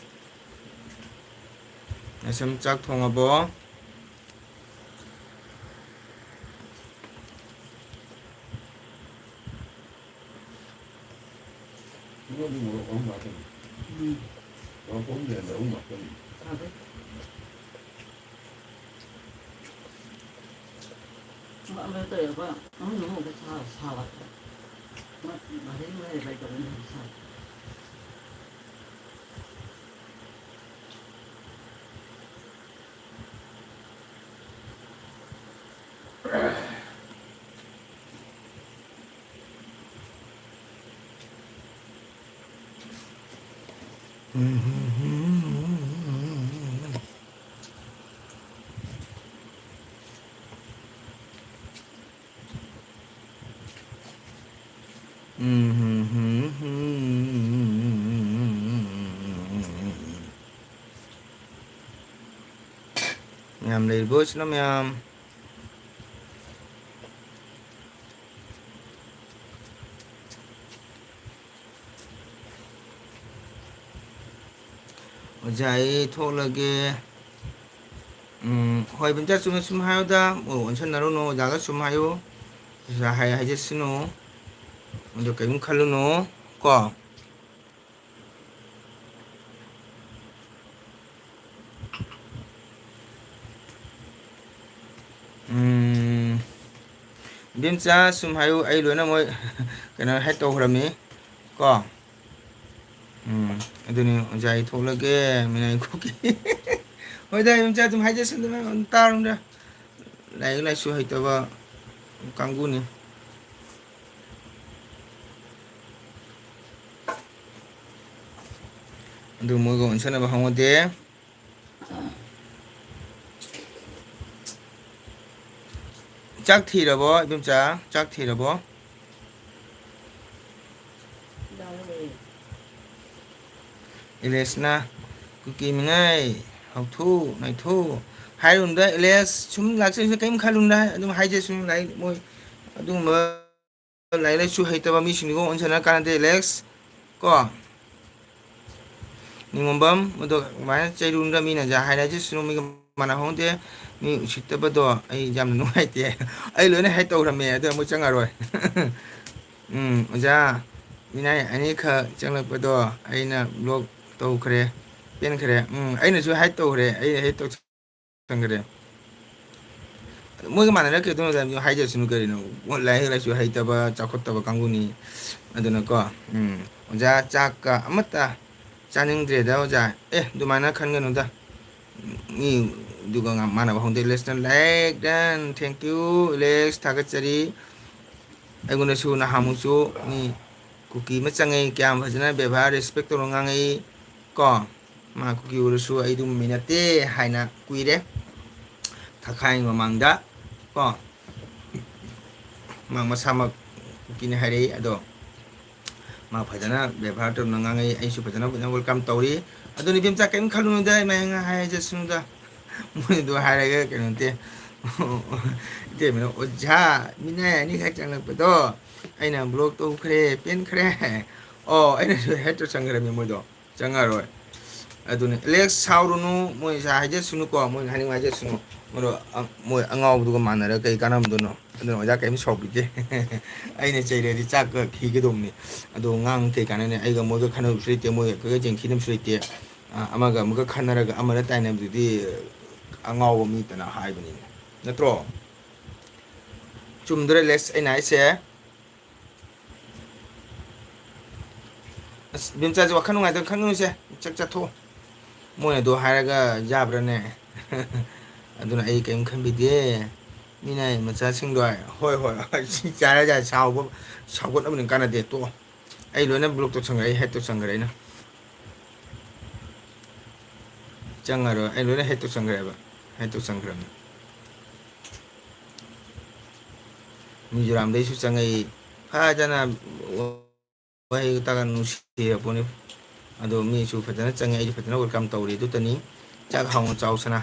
ꯅꯁꯝ ꯆꯥꯛ ꯊꯣꯡꯉꯕꯣ? ꯃꯣꯔꯣꯛ ꯑꯍꯨꯝ ꯍꯥꯞꯀꯅꯤ꯫ ꯎꯝ꯫ ꯃꯣꯔꯣꯛ ꯑꯍꯨꯝ ꯂꯩꯔꯝꯗ ꯑꯍꯨꯝ ꯍꯥꯞꯀꯅꯤ꯫ ꯐꯔꯦ꯫ ꯑꯃ ꯇꯧꯔꯒ ꯑꯃꯅ ꯑꯃꯨꯛ ꯁꯥ-, ꯁꯥꯕ꯫ ꯑꯃ ꯃꯍꯤ ꯑꯃ ꯂꯩꯔꯦ, ꯀꯩꯗꯧꯕꯅꯣ ꯁꯥꯕ꯫ ꯃꯌꯥꯝ ꯂꯩꯔꯤꯕꯣ, ꯏꯆꯤꯟ ꯏꯅꯥꯎ ꯃꯌꯥꯝ? ꯑꯣꯖꯥ, ꯑꯩ ꯊꯣꯛꯂꯒꯦ꯫ ꯎꯝ, ꯍꯣꯏ, ꯏꯕꯦꯝꯆꯥ, ꯆꯨꯝꯅ ꯁꯨꯝ ꯍꯥꯏꯌꯨꯗ꯫ ꯑꯣ, ꯑꯣꯟꯁꯟꯅꯔꯨꯅꯨ, ꯑꯣꯖꯥꯒ ꯁꯨꯝ ꯍꯥꯏꯌꯨ꯫ ꯑꯣꯖꯥ ꯍꯥꯏ ꯍꯥꯏꯖꯁꯅꯨ꯫ ꯑꯗꯣ ꯀꯔꯤꯝ ꯈꯜꯂꯨꯅꯨ ꯀꯣ꯫ ꯎꯝ, ꯏꯕꯦꯝꯆꯥ, ꯁꯨꯝ ꯍꯥꯏꯌꯨ, ꯑꯩ ꯂꯣꯏꯅ ꯃꯣꯏ ꯀꯩꯅꯣ ꯍꯦꯛ ꯇꯧꯈ꯭ꯔꯕꯅꯤ ꯀꯣ꯫ ꯎꯝ, ꯑꯗꯨꯅꯤ, ꯑꯣꯖꯥ, ꯑꯩ ꯊꯣꯛꯂꯒꯦ, ꯃꯤꯅꯥꯏ ꯈꯣꯛꯀꯤ꯫ ꯍꯣꯏꯗ, ꯏꯕꯦꯝꯆꯥ, ꯑꯗꯨꯝ ꯍꯥꯏꯖꯁꯅꯨꯗ, ꯃꯌꯥꯝ ꯑꯗꯨꯝ ꯇꯥꯔꯨꯅꯨꯗ꯫ ꯂꯥꯏꯔꯤꯛ ꯂꯥꯏꯁꯨ ꯍꯩꯇꯕ ꯀꯥꯡꯕꯨꯅꯤ꯫ ꯑꯗꯨ ꯃꯣꯏꯒ ꯑꯣꯟꯁꯟꯅꯕ ꯍꯧꯅꯗꯦ꯫ ꯆꯥꯛ ꯊꯤꯔꯕꯣ, ꯏꯕꯦꯝꯆꯥ? ꯆꯥꯛ ꯊꯤꯔꯕꯣ? ꯑꯦꯂꯦꯁꯅ ꯀꯨꯀꯤ ꯃꯤꯅꯥꯏ ꯍꯥꯎꯊꯨ ꯅꯥꯏꯊꯨ ꯍꯥꯏꯔꯨꯅꯨꯗ, ꯑꯦꯂꯦꯁ ꯁꯨꯝ ꯂꯥꯛꯆꯔꯤꯁꯦ ꯀꯔꯤꯝ ꯈꯜꯂꯨꯅꯨꯗ, ꯑꯗꯨꯝ ꯍꯥꯏꯖꯁꯅꯨ꯫ ꯂꯥꯏꯔꯤꯛ ꯃꯣꯏ ꯑꯗꯨꯒꯨꯝꯕ ꯂꯥꯏꯔꯤꯛ ꯂꯥꯏꯁꯨ ꯍꯩꯇꯕ ꯃꯤꯁꯤꯡꯗꯨꯒ ꯑꯣꯟꯁꯤꯟꯅ ꯀꯥꯟꯅꯗꯦ, ꯑꯦꯂꯦꯁ꯫ ꯀꯣ, ꯅꯤꯉꯣꯝꯕꯝ, ꯃꯗꯨ ꯑꯗꯨꯃꯥꯏꯅ ꯆꯩꯔꯨꯅꯨꯗ, ꯃꯤꯅ ꯖꯥ ꯍꯥꯏꯅ ꯍꯥꯏꯖꯁꯅꯨ, ꯃꯤꯒ ꯃꯥꯟꯅꯍꯧꯗꯦ, ꯃꯤ ꯎꯁꯤꯠꯇꯕꯗꯣ ꯑꯩ ꯌꯥꯝꯅ ꯅꯨꯡꯉꯥꯏꯇꯦ꯫ ꯑꯩ ꯂꯣꯏꯅ ꯍꯦꯛ ꯇꯧꯔꯝꯃꯦ, ꯑꯗꯨ ꯑꯃꯨꯛ ꯆꯪꯉꯔꯣꯏ꯫ ꯎꯝ, ꯑꯣꯖꯥ, ꯃꯤꯅꯥꯏ ꯑꯅꯤꯈꯛ ꯆꯪꯂꯛꯄꯗꯣ ꯑꯩꯅ ꯕ꯭ꯂꯣꯛ ꯇꯧꯈ꯭ꯔꯦ, ꯄꯦꯟꯈ꯭ꯔꯦ꯫ ꯎꯝ, ꯑꯩꯅꯁꯨ ꯍꯥꯏꯠ ꯇꯧꯈ꯭ꯔꯦ, ꯑꯩ ꯍꯦꯛ ꯇꯧꯁꯟꯈ꯭ꯔꯦ꯫ ꯃꯣꯏꯒ ꯃꯥꯟꯅꯔꯛꯀꯦ ꯑꯗꯨꯅ ꯍꯥꯏꯖꯁꯅꯨ ꯀꯔꯤꯅꯣ? ꯂꯥꯏꯔꯤꯛ ꯂꯥꯏꯁꯨ ꯍꯩꯇꯕ, ꯆꯥꯎꯈꯠꯇꯕ ꯀꯥꯡꯕꯨꯅꯤ꯫ ꯑꯗꯨꯅꯀꯣ, ꯎꯝ, ꯑꯣꯖꯥ, ꯆꯥꯛꯀ ꯑꯃꯠꯇ ꯆꯥꯅꯤꯡꯗ꯭ꯔꯦꯗ, ꯑꯣꯖꯥ꯫ ꯑꯦ, ꯑꯗꯨꯃꯥꯏꯅ ꯈꯟꯒꯅꯨꯗ꯫ ꯃꯤ ꯑꯗꯨꯒ ꯉꯥ-, ꯃꯥꯟꯅꯕ ꯍꯧꯅꯗꯦ꯫ ꯏꯂꯦꯁꯅ ꯂꯥꯏꯛ ꯗꯟ, thank you, ꯏꯂꯦꯁ, ꯊꯥꯒꯠꯆꯔꯤ꯫ ꯑꯩꯉꯣꯟꯗꯁꯨ ꯅꯍꯥꯟꯃꯨꯛꯁꯨ ꯃꯤ ꯀꯨꯀꯤ ꯑꯃ ꯆꯪꯉꯛꯏ, ꯀꯌꯥꯝ ꯐꯖꯅ ꯕꯦꯕꯥꯔ, ꯔꯦꯁꯄꯦꯛ ꯇꯧꯔ ꯉꯥꯡꯉꯛꯏ꯫ ꯀꯣ, ꯃꯥ ꯀꯨꯀꯤ ꯑꯣꯏꯔꯁꯨ ꯑꯩ ꯑꯗꯨꯝ ꯃꯤ ꯅꯠꯇꯦ ꯍꯥꯏꯅ ꯀꯨꯏꯔꯦ꯫ ꯊꯥꯈꯥꯏ ꯃꯃꯥꯡꯗ ꯀꯣ, ꯃꯥ ꯃꯁꯥꯃꯛ ꯀꯨꯀꯤꯅꯤ ꯍꯥꯏꯔꯛꯏ꯫ ꯑꯗꯣ ꯃꯥ ꯐꯖꯅ ꯕꯦꯕꯥꯔ ꯇꯧꯗꯅ ꯉꯥꯡꯉꯛꯏ, ꯑꯩꯁꯨ ꯐꯖꯅ, ꯐꯖꯅ ꯋꯦꯜꯀꯝ ꯇꯧꯔꯤ꯫ ꯑꯗꯨꯅ ꯏꯕꯦꯝꯆꯥ, ꯀꯔꯤꯝ ꯈꯜꯂꯨꯅꯨꯗ, ꯏꯃꯥ ꯍꯥꯏꯖꯁꯅꯨꯗ꯫ ꯃꯣꯏꯗꯣ ꯍꯥꯏꯔꯒ ꯀꯩꯅꯣ ꯅꯠꯇꯦ꯫ ꯏꯇꯩꯃꯅ, "ꯑꯣꯖꯥ, ꯃꯤꯅꯥꯏ ꯑꯅꯤꯈꯛ ꯆꯪꯂꯛꯄꯗꯣ ꯑꯩꯅ ꯕ꯭ꯂꯣꯛ ꯇꯧꯈ꯭ꯔꯦ, ꯄꯦꯟꯈ꯭ꯔꯦ꯫ ꯑꯣ, ꯑꯩꯅꯁꯨ ꯍꯦꯠ ꯇꯧꯁꯟꯈ꯭ꯔꯕꯅꯤ ꯃꯣꯏꯗꯣ, ꯆꯪꯉꯔꯣꯏ꯫" ꯑꯗꯨꯅꯦ, ꯑꯦꯂꯦꯛꯁ, ꯁꯥꯎꯔꯨꯅꯨ, ꯃꯣꯏ ꯍꯥꯏꯖꯁꯅꯨꯀꯣ, ꯃꯣꯏꯅ ꯍꯥꯏꯅꯤꯡꯕ ꯍꯥꯏꯖꯁꯅꯨ꯫ ꯃꯣꯏꯗꯣ, ꯑ, ꯃꯣꯏ ꯑꯉꯥꯎꯕꯗꯨꯒ ꯃꯥꯟꯅꯔꯒ ꯀꯩ ꯀꯥꯟꯅꯔꯝꯗꯣꯏꯅꯣ? ꯑꯗꯨꯅ ꯑꯣꯖꯥ ꯀꯔꯤꯝ ꯁꯥꯎꯕꯤꯗꯦ꯫ ꯑꯩꯅ ꯆꯩꯔꯗꯤ ꯆꯥꯛꯀ ꯈꯤꯒꯗꯧꯕꯅꯤ꯫ ꯑꯗꯣ ꯉꯥꯡ ꯀꯩ ꯀꯥꯟꯅꯅꯤ? ꯑꯩꯒ ꯃꯣꯏꯒ ꯈꯟꯅꯕꯁꯨ ꯂꯩꯇꯦ, ꯃꯣꯏꯒ ꯑꯩꯈꯣꯏꯒ ꯌꯦꯡꯊꯤꯅꯕꯁꯨ ꯂꯩꯇꯦ꯫ ꯑ, ꯑꯃꯒ ꯑꯃꯒ ꯈꯟꯅꯔꯒ ꯑꯃꯗ ꯇꯥꯏꯅꯕꯗꯨꯗꯤ ꯑꯉꯥꯎꯕ ꯃꯤꯇꯅ ꯍꯥꯏꯕꯅꯤꯅꯦ, ꯅꯠꯇ꯭ꯔꯣ? ꯆꯨꯝꯗ꯭ꯔ, ꯂꯦꯁ, ꯑꯩꯅ ꯍꯥꯏꯁꯦ? ꯑꯁ, ꯕꯤꯝꯆꯥꯁꯦ ꯋꯥꯈꯜ ꯅꯨꯡꯉꯥꯏꯇꯕ ꯈꯟꯒꯅꯨꯁꯦ, ꯆꯥꯛ ꯆꯥꯊꯣꯛꯑꯣ꯫ ꯃꯣꯏꯅ ꯑꯗꯨ ꯍꯥꯏꯔꯒ ꯌꯥꯕ꯭ꯔꯥꯅꯦ? ꯑꯗꯨꯅ ꯑꯩ ꯀꯔꯤꯝ ꯈꯟꯕꯤꯗꯦ꯫ ꯃꯤꯅ ꯃꯆꯥꯁꯤꯡꯗꯣ, ꯍꯣꯏ, ꯍꯣꯏ, ꯍꯣꯏ, ꯁꯤ ꯆꯥꯔ ꯆꯥꯔ ꯁꯥꯎꯕ, ꯁꯥꯎꯒꯠꯅꯕꯅꯤ, ꯀꯥꯟꯅꯗꯦ, ꯇꯣꯛꯑꯣ꯫ ꯑꯩ ꯂꯣꯏꯅ ꯕ꯭ꯂꯣꯛ ꯇꯧꯁꯟꯈ꯭ꯔꯦ, ꯑꯩ ꯍꯦꯛ ꯇꯧꯁꯟꯈ꯭ꯔꯦ ꯑꯩꯅ꯫ ꯆꯪꯉꯔꯣꯏ, ꯑꯩ ꯂꯣꯏꯅ ꯍꯦꯛ ꯇꯧꯁꯟꯈ꯭ꯔꯦꯕ, ꯍꯦꯛ ꯇꯧꯁꯟꯈ꯭ꯔꯕꯅꯤ꯫ ꯃꯤꯖꯣꯔꯥꯝꯗꯩꯁꯨ ꯆꯪꯉꯛꯏ꯫ ꯐꯖꯅ ꯋꯥꯍꯩ ꯇꯥꯒ ꯅꯨꯡꯁꯤꯔꯄꯣꯠꯅꯤ꯫ ꯑꯗꯣ ꯃꯤꯁꯨ ꯐꯖꯅ ꯆꯪꯉꯦ, ꯑꯩꯁꯨ ꯐꯖꯅ welcome ꯇꯧꯔꯤ꯫ ꯑꯗꯨꯇꯅꯤ꯫ ꯆꯥꯛ ꯍꯥꯎꯅ ꯆꯥꯎꯁꯅ꯫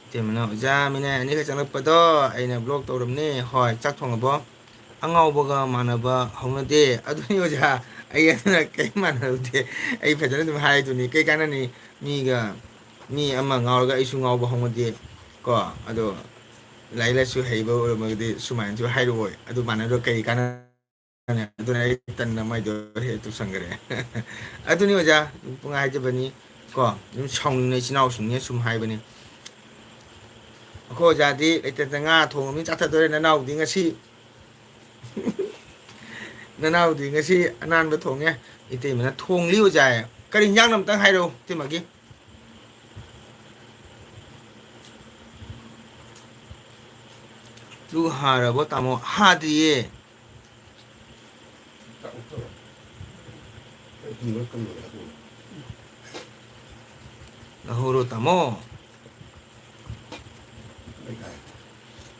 ꯏꯇꯩꯃꯅ, "ꯑꯣꯖꯥ, ꯃꯤꯅꯥꯏ ꯑꯅꯤꯈꯛ ꯆꯪꯂꯛꯄꯗꯣ ꯑꯩꯅ vlog ꯇꯧꯔꯝꯅꯦ꯫ ꯍꯣꯏ, ꯆꯥꯛ ꯊꯣꯡꯉꯕꯣ? ꯑꯉꯥꯎꯕꯒ ꯃꯥꯟꯅꯕ ꯍꯧꯅꯗꯦ"꯫ ꯑꯗꯨꯅꯤ ꯑꯣꯖꯥ, ꯑꯩ ꯑꯗꯨꯅ ꯀꯔꯤꯝ ꯃꯥꯟꯅꯔꯨꯗꯦ꯫ ꯑꯩ ꯐꯖꯅ ꯑꯗꯨꯝ ꯍꯥꯏꯗꯨꯅꯤ꯫ ꯀꯩ ꯀꯥꯟꯅꯅꯤ? ꯃꯤꯒ, ꯃꯤ ꯑꯃ ꯉꯥꯎꯔꯒ ꯑꯩꯁꯨ ꯉꯥꯎꯕ ꯍꯧꯅꯗꯦ꯫ ꯀꯣ? ꯑꯗꯣ ꯂꯥꯏꯔꯤꯛ ꯂꯥꯏꯁꯨ ꯍꯩꯕ ꯑꯣꯏꯔꯝꯃꯒꯗꯤ ꯁꯨꯃꯥꯏꯅꯁꯨ ꯍꯥꯏꯔꯛꯑꯣꯏ꯫ ꯑꯗꯨ ꯃꯥꯟꯅꯗ꯭ꯔꯣ? ꯀꯔꯤ ꯀꯥꯟꯅ ꯑꯗꯨꯅ ꯑꯩ ꯇꯟꯅ ꯃꯥꯏꯗꯣ ꯍꯦꯛ ꯇꯧꯁꯟꯈ꯭ꯔꯦ꯫ ꯑꯗꯨꯅꯤ ꯑꯣꯖꯥ, ꯄꯨꯡꯍꯥꯏ ꯍꯥꯏꯖꯕꯅꯤ꯫ ꯀꯣ, ꯑꯗꯨꯝ ꯁꯥꯎꯅꯤꯡꯅ ꯏꯆꯤꯟ ꯏꯅꯥꯎꯁꯤꯡꯅ ꯁꯨꯝ ꯍꯥꯏꯕꯅꯤ꯫ ꯑꯩꯈꯣꯏ ꯑꯣꯖꯥꯗꯤ ꯂꯩꯇꯗ ꯉꯥ ꯊꯣꯡꯉꯕꯅꯤꯅ ꯆꯥꯊꯗꯣꯔꯦ꯫ ꯅꯅꯥꯎꯗꯤ ꯉꯁꯤ, ꯅꯅꯥꯎꯗꯤ ꯉꯁꯤ ꯑꯅꯥꯟꯕ ꯊꯣꯡꯉꯦ꯫ ꯏꯇꯩꯃꯅ ꯊꯣꯡꯂꯤ ꯑꯣꯖꯥ꯫ ꯀꯔꯤ ꯍꯤꯟꯖꯥꯡꯅꯣ ꯑꯝꯇꯪ ꯍꯥꯏꯔꯛꯎ ꯏꯇꯩꯃꯒꯤ꯫ ꯂꯨ ꯍꯥꯔꯕꯣ ꯇꯥꯃꯣ? ꯍꯥꯗ꯭ꯔꯤꯌꯦ꯫ ꯂꯧꯍꯧꯔꯣ ꯇꯥꯃꯣ꯫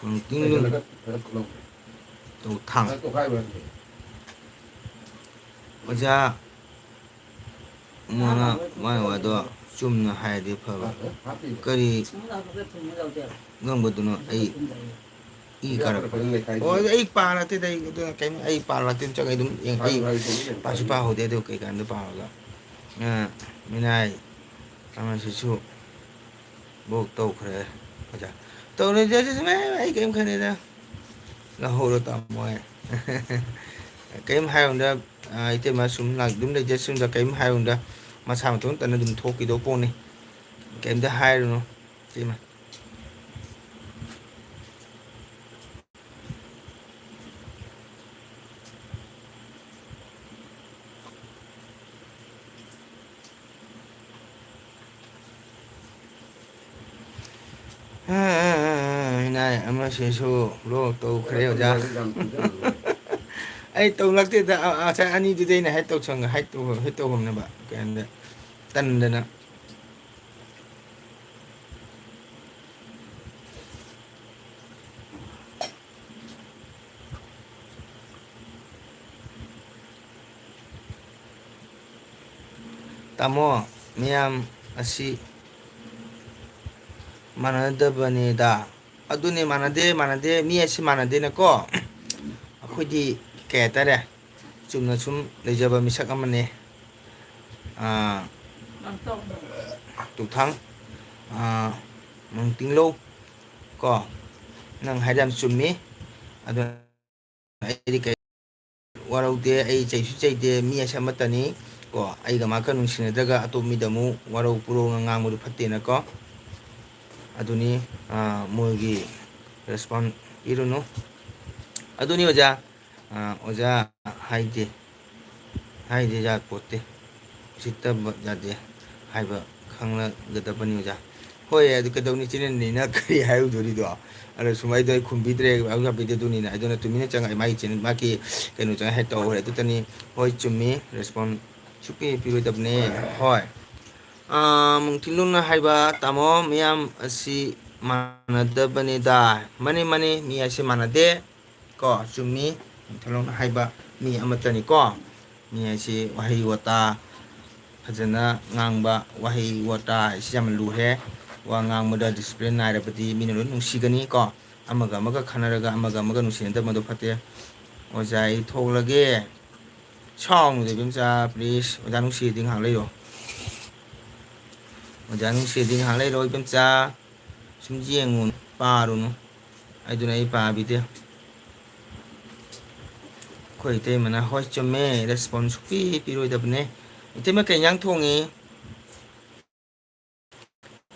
ꯀꯪꯇꯤꯡ ꯇꯧ ꯊꯥꯡ꯫ ꯑꯣꯖꯥ, ꯃꯥꯅ ꯃꯥꯏ ꯋꯥꯗꯣ ꯆꯨꯝꯅ ꯍꯥꯏꯔꯗꯤ ꯐꯕ꯫ ꯀꯔꯤ ꯉꯝꯕꯗꯨꯅꯣ ꯑꯩ ꯏ ꯀꯥꯔꯛꯄ꯫ ꯑꯣ, ꯑꯩ ꯄꯥꯔꯛꯇꯦꯗ, ꯑꯩ ꯑꯗꯨꯅ ꯀꯩꯝ, ꯑꯩ ꯄꯥꯔꯛꯇꯦ, ꯆꯪꯉꯦ ꯑꯗꯨꯝ ꯌꯦꯡ-, ꯑꯩ ꯄꯥꯁꯨ ꯄꯥꯍꯧꯗꯦ, ꯑꯗꯨ ꯀꯩꯀꯥꯟꯗ ꯄꯥꯔꯒ꯫ ꯑ, ꯃꯤꯅꯥꯏ ꯑꯃꯁꯤꯁꯨ ꯕꯣꯛ ꯇꯧꯈ꯭ꯔꯦ꯫ ꯑꯣꯖꯥ, ꯇꯧꯔꯣꯏꯗ, ꯑꯗꯨ ꯁꯨꯝ, ꯑꯩ ꯀꯩꯝ ꯈꯟꯗꯦꯗ꯫ ꯂꯧꯍꯧꯔꯣ ꯇꯥꯃꯣ꯫ ꯀꯩꯝ ꯍꯥꯏꯔꯨꯅꯨꯗ, ꯑ, ꯏꯇꯩꯃ ꯁꯨꯝ ꯂꯥꯛ-, ꯑꯗꯨꯝ ꯂꯩꯖꯁꯅꯨꯗ, ꯀꯩꯝ ꯍꯥꯏꯔꯨꯅꯨꯗ꯫ ꯃꯁꯥ ꯃꯇꯣꯝꯇꯅ ꯑꯗꯨꯝ ꯊꯣꯛꯈꯤꯗꯧ ꯄꯣꯠꯅꯤ꯫ ꯀꯩꯝꯇ ꯍꯥꯏꯔꯨꯅꯨ, ꯏꯇꯩꯃ꯫ ꯃꯤꯅꯥꯏ ꯑꯃꯁꯤꯁꯨ ꯕ꯭ꯂꯣꯛ ꯇꯧꯈ꯭ꯔꯦ, ꯑꯣꯖꯥ꯫ ꯑꯩ ꯇꯧꯂꯛꯇꯦꯗ, ꯑ, ꯉꯁꯥꯏ ꯑꯅꯤꯗꯨꯗꯤ ꯑꯩꯅ ꯍꯦꯛ ꯇꯧꯁꯪ-, ꯍꯦꯛ ꯇꯧ-, ꯍꯦꯛ ꯇꯧꯐꯝꯅꯦꯕ, ꯀꯩꯅꯣꯗ, ꯇꯟꯗꯅ꯫ ꯇꯥꯃꯣ, ꯃꯌꯥꯝ ꯑꯁꯤ ꯃꯥꯟꯅꯗꯕꯅꯤꯗ꯫ ꯑꯗꯨꯅꯤ, ꯃꯥꯟꯅꯗꯦ, ꯃꯥꯟꯅꯗꯦ, ꯃꯤ ꯑꯁꯤ ꯃꯥꯟꯅꯗꯦꯅꯀꯣ꯫ ꯑꯩꯈꯣꯏꯗꯤ ꯀꯩ ꯍꯥꯏꯇꯥꯔꯦ, ꯆꯨꯝꯅ ꯁꯨꯝ ꯂꯩꯖꯕ ꯃꯤꯁꯛ ꯑꯃꯅꯤ꯫ ꯑꯥ, ꯇꯨꯊꯥꯡ, ꯑꯥ, ꯃꯣꯡꯇꯤꯡꯂꯧ ꯀꯣ, ꯅꯪ ꯍꯥꯏꯗꯣ ꯌꯥꯝ ꯆꯨꯝꯃꯤ꯫ ꯑꯗꯨ ꯑꯩꯗꯤ ꯀꯩ ꯋꯥꯔꯧꯗꯦ, ꯑꯩ ꯆꯩꯁꯨ ꯆꯩꯗꯦ, ꯃꯤ ꯑꯁꯤ ꯑꯃꯠꯇꯅꯤ ꯀꯣ꯫ ꯑꯩꯒ ꯃꯥꯒ ꯅꯨꯡꯁꯤꯅꯗ꯭ꯔꯒ ꯑꯇꯣꯞꯄ ꯃꯤꯗ ꯑꯃꯨꯛ ꯋꯥꯔꯧ ꯄꯨꯔꯧꯅ ꯉꯥꯡꯕꯗꯨ ꯐꯠꯇꯦꯅꯀꯣ꯫ ꯑꯗꯨꯅꯤ, ꯑꯥ, ꯃꯣꯏꯒꯤ ꯔꯦꯁꯄꯣꯟ ꯄꯤꯔꯨꯅꯨ꯫ ꯑꯗꯨꯅꯤ ꯑꯣꯖꯥ, ꯑꯥ, ꯑꯣꯖꯥ ꯍꯥꯏꯗꯦ, ꯍꯥꯏꯗꯦ ꯌꯥꯄꯣꯠꯇꯦ, ꯎꯁꯤꯠꯇꯕ ꯌꯥꯗꯦ ꯍꯥꯏꯕ ꯈꯪꯂꯒꯗꯕꯅꯤ ꯑꯣꯖꯥ꯫ ꯍꯣꯏ, ꯑꯗꯨ ꯀꯩꯗꯧꯅꯤ, ꯏꯆꯤꯟꯅꯅꯤꯅ ꯀꯔꯤ ꯍꯥꯏꯔꯨꯗꯣꯔꯤꯗꯣ? ꯑꯗꯣ ꯁꯨꯝ ꯑꯩꯗꯣ ꯑꯩ ꯈꯨꯝꯕꯤꯗ꯭ꯔꯦ, ꯑꯩ ꯌꯥꯕꯤꯗꯦ, ꯑꯗꯨꯅꯤꯅ ꯑꯩꯗꯣꯅ ꯇꯨꯃꯤꯟꯅ ꯆꯪꯉꯛꯑꯦ, ꯃꯥꯒꯤ ꯆꯦꯅꯦꯜ, ꯃꯥꯒꯤ ꯀꯩꯅꯣ ꯆꯪꯉ ꯍꯦꯛ ꯇꯧꯈ꯭ꯔꯦ꯫ ꯑꯗꯨꯇꯅꯤ꯫ ꯍꯣꯏ, ꯆꯨꯝꯃꯤ, ꯔꯦꯁꯄꯣꯟ ꯁꯨꯛꯄꯤ ꯄꯤꯔꯣꯏꯗꯕꯅꯦ꯫ ꯍꯣꯏ꯫ ꯑꯥ, ꯃꯨꯡꯊꯤꯂꯨꯡꯅ ꯍꯥꯏꯕ, "ꯇꯥꯃꯣ, ꯃꯤꯌꯥꯝ ꯑꯁꯤ ꯃꯥꯟꯅꯗꯕꯅꯤꯗ"꯫ ꯃꯥꯅꯤ, ꯃꯥꯅꯤ, ꯃꯤ ꯑꯁꯤ ꯃꯥꯟꯅꯗꯦ꯫ ꯀꯣ, ꯆꯨꯝꯃꯤ꯫ ꯃꯨꯡꯊꯤꯂꯨꯡꯅ ꯍꯥꯏꯕ ꯃꯤ ꯑꯃꯠꯇꯅꯤꯀꯣ꯫ ꯃꯤ ꯍꯥꯏꯁꯤ ꯋꯥꯍꯩ ꯋꯥꯇꯥ ꯐꯖꯅ ꯉꯥꯡꯕ, ꯋꯥꯍꯩ ꯋꯥꯇꯥ ꯍꯥꯏꯁꯤ ꯌꯥꯝꯅ ꯂꯨꯔꯦ꯫ ꯋꯥ ꯉꯥꯡꯕꯗ ꯗꯤꯁꯤꯄ꯭ꯂꯤꯟ ꯅꯥꯏꯔꯕꯗꯤ ꯃꯤꯅ ꯂꯣꯏ ꯅꯨꯡꯁꯤꯒꯅꯤ ꯀꯣ꯫ ꯑꯃꯒ ꯑꯃꯒ ꯈꯟꯅꯔꯒ ꯑꯃꯒ ꯑꯃꯒ ꯅꯨꯡꯁꯤꯅꯗꯕ ꯃꯗꯨ ꯐꯠꯇꯦ꯫ ꯑꯣꯖꯥ, ꯑꯩ ꯊꯣꯛꯂꯒꯦ꯫ ꯁꯥꯎꯅꯨꯗ, ꯏꯕꯦꯝꯆꯥ, please꯫ ꯑꯣꯖꯥ ꯅꯨꯡꯁꯤꯔꯗꯤ ꯉꯥꯏꯍꯥꯛ ꯂꯩꯔꯣ꯫ ꯑꯣꯖꯥ ꯅꯨꯡꯁꯤꯔꯗꯤ ꯉꯥꯏꯍꯥꯛ ꯂꯩꯔꯣ, ꯏꯕꯦꯝꯆꯥ꯫ ꯁꯨꯝ ꯌꯦꯡꯉꯨꯅꯨ, ꯄꯥꯔꯨꯅꯨ꯫ ꯑꯗꯨꯅ ꯑꯩ ꯄꯥꯕꯤꯗꯦ꯫ ꯑꯩꯈꯣꯏ ꯏꯇꯩꯃꯅ, "ꯍꯣꯏ, ꯆꯨꯝꯃꯦ", ꯔꯦꯁꯄꯣꯟꯁ ꯁꯨꯛꯄꯤ ꯄꯤꯔꯣꯏꯗꯕꯅꯦ꯫ ꯏꯇꯩꯃ, ꯀꯩ ꯏꯟꯖꯥꯡ ꯊꯣꯡꯉꯤ?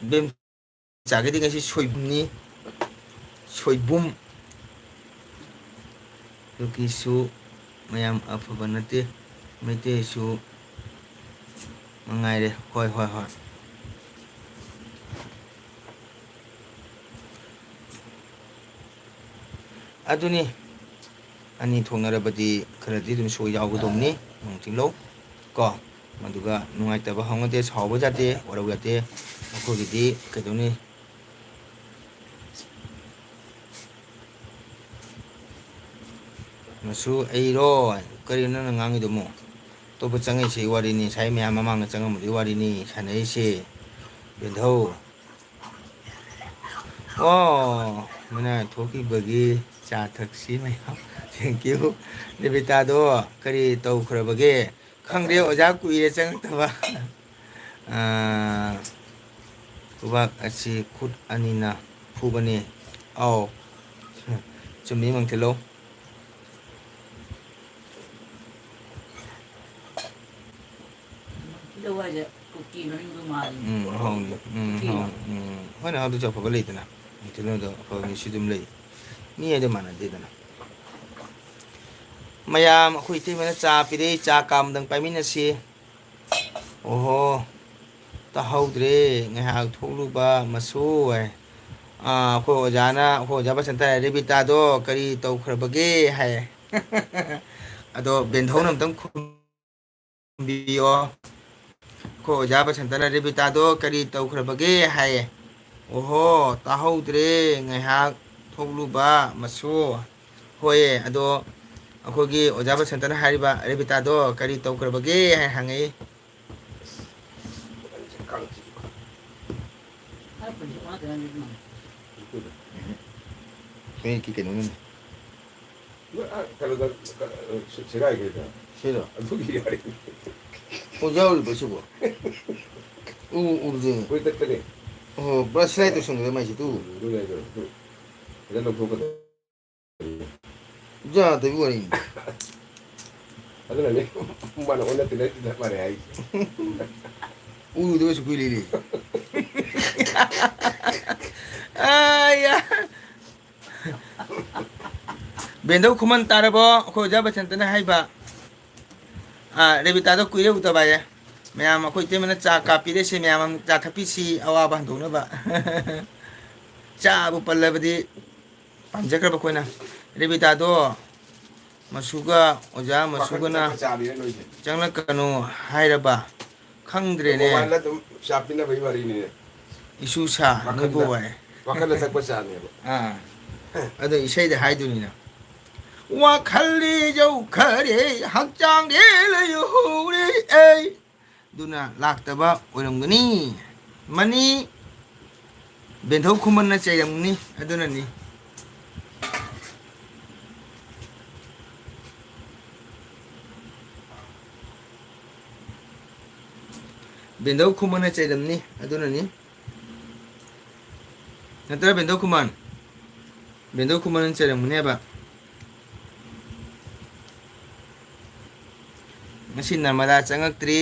ꯏꯕꯦꯝꯆꯥꯒꯤꯗꯤ ꯉꯁꯤ ꯁꯣꯏꯕꯨꯝꯅꯤ, ꯁꯣꯏꯕꯨꯝ꯫ ꯀꯨꯀꯤꯁꯨ ꯃꯌꯥꯝ ꯑꯐꯕ ꯅꯠꯇꯦ, ꯃꯩꯇꯩꯁꯨ ꯃꯉꯥꯏꯔꯦ꯫ ꯍꯣꯏ, ꯍꯣꯏ, ꯍꯣꯏ꯫ ꯑꯗꯨꯅꯤ, ꯑꯅꯤ ꯊꯣꯛꯅꯔꯕꯗꯤ ꯈꯔꯗꯤ ꯑꯗꯨꯝ ꯁꯣꯏ ꯌꯥꯎꯒꯗꯧꯕꯅꯤ, ꯃꯨꯡꯊꯤꯂꯨꯡ ꯀꯣ꯫ ꯃꯗꯨꯒ ꯅꯨꯡꯉꯥꯏꯇꯕ ꯍꯧꯅꯗꯦ, ꯁꯥꯎꯕ ꯌꯥꯗꯦ, ꯋꯥꯔꯧ ꯌꯥꯗꯦ꯫ ꯑꯩꯈꯣꯏꯒꯤꯗꯤ ꯀꯩꯗꯧꯅꯤ? ꯃꯁꯨ ꯑꯩꯔꯣ? ꯀꯔꯤꯅꯣ ꯅꯪꯅ ꯉꯥꯡꯉꯤꯗꯨꯕꯨ? ꯑꯇꯣꯞꯄ ꯆꯪꯉꯛꯏꯁꯦ ꯋꯥꯔꯤꯅꯤ, ꯉꯁꯥꯏ ꯃꯌꯥꯝ ꯃꯃꯥꯡꯗ ꯆꯪꯉꯝꯕꯗꯨꯒꯤ ꯋꯥꯔꯤꯅꯤ ꯁꯥꯟꯅꯔꯤꯁꯦ꯫ ꯕꯦꯟꯙꯧ꯫ ꯑꯣ, ꯃꯅꯥ ꯊꯣꯛꯈꯤꯕꯒꯤ ꯆꯥ ꯊꯛꯁꯤ ꯃꯌꯥꯝ꯫ Thank you꯫ ꯗꯦꯕꯤꯇꯥꯗꯣ ꯀꯔꯤ ꯇꯧꯈ꯭ꯔꯕꯒꯦ? ꯈꯪꯗꯦ ꯑꯣꯖꯥ, ꯀꯨꯏꯔꯦ ꯆꯪꯉꯛꯇꯕ꯫ ꯑꯥ, ꯈꯨꯕꯥꯛ ꯑꯁꯤ ꯈꯨꯠ ꯑꯅꯤꯅ ꯐꯨꯕꯅꯤ꯫ ꯑꯥꯎ꯫ ꯆꯨꯝꯃꯤ ꯃꯪꯊꯤꯜꯂꯧ꯫ ꯃꯪꯊꯤꯜꯂꯧ ꯍꯥꯏꯁꯦ ꯀꯨꯀꯤ ꯃꯃꯤꯡꯗꯣ ꯃꯥꯜꯂꯤ꯫ ꯎꯝ, ꯍꯣꯡꯉꯤ꯫ ꯎꯝ, ꯀꯨꯀꯤꯔꯣ? ꯍꯣꯡꯉꯤ꯫ ꯎꯝ꯫ ꯍꯣꯏꯅꯦ, ꯑꯗꯨꯁꯨ ꯑꯐꯕ ꯂꯩꯗꯅ꯫ ꯃꯪꯊꯤꯜꯂꯧꯗꯣ ꯑꯐꯕ ꯃꯤꯁꯨ ꯑꯗꯨꯝ ꯂꯩ꯫ ꯃꯤ ꯍꯥꯏꯗꯣ ꯃꯥꯟꯅꯗꯦꯗꯅ꯫ ꯃꯌꯥꯝ, ꯑꯩꯈꯣꯏ ꯏꯇꯩꯃꯅ ꯆꯥ ꯄꯤꯔꯛꯏ, ꯆꯥ ꯀꯥꯝꯗꯪ ꯄꯥꯏꯃꯤꯟꯅꯁꯤ꯫ ꯑꯣꯍꯣ, ꯇꯥꯍꯧꯗ꯭ꯔꯦ, ꯉꯥꯏꯍꯥꯛ ꯊꯣꯛꯂꯨꯕ ꯃꯁꯨ ꯍꯥꯏ꯫ ꯑꯥ, ꯑꯩꯈꯣꯏ ꯑꯣꯖꯥꯅ, ꯑꯩꯈꯣꯏ ꯑꯣꯖꯥ ꯕꯁꯟꯇ ꯍꯥꯏ, "ꯔꯦꯕꯤꯇꯥꯗꯣ ꯀꯔꯤ ꯇꯧꯈ꯭ꯔꯕꯒꯦ?" ꯍꯥꯏ꯫ ꯑꯗꯣ ꯕꯦꯟꯙꯧꯅ ꯑꯝꯇꯪ ꯈꯨꯝꯕꯤꯌꯣ꯫ ꯑꯩꯈꯣꯏ ꯑꯣꯖꯥ ꯕꯁꯟꯇꯅ, "ꯔꯦꯕꯤꯇꯥꯗꯣ ꯀꯔꯤ ꯇꯧꯈ꯭ꯔꯕꯒꯦ?" ꯍꯥꯏꯌꯦ꯫ "ꯑꯣꯍꯣ, ꯇꯥꯍꯧꯗ꯭ꯔꯦ, ꯉꯥꯏꯍꯥꯛ ꯊꯣꯛꯂꯨꯕ ꯃꯁꯨ"꯫ ꯍꯣꯏꯌꯦ, ꯑꯗꯣ ꯑꯩꯈꯣꯏꯒꯤ ꯑꯣꯖꯥ ꯕꯁꯟꯇꯅ ꯍꯥꯏꯔꯤꯕ, "ꯔꯦꯕꯤꯇꯥꯗꯣ ꯀꯔꯤ ꯇꯧꯈ꯭ꯔꯕꯒꯦ?" ꯍꯥꯏꯅ ꯍꯪꯉꯛꯏ꯫ ꯐꯅꯦꯛꯀꯤ ꯀꯩꯅꯣꯅꯤꯅꯦ꯫ ꯅꯣꯏ, ꯑꯥ, ꯀꯩꯅꯣꯗ, ꯀ-, ꯁꯦ-, ꯁꯦꯒꯥꯏꯈ꯭ꯔꯦꯗ꯫ ꯁꯤꯔꯣ? ꯑꯗꯨꯒꯤ ꯌꯥꯔꯦ꯫ ꯑꯣ, ꯌꯥꯎꯔꯤꯕꯣ ꯁꯤꯕꯣ? ꯎ-, ꯎꯗꯦꯅꯦ꯫ ꯍꯣꯏ, ꯇꯠꯄꯅꯦ꯫ ꯑꯣ, ꯄꯨꯔꯥ ꯁꯤꯂꯥꯏ ꯇꯧꯁꯟꯈ꯭ꯔꯦ ꯃꯥꯏꯁꯦ, ꯇꯨ꯫ ꯎꯝ, ꯑꯗꯨꯅꯦ ꯍꯥꯏꯗꯣ꯫ ꯑꯗꯨ ꯐꯖꯅ ꯂꯧꯊꯣꯛꯀꯗꯕ꯫ ꯌꯥꯗꯕꯒꯤ ꯋꯥꯔꯤꯅꯤ꯫ ꯑꯗꯨꯅꯅꯦ ꯃꯥꯅ ꯑꯣꯟꯅ ꯇꯩꯅ ꯆꯞ ꯃꯥꯟꯅꯩ ꯍꯥꯏꯁꯦ꯫ ꯎꯔꯨꯗꯕꯁꯨ ꯀꯨꯏꯔꯦꯅꯦ꯫ ꯑꯥ, ꯌꯥ꯫ ꯕꯦꯟꯗꯧ ꯈꯨꯃꯟ ꯇꯥꯔꯕꯣ? ꯑꯩꯈꯣꯏ ꯑꯣꯖꯥ ꯕꯁꯟꯇꯅ ꯍꯥꯏꯕ꯫ ꯑꯥ, ꯔꯦꯕꯤꯇꯥꯗꯣ ꯀꯨꯏꯔꯦ ꯎꯗꯕ ꯍꯥꯏꯌꯦ꯫ ꯃꯌꯥꯝ ꯑꯩꯈꯣꯏ ꯏꯇꯩꯃꯅ ꯆꯥ ꯀꯥꯞꯄꯤꯔꯦꯁꯦ, ꯃꯌꯥꯝ ꯑꯃꯨꯛ ꯆꯥ ꯊꯛꯄꯤꯁꯤ, ꯑꯋꯥꯕ ꯍꯟꯗꯣꯛꯅꯕ꯫ ꯆꯥꯕꯨ ꯄꯜꯂꯕꯗꯤ ꯄꯥꯝꯖꯈ꯭ꯔꯕ ꯑꯩꯈꯣꯏꯅ꯫ ꯔꯦꯕꯤꯇꯥꯗꯣ ꯃꯁꯨꯒ, ꯑꯣꯖꯥ ꯃꯁꯨꯒꯅ ꯄꯥꯈꯪ ꯆꯠꯄ ꯆꯥꯕꯤꯔ ꯂꯣꯏꯁꯦ꯫ ꯆꯪꯂꯛꯀꯅꯨ ꯍꯥꯏꯔꯕ? ꯈꯪꯗ꯭ꯔꯦꯅꯦ꯫ ꯃꯣꯕꯥꯏꯜꯗ ꯑꯗꯨꯝ ꯆꯥ ꯄꯤꯅꯕꯒꯤ ꯋꯥꯔꯤꯅꯤꯅꯦ꯫ ꯏꯁꯨ ꯁꯥ ꯋꯥꯈꯜꯗ, ꯅꯣꯏꯕꯨ ꯋꯥꯏ꯫ ꯋꯥꯈꯜꯗ ꯊꯛꯄ ꯆꯥꯅꯦꯕ꯫ ꯑꯥ꯫ ꯑꯗꯣ ꯏꯁꯩꯗ ꯍꯥꯏꯗꯣꯏꯅꯤꯅ꯫ ꯋꯥꯈꯜꯗꯤ ꯌꯧꯈꯔꯦ, ꯍꯛꯆꯥꯡꯗꯤ ꯂꯩꯍꯧꯔꯦ꯫ ꯑꯩ ꯑꯗꯨꯅ ꯂꯥꯛꯇꯕ ꯑꯣꯏꯔꯝꯒꯅꯤ꯫ ꯃꯅꯤ, ꯕꯦꯟꯊꯧ ꯈꯨꯃꯟꯅ ꯆꯩꯔꯝꯒꯅꯤ꯫ ꯑꯗꯨꯅꯅꯤ꯫ ꯕꯦꯟꯗꯧ ꯈꯨꯃꯟꯅ ꯆꯩꯔꯝꯅꯤ꯫ ꯑꯗꯨꯅꯅꯤ꯫ ꯅꯠꯇ꯭ꯔ, ꯕꯦꯟꯗꯧ ꯈꯨꯃꯟ? ꯕꯦꯟꯗꯧ ꯈꯨꯃꯟꯅ ꯆꯩꯔꯝꯒꯅꯦꯕ꯫ ꯉꯁꯤ ꯅꯔꯃꯗꯥ ꯆꯪꯉꯛꯇ꯭ꯔꯤ꯫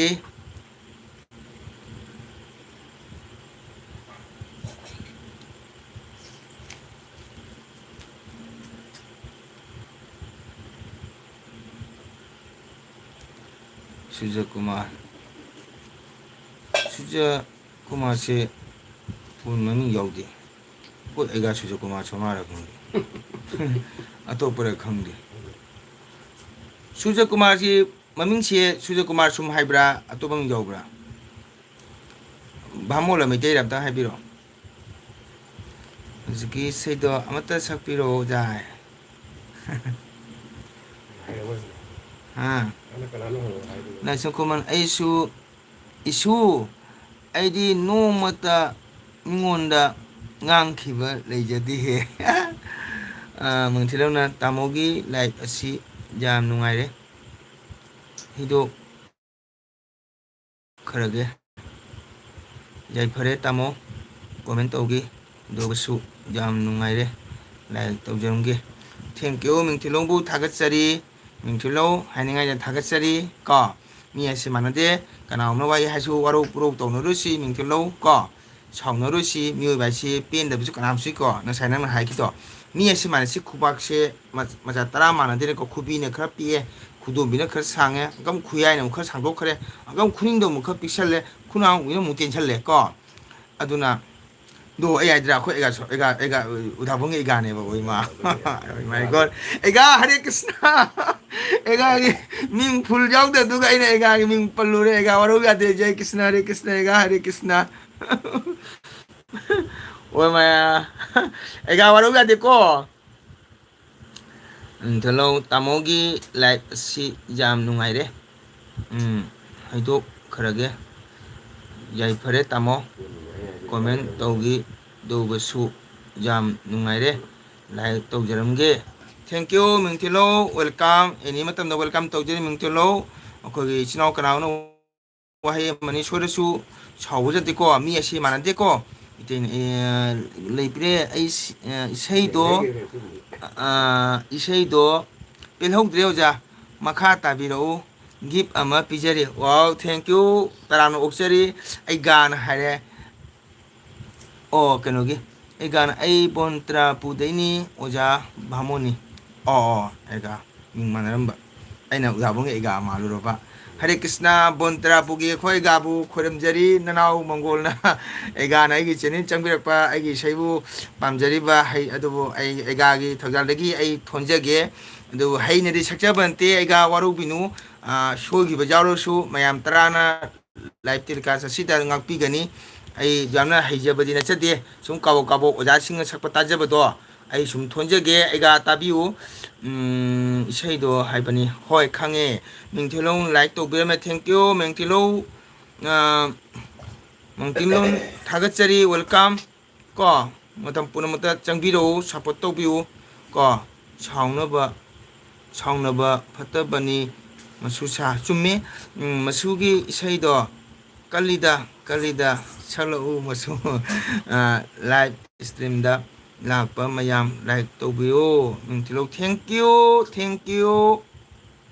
ꯁꯨꯔꯖꯀꯨꯃꯥꯔ꯫ ꯁꯨꯔꯖꯀꯨꯃꯥꯔꯁꯦ ꯐꯨꯜ ꯃꯃꯤꯡ ꯌꯥꯎꯗꯦ꯫ ꯍꯣꯏ, ꯑꯩꯒ ꯁꯨꯔꯖꯀꯨꯃꯥꯔ ꯁꯣꯃꯥꯔ ꯈꯪꯗꯦ꯫ ꯑꯇꯣꯞꯄꯔ ꯈꯪꯗꯦ꯫ ꯁꯨꯔꯖꯀꯨꯃꯥꯔꯁꯤ ꯃꯃꯤꯡꯁꯦ ꯁꯨꯔꯖꯀꯨꯃꯥꯔ ꯁꯨꯝ ꯍꯥꯏꯕ꯭ꯔꯥ, ꯑꯇꯣꯞꯄ ꯃꯤꯡ ꯌꯥꯎꯕ꯭ꯔꯥ? ꯚꯥꯃꯣꯜꯂ ꯃꯩꯇꯩꯔ ꯑꯝꯇꯪ ꯍꯥꯏꯕꯤꯔꯛꯑꯣ꯫ ꯍꯧꯖꯤꯛꯀꯤ ꯏꯁꯩꯗꯣ ꯑꯃꯠꯇ ꯁꯛꯄꯤꯔꯛꯑꯣ, ꯑꯣꯖꯥ꯫ ꯍꯥ? ꯂꯥꯏꯁ꯭ꯔꯝ ꯈꯨꯃꯟ, ꯑꯩꯁꯨ, ꯏꯁꯨ, ꯑꯩꯗꯤ ꯅꯣꯡꯃꯇ ꯃꯤꯉꯣꯟꯗ ꯉꯥꯡꯈꯤꯕ ꯂꯩꯖꯗꯦꯍꯦ꯫ ꯑ, ꯃꯪꯊꯤꯂꯧꯅ ꯇꯥꯃꯣꯒꯤ ꯂꯥꯏꯐ ꯑꯁꯤ ꯌꯥꯝ ꯅꯨꯡꯉꯥꯏꯔꯦ꯫ ꯍꯤꯗꯣꯛ ꯈꯔꯒꯦ꯫ ꯌꯥꯏꯐꯔꯦ ꯇꯥꯃꯣ, ꯀꯣꯃꯦꯟ ꯇꯧꯈꯤ꯫ ꯑꯗꯨꯒꯁꯨ ꯌꯥꯝ ꯅꯨꯡꯉꯥꯏꯔꯦ꯫ ꯂꯥꯏꯛ ꯇꯧꯖꯔꯝꯒꯦ꯫ Thank you, ꯃꯤꯡꯊꯤꯂꯧꯕꯨ ꯊꯥꯒꯠꯆꯔꯤ꯫ ꯃꯤꯡꯊꯤꯂꯧ ꯍꯥꯏꯅꯤꯡꯉꯥꯏꯗ ꯊꯥꯒꯠꯆꯔꯤ꯫ ꯀꯣ, ꯃꯤ ꯍꯥꯏꯁꯦ ꯃꯥꯟꯅꯗꯦ꯫ ꯀꯅꯥꯒꯨꯝꯕ ꯋꯥꯍꯩ ꯍꯥꯏꯁꯨ ꯋꯥꯔꯧ ꯄꯨꯔꯧ ꯇꯧꯅꯔꯨꯁꯤ, ꯃꯤꯡꯊꯤꯂꯧ꯫ ꯀꯣ, ꯁꯥꯎꯅꯔꯨꯁꯤ꯫ ꯃꯤꯑꯣꯏꯕ ꯍꯥꯏꯁꯤ ꯄꯦꯟꯗꯕꯁꯨ ꯀꯅꯥꯝꯁꯨ ꯂꯩꯀꯣ꯫ ꯉꯁꯥꯏ ꯅꯪꯅ ꯍꯥꯏꯈꯤꯗꯣ, ꯃꯤ ꯍꯥꯏꯁꯦ ꯃꯥꯟꯅꯁꯤ, ꯈꯨꯕꯥꯛꯁꯦ ꯃ-, ꯃꯆꯥ ꯇꯔꯥ ꯃꯥꯟꯅꯗꯦꯅꯀꯣ꯫ ꯈꯨꯕꯤꯅ ꯈꯔ ꯄꯤꯛꯑꯦ, ꯈꯨꯗꯣꯝꯕꯤꯅ ꯈꯔ ꯁꯥꯡꯉꯦ, ꯑꯪꯀꯝ ꯈꯨꯌꯥꯏꯅ ꯑꯃꯨꯛ ꯈꯔ ꯁꯥꯡꯗꯣꯛꯈ꯭ꯔꯦ, ꯑꯪꯀꯝ ꯈꯨꯅꯤꯡꯗꯣ ꯑꯃꯨꯛ ꯈꯔ ꯄꯤꯛꯁꯜꯂꯦ, ꯈꯨꯅꯥꯎꯕꯤꯅ ꯑꯃꯨꯛ ꯇꯦꯟꯁꯜꯂꯦ ꯀꯣ꯫ ꯑꯗꯨꯅ, ꯗꯣ ꯑꯩ ꯍꯥꯏꯗ꯭ꯔꯥ, ꯑꯩꯈꯣꯏ ꯑꯦꯒꯥ ꯁꯣ-, ꯑꯦꯒꯥ, ꯑꯦꯒꯥ, ꯎꯗꯥꯕꯨꯡꯒꯤ ꯑꯦꯒꯥꯅꯦꯕ, ꯑꯣ ꯏꯃꯥ꯫ Oh my God꯫ ꯑꯦꯒꯥ ꯍꯔꯦ ꯀ꯭ꯔꯤꯁꯅ꯫ ꯑꯦꯒꯥꯒꯤ ꯃꯤꯡ ꯐꯨꯜ ꯌꯥꯎꯗꯕꯗꯨꯒ ꯑꯩꯅ ꯑꯦꯒꯥꯒꯤ ꯃꯤꯡ ꯄꯜꯂꯨꯔꯦ꯫ ꯑꯦꯒꯥ ꯋꯥꯔꯧ ꯌꯥꯗꯦ꯫ ꯖꯩ ꯀ꯭ꯔꯤꯁꯅ, ꯍꯔꯦ ꯀ꯭ꯔꯤꯁꯅ, ꯑꯦꯒꯥ ꯍꯔꯦ ꯀ꯭ꯔꯤꯁꯅ꯫ ꯑꯣ ꯃꯌꯥ꯫ ꯑꯦꯒꯥ ꯋꯥꯔꯧ ꯌꯥꯗꯦꯀꯣ꯫ ꯅꯤꯡꯊꯧꯂꯧ, ꯇꯥꯃꯣꯒꯤ live ꯑꯁꯤ ꯌꯥꯝ ꯅꯨꯡꯉꯥꯏꯔꯦ꯫ ꯎꯝ, ꯍꯥꯏꯗꯣꯛꯈ꯭ꯔꯒꯦ꯫ ꯌꯥꯏꯐꯔꯦ ꯇꯥꯃꯣ꯫ Comment ꯇꯧꯈꯤꯗꯧꯕꯁꯨ ꯌꯥꯝ ꯅꯨꯡꯉꯥꯏꯔꯦ꯫ Like ꯇꯧꯖꯔꯝꯒꯦ꯫ Thank you, ꯃꯤꯡꯊꯤꯂꯧ꯫ Welcome꯫ Any ꯃꯇꯝꯗ welcome ꯇꯧꯖꯔꯤ, ꯃꯤꯡꯊꯤꯂꯧ꯫ ꯑꯩꯈꯣꯏꯒꯤ ꯏꯆꯤꯟ ꯏꯅꯥꯎ ꯀꯅꯥꯅꯣ ꯋꯥꯍꯩ ꯑꯃꯅꯤ ꯁꯣꯏꯔꯁꯨ ꯁꯥꯎꯕ ꯌꯥꯗꯦꯀꯣ꯫ ꯃꯤ ꯑꯁꯤ ꯃꯥꯟꯅꯗꯦꯀꯣ꯫ ꯏꯇꯩꯅ, ꯑꯦ, ꯂꯩꯕꯤꯔꯦ꯫ ꯑꯩ ꯁꯤ-, ꯑ, ꯏꯁꯩꯗꯣ, ꯑ, ꯏꯁꯩꯗꯣ ꯄꯦꯜꯍꯧꯗ꯭ꯔꯦ ꯑꯣꯖꯥ꯫ ꯃꯈꯥ ꯇꯥꯕꯤꯔꯛꯎ꯫ Gift ꯑꯃ ꯄꯤꯖꯔꯤ꯫ Wow, thank you꯫ ꯇꯔꯥꯝꯅ ꯑꯣꯛꯆꯔꯤ꯫ ꯑꯩ ꯒꯥꯅ ꯍꯥꯏꯔꯦ꯫ ꯑꯣ, ꯀꯩꯅꯣꯒꯤ, ꯑꯩꯒꯥꯅ, "ꯑꯩ ꯕꯣꯟꯇ꯭ꯔꯥꯄꯨꯗꯩꯅꯤ, ꯑꯣꯖꯥ ꯚꯥꯃꯣꯟꯅꯤ"꯫ ꯑꯣ, ꯑꯣ, ꯑꯩꯒꯥ ꯃꯤꯡ ꯃꯥꯟꯅꯔꯝꯕ꯫ ꯑꯩꯅ ꯑꯣꯖꯥ ꯚꯥꯃꯣꯟꯒꯤ ꯑꯩꯒꯥ ꯃꯥꯜꯂꯨꯔꯕ꯫ ꯍꯔꯦ ꯀ꯭ꯔꯤꯁꯅ, ꯕꯣꯟꯇ꯭ꯔꯥꯄꯨꯒꯤ ꯑꯩꯈꯣꯏ ꯑꯩꯒꯥꯕꯨ ꯈꯣꯏꯔꯝꯖꯔꯤ꯫ ꯅꯅꯥꯎ ꯃꯪꯒꯣꯜꯅ ꯑꯩꯒꯥꯅ ꯑꯩꯒꯤ channel ꯆꯪꯕꯤꯔꯛꯄ, ꯑꯩꯒꯤ ꯏꯁꯩꯕꯨ ꯄꯥꯝꯖꯔꯤꯕ, ꯍꯩ-, ꯑꯗꯨꯕꯨ ꯑꯩ ꯑꯩꯒꯥꯒꯤ ꯊꯧꯖꯥꯜꯗꯒꯤ ꯑꯩ ꯊꯣꯟꯖꯒꯦ꯫ ꯑꯗꯨꯕꯨ ꯍꯩꯅꯗꯤ ꯁꯛꯆꯕ ꯅꯠꯇꯦ, ꯑꯩꯒꯥ ꯋꯥꯔꯧꯕꯤꯅꯨ꯫ ꯑꯥ, ꯁꯣꯏꯈꯤꯕ ꯌꯥꯎꯔꯁꯨ ꯃꯌꯥꯝ ꯇꯔꯥꯅ live telecast ꯑꯁꯤꯗ ꯉꯥꯛꯄꯤꯒꯅꯤ꯫ ꯑꯩ ꯌꯥꯝꯅ ꯍꯩꯖꯕꯗꯤ ꯅꯠꯆꯗꯦ, ꯁꯨꯝ ꯀꯥꯕꯣꯛ ꯀꯥꯕꯣꯛ ꯑꯣꯖꯥꯁꯤꯡꯅ ꯁꯛꯄ ꯇꯥꯖꯕꯗꯣ ꯑꯩ ꯁꯨꯝ ꯊꯣꯟꯖꯒꯦ꯫ ꯑꯩꯒꯥ ꯇꯥꯕꯤꯌꯨ꯫ ꯎꯝ, ꯏꯁꯩꯗꯣ ꯍꯥꯏꯕꯅꯤ꯫ ꯍꯣꯏ, ꯈꯪꯉꯦ꯫ ꯃꯤꯡꯊꯤꯂꯣꯡ like ꯇꯧꯕꯤꯔꯝꯃꯦ, thank you꯫ ꯃꯤꯡꯊꯤꯂꯣꯡ, ꯑ, ꯃꯤꯡꯊꯤꯂꯣꯡ ꯊꯥꯒꯠꯆꯔꯤ, welcome꯫ ꯀꯣ, ꯃꯇꯝ ꯄꯨꯝꯅꯃꯛꯇ ꯆꯪꯕꯤꯔꯛꯎ, support ꯇꯧꯕꯤꯌꯨ꯫ ꯀꯣ, ꯁꯥꯎꯅꯕ, ꯁꯥꯎꯅꯕ ꯐꯠꯇꯕꯅꯤ꯫ ꯃꯁꯨ ꯁꯥ-, ꯆꯨꯝꯃꯤ꯫ ꯎꯝ, ꯃꯁꯨꯒꯤ ꯏꯁꯩꯗꯣ ꯀꯜꯂꯤꯗ, ꯀꯜꯂꯤꯗ, ꯁꯛꯂꯛꯎ ꯃꯁꯨ꯫ ꯑ, live streamꯗ ꯂꯥꯛꯄ ꯃꯌꯥꯝ like ꯇꯧꯕꯤꯌꯨ꯫ ꯃꯤꯡꯊꯤꯂꯣꯡ, thank you, thank you꯫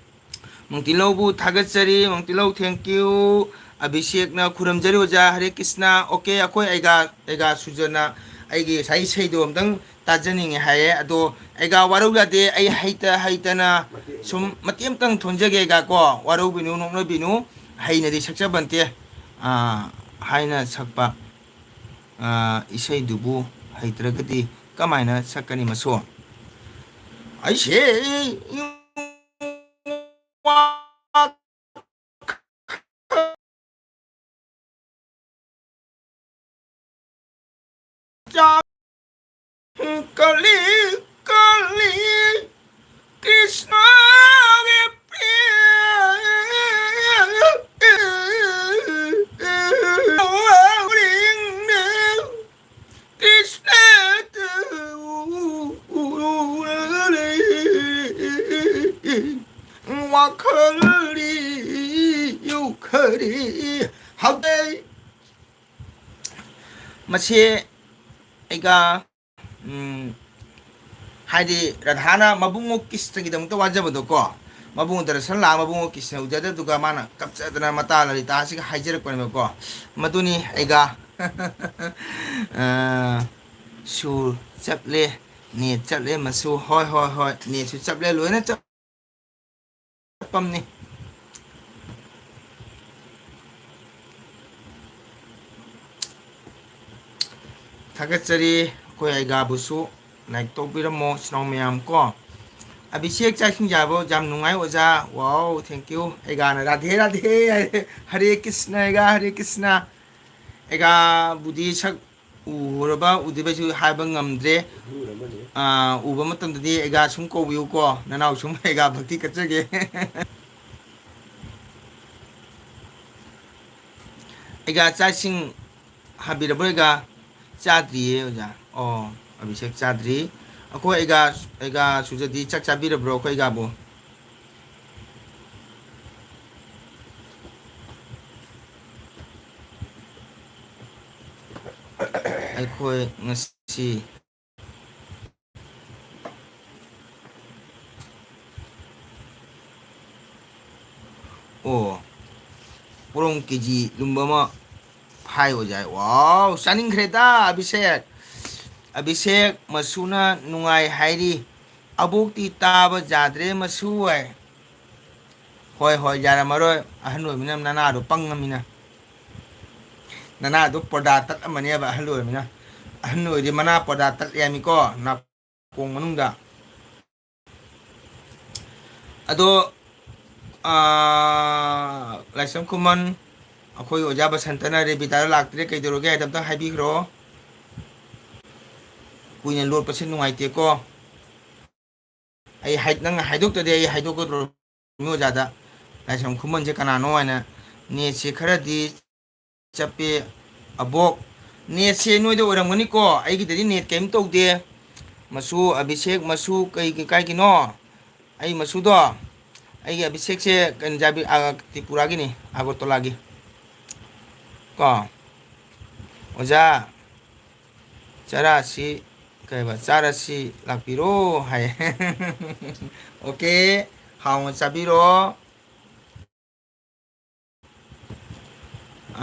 ꯃꯨꯡꯇꯤꯂꯧꯕꯨ ꯊꯥꯒꯠꯆꯔꯤ, ꯃꯨꯡꯇꯤꯂꯧ, thank you꯫ ꯑꯚꯤꯁꯦꯛꯅ ꯈꯨꯔꯨꯝꯖꯔꯤ ꯑꯣꯖꯥ, ꯍꯔꯦ ꯀ꯭ꯔꯤꯁꯅ꯫ OK, ꯑꯩꯈꯣꯏ ꯑꯩꯒꯥ, ꯑꯩꯒꯥ ꯁꯨꯖꯅ ꯑꯩꯒꯤ ꯉꯁꯥꯏ ꯏꯁꯩꯗꯣ ꯑꯝꯇꯪ ꯇꯥꯖꯅꯤꯡꯉꯦ ꯍꯥꯏꯌꯦ꯫ ꯑꯗꯣ ꯑꯩꯒꯥ ꯋꯥꯔꯧ ꯌꯥꯗꯦ, ꯑꯩ ꯍꯩꯇ ꯍꯩꯇꯅ ꯁꯨꯝ ꯃꯇꯦꯛ ꯑꯝꯇꯪ ꯊꯣꯟꯖꯒꯦ ꯑꯩꯒꯥ ꯀꯣ, ꯋꯥꯔꯧꯕꯤꯅꯨ, ꯅꯣꯛꯅꯕꯤꯅꯨ, ꯍꯩꯅꯗꯤ ꯁꯛꯆꯕ ꯅꯠꯇꯦ, ꯑꯥ, ꯍꯥꯏꯅ ꯁꯛꯄ, ꯑꯥ, ꯏꯁꯩꯗꯨꯕꯨ ꯍꯩꯇ꯭ꯔꯒꯗꯤ ꯀꯃꯥꯏꯅ ꯁꯛꯀꯅꯤ ꯃꯁꯨ? ꯑꯩꯁꯦ ꯆꯥꯛ ꯀꯂꯤ ꯀꯂꯤ ꯈꯔꯤ, ꯌꯨ ꯈꯔꯤ, ꯍꯥꯎꯗꯩ꯫ ꯃꯁꯤ ꯑꯩꯒ, ꯎꯝ, ꯍꯥꯏꯗꯤ ꯔꯥꯙꯥꯅ ꯃꯕꯨꯡꯉꯣ ꯀ꯭ꯔꯤꯁꯅꯒꯤꯗꯃꯛꯇ ꯋꯥꯖꯕꯗꯣꯀꯣ, ꯃꯕꯨꯡꯉꯣ ꯗꯔꯁꯟ ꯂꯥꯛꯑ ꯃꯕꯨꯡꯉꯣ ꯀ꯭ꯔꯤꯁꯅ ꯎꯖꯗꯦ, ꯑꯗꯨꯒ ꯃꯥꯅ ꯀꯞꯆꯗꯅ ꯃꯇꯥ ꯂꯂꯤꯇꯥꯁꯤꯒ ꯍꯥꯏꯖꯔꯛꯄꯅꯦꯕꯀꯣ꯫ ꯃꯗꯨꯅꯤ ꯑꯩꯒ꯫ ꯑ, ꯁꯨꯔ ꯆꯞꯂꯦ, ꯅꯦꯠ ꯆꯞꯂꯦ, ꯃꯁꯨ꯫ ꯍꯣꯏ, ꯍꯣꯏ, ꯍꯣꯏ, ꯅꯦꯠꯁꯨ ꯆꯞꯂꯦ, ꯂꯣꯏꯅ ꯆꯞ-, ꯆꯞꯄꯝꯅꯤ꯫ ꯊꯥꯒꯠꯆꯔꯤ ꯑꯩꯈꯣꯏ ꯑꯩꯒꯥꯕꯨꯁꯨ꯫ ꯂꯥꯏꯛ ꯇꯧꯕꯤꯔꯝꯃꯣ ꯏꯆꯤꯟ ꯏꯅꯥꯎ ꯃꯌꯥꯝ ꯀꯣ꯫ ꯑꯕꯤꯁꯦꯛ ꯆꯥꯛ ꯏꯁꯤꯡ ꯆꯥꯕ ꯌꯥꯝ ꯅꯨꯡꯉꯥꯏ ꯑꯣꯖꯥ꯫ ꯋꯥꯎ, thank you꯫ ꯑꯩꯒꯥꯅ ꯔꯥꯙꯦ ꯔꯥꯙꯦ ꯍꯥꯏꯔꯦ꯫ ꯍꯔꯦ ꯀ꯭ꯔꯤꯁꯅ ꯑꯩꯒꯥ, ꯍꯔꯦ ꯀ꯭ꯔꯤꯁꯅ꯫ ꯑꯩꯒꯥꯕꯨꯗꯤ ꯁꯛ ꯎꯔꯕ ꯎꯗ꯭ꯔꯤꯕꯁꯨ ꯍꯥꯏꯕ ꯉꯝꯗ꯭ꯔꯦ꯫ ꯑꯥ, ꯎꯕ ꯃꯇꯝꯗꯗꯤ ꯑꯩꯒꯥ ꯁꯨꯝ ꯀꯧꯕꯤꯌꯨꯀꯣ, ꯅꯅꯥꯎ ꯁꯨꯝ ꯑꯩꯒꯥ ꯚꯛꯇꯤ ꯀꯠꯆꯒꯦ꯫ ꯑꯩꯒꯥ ꯆꯥꯛ ꯏꯁꯤꯡ ꯍꯥꯕꯤꯔꯕ꯭ꯔꯣ ꯑꯩꯒꯥ? ꯆꯥꯗ꯭ꯔꯤꯌꯦ ꯑꯣꯖꯥ꯫ ꯑꯣ, ꯑꯕꯤꯁꯦꯛ ꯆꯥꯗ꯭ꯔꯤ꯫ ꯑꯩꯈꯣꯏ ꯑꯩꯒꯥ, ꯑꯩꯒꯥ ꯁꯨꯖꯗꯤ ꯆꯥꯛ ꯆꯥꯕꯤꯔꯕ꯭ꯔꯣ ꯑꯩꯈꯣꯏ ꯑꯩꯒꯥꯕꯨ? ꯑꯩꯈꯣꯏ ꯉꯁꯤ ꯑꯣ, ꯄꯣꯔꯣꯝ ꯀꯦ ꯖꯤ ꯂꯨꯝꯕ ꯑꯃ ꯐꯥꯏ ꯑꯣꯖꯥ꯫ ꯋꯥꯎ, ꯆꯥꯅꯤꯡꯈ꯭ꯔꯦꯗ ꯑꯕꯤꯁꯦꯛ꯫ ꯑꯕꯤꯁꯦꯛ ꯃꯁꯨꯅ ꯅꯨꯡꯉꯥꯏ ꯍꯥꯏꯔꯤ꯫ ꯑꯕꯣꯛꯇꯤ ꯇꯥꯕ ꯌꯥꯗ꯭ꯔꯦ ꯃꯁꯨ ꯍꯥꯏ꯫ ꯍꯣꯏ, ꯍꯣꯏ, ꯌꯥꯔꯝꯃꯔꯣꯏ꯫ ꯑꯍꯟ ꯑꯣꯏꯕꯅꯤꯅ ꯅꯅꯥꯗꯣ ꯄꯪꯉꯃꯤꯅ꯫ ꯅꯅꯥꯗꯣ ꯄꯣꯔꯗꯥ ꯇꯠꯂꯝꯃꯅꯦꯕ ꯑꯍꯜ ꯑꯣꯏꯔꯕꯅꯤꯅ꯫ ꯑꯍꯟ ꯑꯣꯏꯔꯗꯤ ꯃꯅꯥ ꯄꯣꯔꯗꯥ ꯇꯠꯂꯦ ꯍꯥꯏꯃꯤꯀꯣ꯫ ꯅꯥꯀꯣꯡ ꯃꯅꯨꯡꯗ꯫ ꯑꯗꯣ, ꯑꯥ, ꯂꯥꯏꯁ꯭ꯔꯝ ꯈꯨꯃꯟ, ꯑꯩꯈꯣꯏ ꯑꯣꯖꯥ ꯕꯁꯟꯇꯅ ꯔꯦꯕꯤꯇꯥꯗ ꯂꯥꯛꯇ꯭ꯔꯦ, ꯀꯩꯗꯧꯔꯒꯦ ꯍꯥꯏꯗ ꯑꯝꯇ ꯍꯥꯏꯕꯤꯈ꯭ꯔꯣ꯫ ꯀꯨꯏꯅ ꯂꯣꯠꯄꯁꯦ ꯅꯨꯡꯉꯥꯏꯇꯦꯀꯣ꯫ ꯑꯩ ꯍꯥꯏ-, ꯅꯪꯅ ꯍꯥꯏꯗꯣꯛꯇ꯭ꯔꯗꯤ ꯑꯩ ꯍꯥꯏꯗꯣꯛꯀꯗ꯭ꯔꯣ ꯃꯤ ꯑꯣꯖꯥꯗ? ꯂꯥꯏꯁ꯭ꯔꯝ ꯈꯨꯃꯟꯁꯦ ꯀꯅꯥꯅꯣ ꯍꯥꯏꯅ꯫ ꯅꯦꯠꯁꯦ ꯈꯔꯗꯤ ꯆꯞꯄꯦ ꯑꯕꯣꯛ꯫ ꯅꯦꯠꯁꯦ ꯅꯣꯏꯗ ꯑꯣꯏꯔꯝꯒꯅꯤꯀꯣ, ꯑꯩꯒꯤꯗꯗꯤ ꯅꯦꯠ ꯀꯔꯤꯝ ꯇꯧꯗꯦ꯫ ꯃꯁꯨ ꯑꯕꯤꯁꯦꯛ, ꯃꯁꯨ ꯀꯩ, ꯀꯩ ꯀꯥꯏꯒꯤꯅꯣ? ꯑꯩ ꯃꯁꯨꯗꯣ, ꯑꯩꯒꯤ ꯑꯕꯤꯁꯦꯛꯁꯦ ꯀꯩꯅꯣ, ꯖꯥꯕꯤ-, ꯑ, ꯇ꯭ꯔꯤꯄꯨꯔꯥꯒꯤꯅꯤ, ꯑꯒꯔꯇꯂꯥꯒꯤ꯫ ꯀꯣ, "ꯑꯣꯖꯥ, ꯆꯥꯔꯥꯁꯤ, ꯀꯩ ꯍꯥꯏꯕ, ꯆꯥꯔꯁꯤ ꯂꯥꯛꯄꯤꯔꯣ" ꯍꯥꯏ꯫ ꯑꯣꯀꯦ, ꯍꯥꯎꯅ ꯆꯥꯕꯤꯔꯣ꯫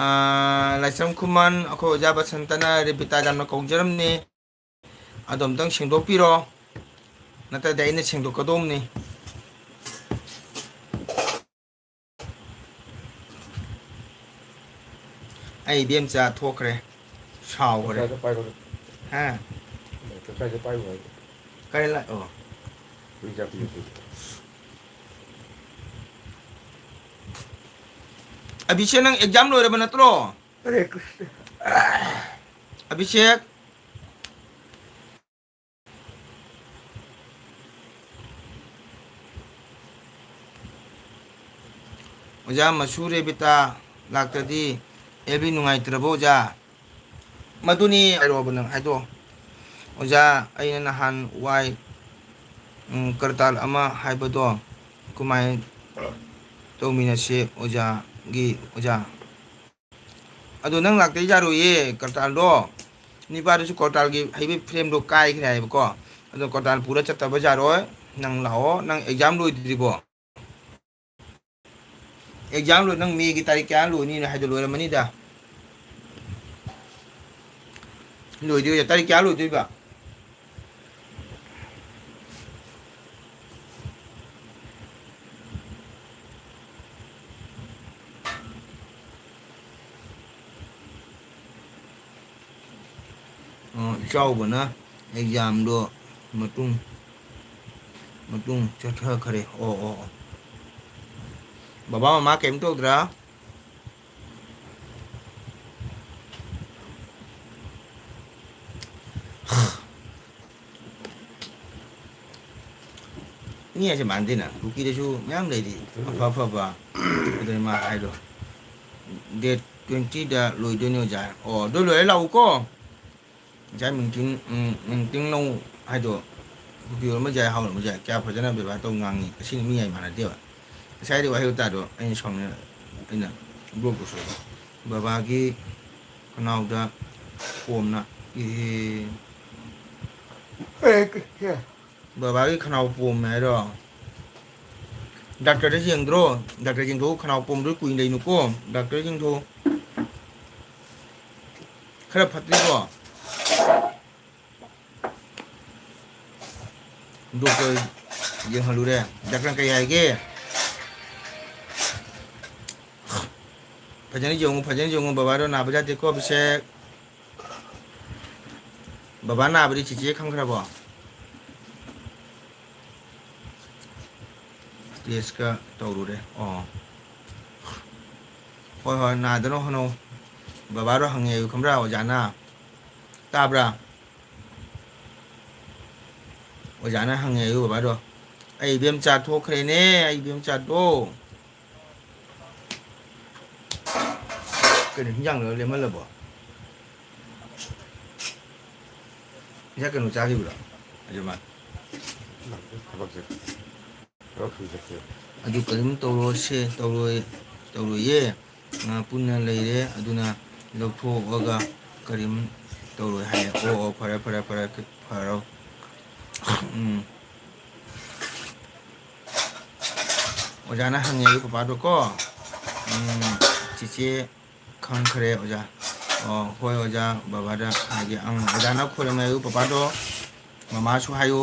ꯑꯥ, ꯂꯥꯏꯁ꯭ꯔꯝ ꯈꯨꯃꯟ, ꯑꯩꯈꯣꯏ ꯑꯣꯖꯥ ꯕꯁꯟꯇꯅ ꯔꯦꯕꯤꯇꯥ ꯌꯥꯝꯅ ꯀꯧꯖꯔꯝꯅꯤ꯫ ꯑꯗꯣ ꯑꯝꯇꯪ ꯁꯦꯡꯗꯣꯛꯄꯤꯔꯣ, ꯅꯠꯇ꯭ꯔꯗꯤ ꯑꯩꯅ ꯁꯦꯡꯗꯣꯛꯀꯗꯧꯕꯅꯤ꯫ ꯑꯩ ꯏꯕꯦꯝꯆꯥ ꯊꯣꯛꯈ꯭ꯔꯦ, ꯁꯥꯎꯈ꯭ꯔꯦ꯫ ꯀꯥꯏꯗ ꯄꯥꯏꯔꯣ? ꯍꯥ? ꯀꯥꯏꯗ ꯄꯥꯏꯔꯣ ꯍꯥꯏꯒꯦ? ꯀꯥꯏ ꯂꯥꯛ-, ꯑꯣ꯫ ꯍꯨꯏ ꯆꯥꯛꯄꯤ ꯆꯥꯛꯄꯤ꯫ ꯑꯕꯤꯁꯦꯛ, ꯅꯪ ꯑꯦꯛꯖꯥꯝ ꯂꯣꯏꯔꯕ ꯅꯠꯇ꯭ꯔꯣ? ꯍꯔꯦ ꯀ꯭ꯔꯤꯁꯅ꯫ ꯑꯕꯤꯁꯦꯛ꯫ ꯑꯣꯖꯥ, ꯃꯁꯨ ꯔꯦꯕꯤꯇꯥ ꯂꯥꯛꯇ꯭ꯔꯗꯤ ꯑꯦꯜ ꯕꯤ ꯅꯨꯡꯉꯥꯏꯇ꯭ꯔꯕꯣ, ꯑꯣꯖꯥ? ꯃꯗꯨꯅꯤ ꯍꯥꯏꯔꯛꯑꯣꯕ ꯅꯪ, ꯍꯥꯏꯗꯣ꯫ "ꯑꯣꯖꯥ, ꯑꯩꯅ ꯅꯍꯥꯟ ꯋꯥꯏ, ꯎꯝ, ꯀꯔꯇꯥꯜ ꯑꯃ ꯍꯥꯏꯕꯗꯣ ꯀꯃꯥꯏꯅ ꯇꯧꯃꯤꯟꯅꯁꯦ ꯑꯣꯖꯥꯒꯤ, ꯑꯣꯖꯥ?" ꯑꯗꯣ ꯅꯪ ꯂꯥꯛꯇ ꯌꯥꯔꯣꯏꯌꯦ, ꯀꯔꯇꯥꯜꯗꯣ꯫ ꯅꯨꯄꯥꯗꯨꯁꯨ ꯀꯔꯇꯥꯜꯒꯤ ꯍꯩꯕ ꯐ꯭ꯔꯦꯝꯗꯣ ꯀꯥꯏꯈ꯭ꯔꯦ ꯍꯥꯏꯕꯀꯣ꯫ ꯑꯗꯣ ꯀꯔꯇꯥꯜ ꯄꯨꯔ ꯆꯠꯇꯕ ꯌꯥꯔꯣꯏ꯫ ꯅꯪ ꯂꯥꯛꯑꯣ, ꯅꯪ ꯑꯦꯛꯖꯥꯝ ꯂꯣꯏꯗ꯭ꯔꯤꯕꯣ? ꯑꯦꯛꯖꯥꯝ ꯂꯣꯏ-, ꯅꯪ ꯃꯦꯒꯤ ꯇꯥꯔꯤꯛ ꯀꯌꯥ ꯂꯣꯏꯅꯤꯅ ꯍꯥꯏꯗꯣ ꯂꯣꯏꯔꯝꯃꯅꯤꯗ꯫ ꯂꯣꯏꯗꯣꯏ, ꯇꯥꯔꯤꯛ ꯀꯌꯥ ꯂꯣꯏꯗꯣꯏꯕ? ꯑꯣ, ꯏꯆꯥꯎꯕꯅ ꯑꯦꯛꯖꯥꯝꯗꯣ ꯃꯇꯨꯡ, ꯃꯇꯨꯡ ꯆꯠꯊꯈ꯭ꯔꯦ꯫ ꯑꯣ, ꯑꯣ, ꯑꯣ꯫ ꯕꯕꯥ ꯃꯃꯥ ꯀꯩꯝ ꯇꯧꯗ꯭ꯔꯥ? ꯃꯤ ꯍꯥꯏꯁꯦ ꯃꯥꯟꯗꯦꯅ, ꯀꯨꯀꯤꯗꯁꯨ ꯃꯌꯥꯝ ꯂꯩꯔꯤ ꯑꯐ ꯑꯐꯕ꯫ ꯑꯗꯨꯅꯤ ꯃꯥ ꯍꯥꯏꯗꯣ, ꯗꯦꯠ ꯇ꯭ꯋꯦꯟꯇꯤꯗ ꯂꯣꯏꯗꯣꯏꯅꯦ ꯑꯣꯖꯥ꯫ ꯑꯣ, ꯑꯗꯨ ꯂꯣꯏꯔ ꯂꯥꯛꯎꯀꯣ꯫ ꯉꯁꯥꯏ ꯃꯤꯡꯇꯤꯡ, ꯎꯝ, ꯃꯤꯡꯇꯤꯡ ꯂꯧ ꯍꯥꯏꯗꯣ, ꯀꯨꯀꯤ ꯑꯣꯏꯔꯝꯕ ꯌꯥꯏ, ꯍꯥꯎꯔꯝꯕ ꯌꯥꯏ, ꯀꯌꯥ ꯐꯖꯅ ꯕꯦꯕꯥꯔ ꯇꯧ ꯉꯥꯡꯉꯤ꯫ ꯑꯁꯤꯅ ꯃꯤ ꯌꯥꯏ ꯃꯥꯟꯅꯗꯦꯕ꯫ ꯉꯁꯥꯏꯗꯤ ꯋꯥꯍꯩ ꯋꯥꯇꯥꯗꯣ ꯑꯩꯅ ꯁꯥꯎꯅꯤꯡ-, ꯑꯩꯅ ꯕ꯭ꯂꯣꯛ ꯇꯧꯁꯜꯂꯣ꯫ ꯕꯕꯥꯒꯤ ꯈꯅꯥꯎꯗ ꯄꯣꯝꯅ, ꯏꯍꯦ꯫ ꯕꯕꯥꯒꯤ ꯈꯅꯥꯎ ꯄꯣꯝꯃꯦ ꯍꯥꯏꯔꯣ? ꯗꯥꯛꯇꯔꯗ ꯌꯦꯡꯗ꯭ꯔꯣ? ꯗꯥꯛꯇꯔ ꯌꯦꯡꯊꯣꯛꯎ, ꯈꯅꯥꯎ ꯄꯣꯝꯗꯣꯏ ꯀꯨꯏꯅ ꯂꯩꯅꯨꯀꯣ꯫ ꯗꯥꯛꯇꯔ ꯌꯦꯡꯊꯣꯛꯎ꯫ ꯈꯔ ꯐꯠꯇ꯭ꯔꯤꯕꯣ? ꯗꯣꯛꯇꯔ ꯌꯦꯡꯍꯜꯂꯨꯔꯦ꯫ ꯗꯥꯛꯇꯔꯅ ꯀꯩ ꯍꯥꯏꯒꯦ? ꯐꯖꯅ ꯌꯦꯡꯉꯨ, ꯐꯖꯅ ꯌꯦꯡꯉꯨ꯫ ꯕꯕꯥꯗꯣ ꯅꯥꯕ ꯌꯥꯗꯦꯀꯣ, ꯑꯕꯤꯁꯦꯛ꯫ ꯕꯕꯥ ꯅꯥꯕꯗꯤ ꯆꯤꯆꯦ ꯈꯪꯈ꯭ꯔꯕꯣ? ꯇꯦꯁꯀ ꯇꯧꯔꯨꯔꯦ꯫ ꯑꯣ꯫ ꯍꯣꯏ, ꯍꯣꯏ, ꯅꯥꯗꯅꯕ ꯍꯣꯠꯅꯧ꯫ ꯕꯕꯥꯗꯣ ꯍꯪꯉꯦ ꯍꯥꯏꯌꯨ, ꯈꯪꯕ꯭ꯔꯥ, ꯑꯣꯖꯥꯅ? ꯇꯥꯕ꯭ꯔꯥ? ꯑꯣꯖꯥꯅ ꯍꯪꯉꯦ ꯍꯥꯏꯌꯨ, ꯕꯕꯥꯗꯣ꯫ "ꯑꯩ ꯏꯕꯦꯝꯆꯥ ꯊꯣꯛꯈ꯭ꯔꯦꯅꯦ, ꯑꯩ ꯏꯕꯦꯝꯆꯥꯗꯣ"꯫ ꯀꯩꯅꯣ, ꯍꯤꯟꯖꯥꯡꯗꯣ ꯂꯦꯝꯍꯜꯂꯕꯣ? ꯉꯁꯥꯏ ꯀꯩꯅꯣ ꯆꯥꯈꯤꯕ꯭ꯔꯣ? ꯑꯗꯨꯃꯥꯏ꯫ ꯊꯕꯛꯁꯦ꯫ ꯊꯕꯛ ꯁꯨ ꯆꯠꯈꯤꯕ꯫ ꯑꯗꯨ ꯀꯔꯤꯝ ꯇꯧꯔꯣꯏꯁꯦ, ꯇꯧꯔꯣꯏ, ꯇꯧꯔꯣꯏꯌꯦ꯫ ꯉꯥ ꯄꯨꯟꯅ ꯂꯩꯔꯦ, ꯑꯗꯨꯅ ꯂꯧꯊꯣꯛꯑꯒ ꯀꯔꯤꯝ ꯇꯧꯔꯣꯏ ꯍꯥꯏꯌꯦ꯫ ꯑꯣ, ꯑꯣ, ꯐꯔꯦ, ꯐꯔꯦ, ꯐꯔꯦ, ꯐꯔꯣ꯫ ꯎꯝ꯫ ꯑꯣꯖꯥꯅ ꯍꯪꯉꯦ ꯑꯩ ꯄꯄꯥꯗꯣ ꯀꯣ꯫ ꯎꯝ, ꯆꯤꯆꯦ ꯈꯪꯈ꯭ꯔꯦ ꯑꯣꯖꯥ꯫ ꯑꯣ, ꯍꯣꯏ ꯑꯣꯖꯥ, ꯕꯕꯥꯗ ꯍꯥꯏꯒꯦ꯫ ꯑꯪ, ꯑꯣꯖꯥꯅ ꯈꯣꯏꯔꯝꯃꯦ ꯑꯩ ꯄꯄꯥꯗꯣ꯫ ꯃꯃꯥꯁꯨ ꯍꯥꯏꯌꯨ꯫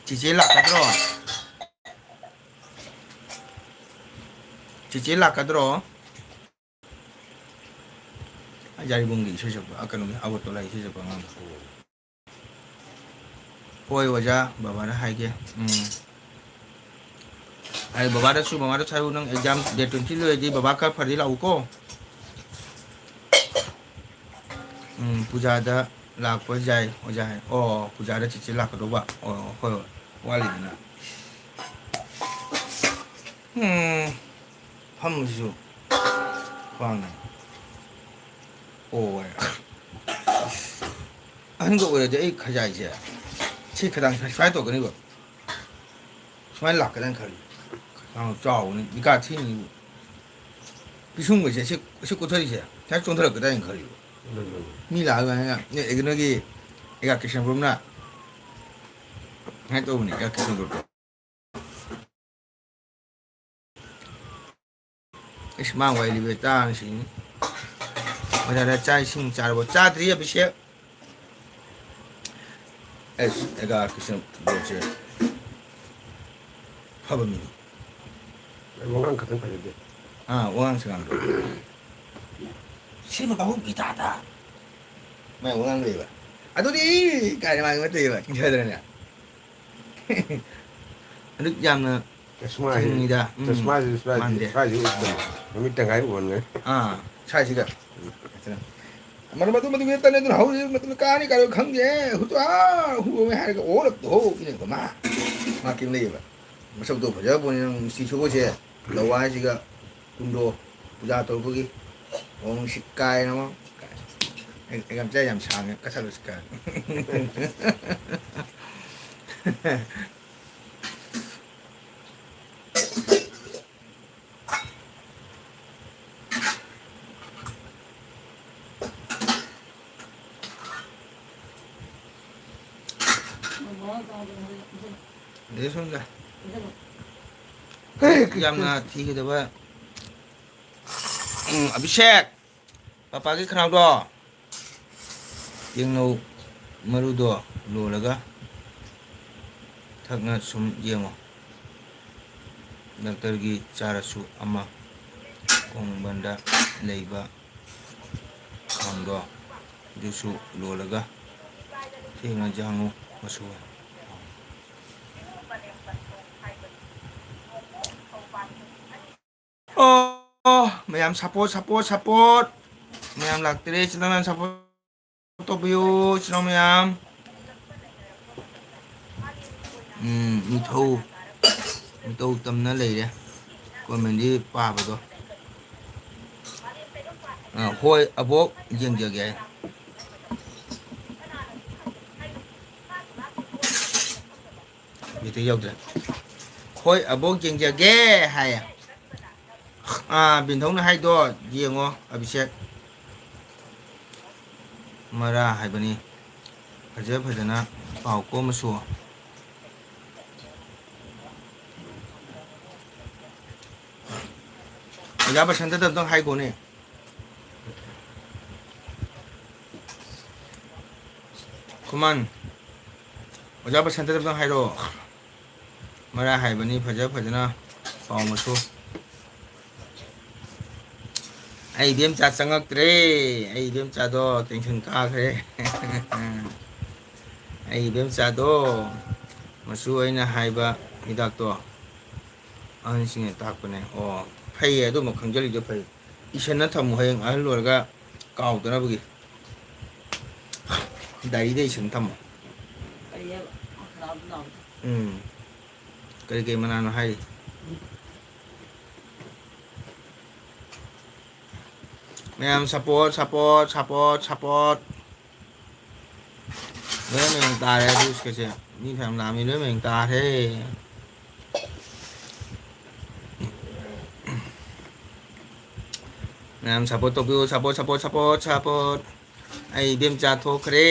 ꯆꯤꯆꯦ ꯂꯥꯛꯀꯗ꯭ꯔꯣ? ꯆꯤꯆꯦ ꯂꯥꯛꯀꯗ꯭ꯔꯣ? ꯌꯥꯔꯤꯕꯣꯡꯒꯤ ꯏꯁꯩ ꯁꯛꯄ, ꯑ, ꯀꯩꯅꯣꯒꯤ, ꯑꯒꯔꯇꯂꯥ ꯏꯁꯩ ꯁꯛꯄ ꯑꯉꯥꯡꯗꯣ꯫ ꯍꯣꯏ ꯑꯣꯖꯥ, ꯕꯕꯥꯅ ꯍꯥꯏꯒꯦ꯫ ꯎꯝ꯫ ꯑꯩ ꯕꯕꯥꯗꯁꯨ, ꯃꯃꯥꯗꯁꯨ ꯍꯥꯏꯌꯨ, ꯅꯪ exam date twenty ꯂꯣꯏꯔꯗꯤ ꯕꯕꯥ ꯈꯔ ꯐꯔꯗꯤ ꯂꯥꯛꯎꯀꯣ꯫ ꯎꯝ, ꯄꯨꯖꯥꯗ ꯂꯥꯛꯄ ꯌꯥꯏ ꯑꯣꯖꯥ ꯍꯥꯏ꯫ ꯑꯣ, ꯄꯨꯖꯥꯗ ꯆꯤꯆꯦ ꯂꯥꯛꯀꯗꯧꯕ꯫ ꯑꯣ, ꯍꯣꯏ, ꯍꯣꯏ, ꯋꯥꯠꯂꯤꯗꯅ꯫ ꯎꯝ꯫ ꯐꯝꯕꯁꯤꯁꯨ ꯈ꯭ꯋꯥꯡꯅ ꯑꯣ ꯍꯥꯏ꯫ ꯑꯍꯟꯒ ꯑꯣꯏꯔꯗꯤ ꯑꯩ ꯈꯖꯥꯏꯁꯦ ꯁꯤ ꯈꯗꯥꯡ ꯁꯨꯃꯥꯏꯅ ꯇꯧꯔꯛꯀꯅꯤꯕ꯫ ꯁꯨꯃꯥꯏꯅ ꯂꯥꯛꯀꯗ꯭ꯔꯅ ꯈꯜꯂꯤ꯫ ꯆꯥꯎꯕꯅꯤ ꯕꯤꯀꯥ ꯊꯤꯅꯤꯕꯨ꯫ ꯄꯤꯁꯨꯝꯒꯁꯦ ꯁꯤ ꯁꯤ ꯀꯣꯊꯔꯤꯁꯦ ꯁꯨꯃꯥꯏꯅ ꯆꯣꯟꯊꯔꯛꯀꯗ꯭ꯔꯥ ꯍꯥꯏꯅ ꯈꯜꯂꯤꯕ꯫ ꯃꯤ ꯂꯥꯛꯑꯒ ꯍꯥꯏꯅ, "ꯑꯦ, ꯑꯦ, ꯅꯣꯏꯒꯤ ꯑꯦꯒꯥ ꯀ꯭ꯔꯤꯁꯅꯄꯨꯔꯝꯅ" ꯁꯨꯃꯥꯏꯅ ꯇꯧꯕꯅꯤ ꯑꯦꯒꯥ ꯀ꯭ꯔꯤꯁꯅꯄꯨꯔꯝꯗꯣ꯫ ꯏꯁ, ꯃꯥ ꯋꯥꯔꯤ ꯂꯤꯕ ꯇꯥꯔꯅꯤ ꯁꯤꯅꯤ꯫ ꯕꯖꯥꯔꯗ ꯆꯥꯛ ꯏꯁꯤꯡ ꯆꯥꯔꯕꯣ? ꯆꯥꯗ꯭ꯔꯤ, ꯑꯕꯤꯁꯦꯛ꯫ ꯑꯦꯁ, ꯑꯦꯒꯥ ꯀ꯭ꯔꯤꯁꯅ ꯕꯣꯠꯁꯦ ꯐꯕ ꯃꯤꯅꯤ꯫ ꯋꯥꯉꯥꯡ ꯈꯛꯇꯪ ꯐꯖꯗꯦ꯫ ꯑꯥ, ꯋꯥꯉꯥꯡ ꯁꯉꯥꯡꯗꯣ꯫ ꯁꯤꯃ ꯄꯥꯕꯨꯡ ꯄꯤꯇꯥꯗ꯫ ꯃꯥꯏ ꯋꯥꯉꯥꯡ ꯂꯩꯕ꯫ ꯑꯗꯨꯗꯤ ꯀꯥꯏꯅ ꯃꯥꯒꯤ ꯅꯠꯇꯦꯕ, ꯆꯤꯡꯊꯗ꯭ꯔꯅꯦ꯫ ꯑꯗꯨꯛ ꯌꯥꯝꯅ ꯆꯁꯃꯥꯁꯤ, ꯈꯪꯉꯤꯗ꯫ ꯎꯝ, ꯆꯁꯃꯥꯁꯤ ꯁ꯭ꯋꯥꯏꯁꯤ, ꯃꯥꯟꯗꯦ꯫ ꯁ꯭ꯋꯥꯏꯁꯤ ꯎꯠꯄꯅꯤ꯫ ꯅꯨꯃꯤꯠ ꯇꯪꯈꯥꯏ ꯎꯍꯟꯒꯅꯤ꯫ ꯑꯥ, ꯁ꯭ꯋꯥꯏꯁꯤꯒ꯫ ꯃꯔꯝ ꯑꯗꯨ ꯃꯗꯨꯒꯤ ꯅꯠꯇꯅ ꯑꯗꯨꯅ ꯍꯧꯖꯤꯛ ꯃꯇꯝꯗ ꯀꯥꯅꯤ ꯀꯥꯏꯅ ꯈꯪꯗꯦ꯫ ꯍꯧꯖꯤꯛ, ꯑꯥ, ꯍꯨ ꯍꯥꯏꯔꯒ ꯑꯣꯜꯂꯛꯇꯣ ꯍꯣ ꯏꯅꯦꯀꯣ ꯃꯥ꯫ ꯃꯥ ꯀꯩꯝ ꯂꯩꯌꯦꯕ꯫ ꯃꯁꯛꯇꯣ ꯐꯖꯕ ꯄꯣꯠꯅꯤ, ꯅꯪ ꯁꯤ ꯁꯒꯣꯜꯁꯦ ꯂꯋꯥꯏꯁꯤꯒ ꯀꯨꯟꯗꯣ ꯄꯨꯖꯥ ꯇꯧꯕꯒꯤ ꯃꯑꯣꯡ ꯁꯤ ꯀꯥꯏꯅ ꯑꯃ ꯑꯩ, ꯑꯩ ꯌꯥꯝ ꯆꯥꯏ, ꯌꯥꯝ ꯁꯥꯡꯉꯦ, ꯀꯠꯊꯠꯂꯨꯁꯤ ꯀꯥꯏꯅ꯫ ꯑꯗꯩ ꯁꯣꯝꯗ ꯌꯥꯝꯅ ꯊꯤꯒꯗꯕ, ꯎꯝ, ꯑꯕꯤꯁꯦꯛ, ꯄꯄꯥꯒꯤ ꯈꯅꯥꯎꯗꯣ꯫ ꯇꯦꯡꯅꯧ ꯃꯔꯨꯗꯣ ꯂꯣꯜꯂꯒ ꯊꯛꯅ ꯁꯨꯝ ꯌꯦꯡꯉꯣ꯫ ꯗꯥꯛꯇꯔꯒꯤ ꯆꯥꯔꯁꯨ ꯑꯃ, ꯈꯣꯡꯕꯟꯗ ꯂꯩꯕ ꯈꯥꯡꯗꯣ ꯑꯗꯨꯁꯨ ꯂꯣꯜꯂꯒ ꯊꯦꯡꯅ ꯌꯥꯡꯉꯨ ꯃꯆꯨ꯫ ꯑꯣ, ꯃꯌꯥꯝ support, support, support꯫ ꯃꯌꯥꯝ ꯂꯥꯛꯇꯔꯦ, ꯏꯆꯤꯟ ꯏꯅꯥꯎ ꯃꯌꯥꯝ support ꯇꯧꯕꯤꯌꯨ, ꯏꯆꯤꯟ ꯏꯅꯥꯎ ꯃꯌꯥꯝ꯫ ꯎꯝ, ꯃꯤꯊꯧ, ꯃꯤꯊꯧ ꯇꯝꯅ ꯂꯩꯔꯦ꯫ Commentꯗꯤ ꯄꯥꯕꯗꯣ꯫ ꯑ, ꯍꯣꯏ, ꯑꯕꯣꯛ, ꯌꯦꯡꯖꯒꯦ꯫ ꯃꯤꯇꯩ ꯌꯥꯎꯗ꯭ꯔꯦ꯫ ꯍꯣꯏ ꯑꯕꯣꯛ, ꯌꯦꯡꯖꯒꯦ ꯍꯥꯏꯌꯦ꯫ ꯑꯥ, ꯕꯤꯟꯙꯧꯅ ꯍꯥꯏꯗꯣ ꯌꯦꯡꯉꯣ ꯑꯕꯤꯁꯦꯛ꯫ ꯃꯔꯥ ꯍꯥꯏꯕꯅꯤ꯫ ꯐꯖ ꯐꯖꯅ ꯄꯥꯎ ꯀꯣ ꯃꯁꯨ꯫ ꯑꯣꯖꯥ ꯕꯁꯟꯇꯗ ꯑꯝꯇꯪ ꯍꯥꯏꯈꯣꯅꯦ꯫ ꯈꯨꯃꯟ, ꯑꯣꯖꯥ ꯕꯁꯟꯇꯗ ꯑꯝꯇꯪ ꯍꯥꯏꯔꯛꯑꯣ꯫ ꯃꯔꯥ ꯍꯥꯏꯕꯅꯤ, ꯐꯖ ꯐꯖꯅ ꯄꯥꯎ ꯃꯁꯨ꯫ ꯑꯩ ꯏꯕꯦꯝꯆꯥ ꯆꯪꯉꯛꯇ꯭ꯔꯦ꯫ ꯑꯩ ꯏꯕꯦꯝꯆꯥꯗꯣ tension ꯀꯥꯈ꯭ꯔꯦ꯫ ꯑꯩ ꯏꯕꯦꯝꯆꯥꯗꯣ ꯃꯁꯨ ꯑꯩꯅ ꯍꯥꯏꯕ ꯍꯤꯗꯥꯛꯇꯣ ꯑꯍꯟꯁꯤꯡꯅ ꯇꯥꯛꯄꯅꯦ꯫ ꯑꯣ, ꯐꯩꯌꯦ, ꯑꯗꯨꯝꯕ ꯈꯪꯖꯜꯂꯤꯗꯣ ꯐꯩ꯫ ꯏꯁꯟꯅ ꯊꯝꯃꯨ, ꯍꯌꯦꯡ ꯑꯍꯜ ꯑꯣꯏꯔꯒ ꯀꯥꯎꯗꯅꯕꯒꯤ꯫ ꯗꯥꯏꯔꯤꯗ ꯏꯁꯟ ꯊꯝꯃꯣ꯫ ꯀꯔꯤ ꯍꯥꯏꯕ? ꯃꯈꯥꯗ ꯅꯥꯕꯗꯣ꯫ ꯎꯝ꯫ ꯀꯔꯤ ꯀꯔꯤ ꯃꯅꯥꯅꯣ ꯍꯥꯏꯔꯤ? ꯃꯌꯥꯝ support, support, support, support꯫ ꯂꯣꯏ ꯃꯌꯦꯡ ꯇꯥꯔꯦ juiceꯀꯁꯦ꯫ ꯃꯤ ꯐꯅꯌꯥꯝ ꯂꯥꯛꯑꯝꯃꯤ, ꯂꯣꯏ ꯃꯌꯦꯡ ꯇꯥꯔꯦ꯫ ꯃꯌꯥꯝ support ꯇꯧꯕꯤꯌꯨ, support, support, support, support꯫ ꯑꯩ ꯏꯕꯦꯝꯆꯥ ꯊꯣꯛꯈ꯭ꯔꯦ꯫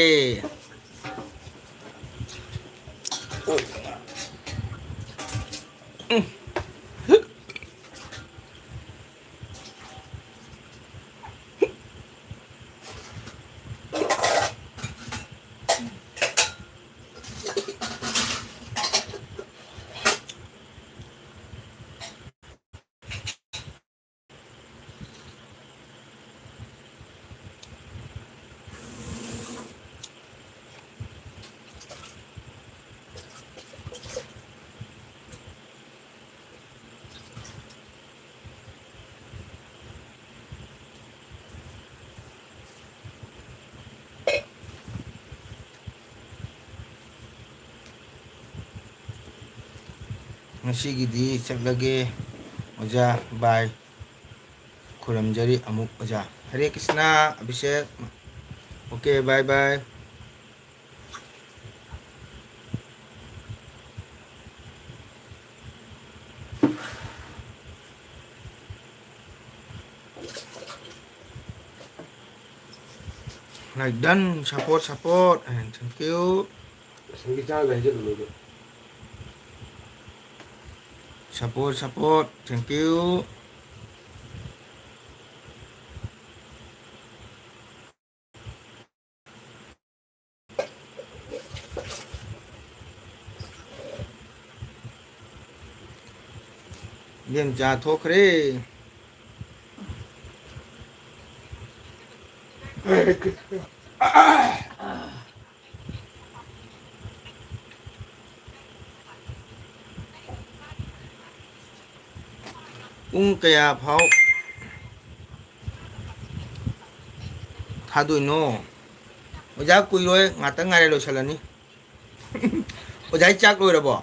ꯉꯁꯤꯒꯤꯗꯤ ꯆꯠꯂꯒꯦ ꯑꯣꯖꯥ, bye꯫ ꯈꯨꯔꯨꯝꯖꯔꯤ ꯑꯃꯨꯛ ꯑꯣꯖꯥ꯫ ꯍꯔꯦ Krishna, Abhishek. Okay, bye bye꯫ Done, support, support, and thank you. ꯁꯪꯒꯤꯠ ꯆꯥꯔꯒ ꯍꯩꯖꯜꯂꯨ ꯅꯣꯏꯗꯣ꯫ Support, support, thank you. ꯏꯕꯦꯝꯆꯥ ꯊꯣꯛꯈ꯭ꯔꯦ꯫ ꯄꯨꯡ ꯀꯌꯥ ꯐꯥꯎ ꯊꯥꯗꯣꯏꯅꯣ? ꯑꯣꯖꯥ ꯀꯨꯏꯔꯣꯏ, ꯉꯥꯛꯇꯪ ꯉꯥꯏꯔꯦ, ꯂꯣꯏꯁꯤꯜꯂꯅꯤ꯫ ꯑꯣꯖꯥ ꯆꯥꯛ ꯂꯣꯏꯔꯕꯣ?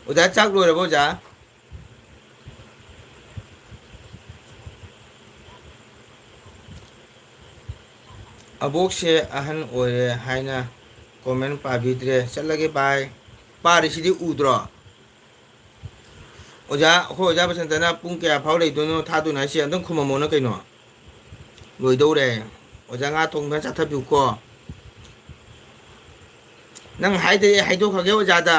ꯑꯣꯖꯥ ꯆꯥꯛ ꯂꯣꯏꯔꯕꯣ, ꯑꯣꯖꯥ? ꯑꯕꯣꯛꯁꯦ ꯑꯍꯟ ꯑꯣꯏꯔꯦ ꯍꯥꯏꯅ comment ꯄꯥꯕꯤꯗ꯭ꯔꯦ꯫ ꯆꯠꯂꯒꯦ bye꯫ ꯄꯥꯔꯤꯁꯤꯗꯤ ꯎꯗ꯭ꯔꯣ? ꯑꯣꯖꯥ, ꯑꯩꯈꯣꯏ ꯑꯣꯖꯥ ꯕꯁꯟꯇꯅ ꯄꯨꯡ ꯀꯌꯥ ꯐꯥꯎ ꯂꯩꯗꯣꯏꯅꯣ, ꯊꯥꯗꯣꯏꯅꯣ ꯍꯥꯏꯁꯦ ꯑꯝꯇꯪ ꯈꯨꯝꯃꯝꯃꯣꯅ ꯀꯩꯅꯣ꯫ ꯂꯣꯏꯗꯧꯔꯦ꯫ ꯑꯣꯖꯥ ꯉꯥ ꯊꯣꯡꯕ ꯆꯥꯊꯕꯤꯌꯨꯀꯣ꯫ ꯅꯪ ꯍꯥꯏꯗ꯭ꯔꯗꯤ ꯑꯩ ꯍꯥꯏꯗꯣꯛꯈ꯭ꯔꯒꯦ ꯑꯣꯖꯥꯗ꯫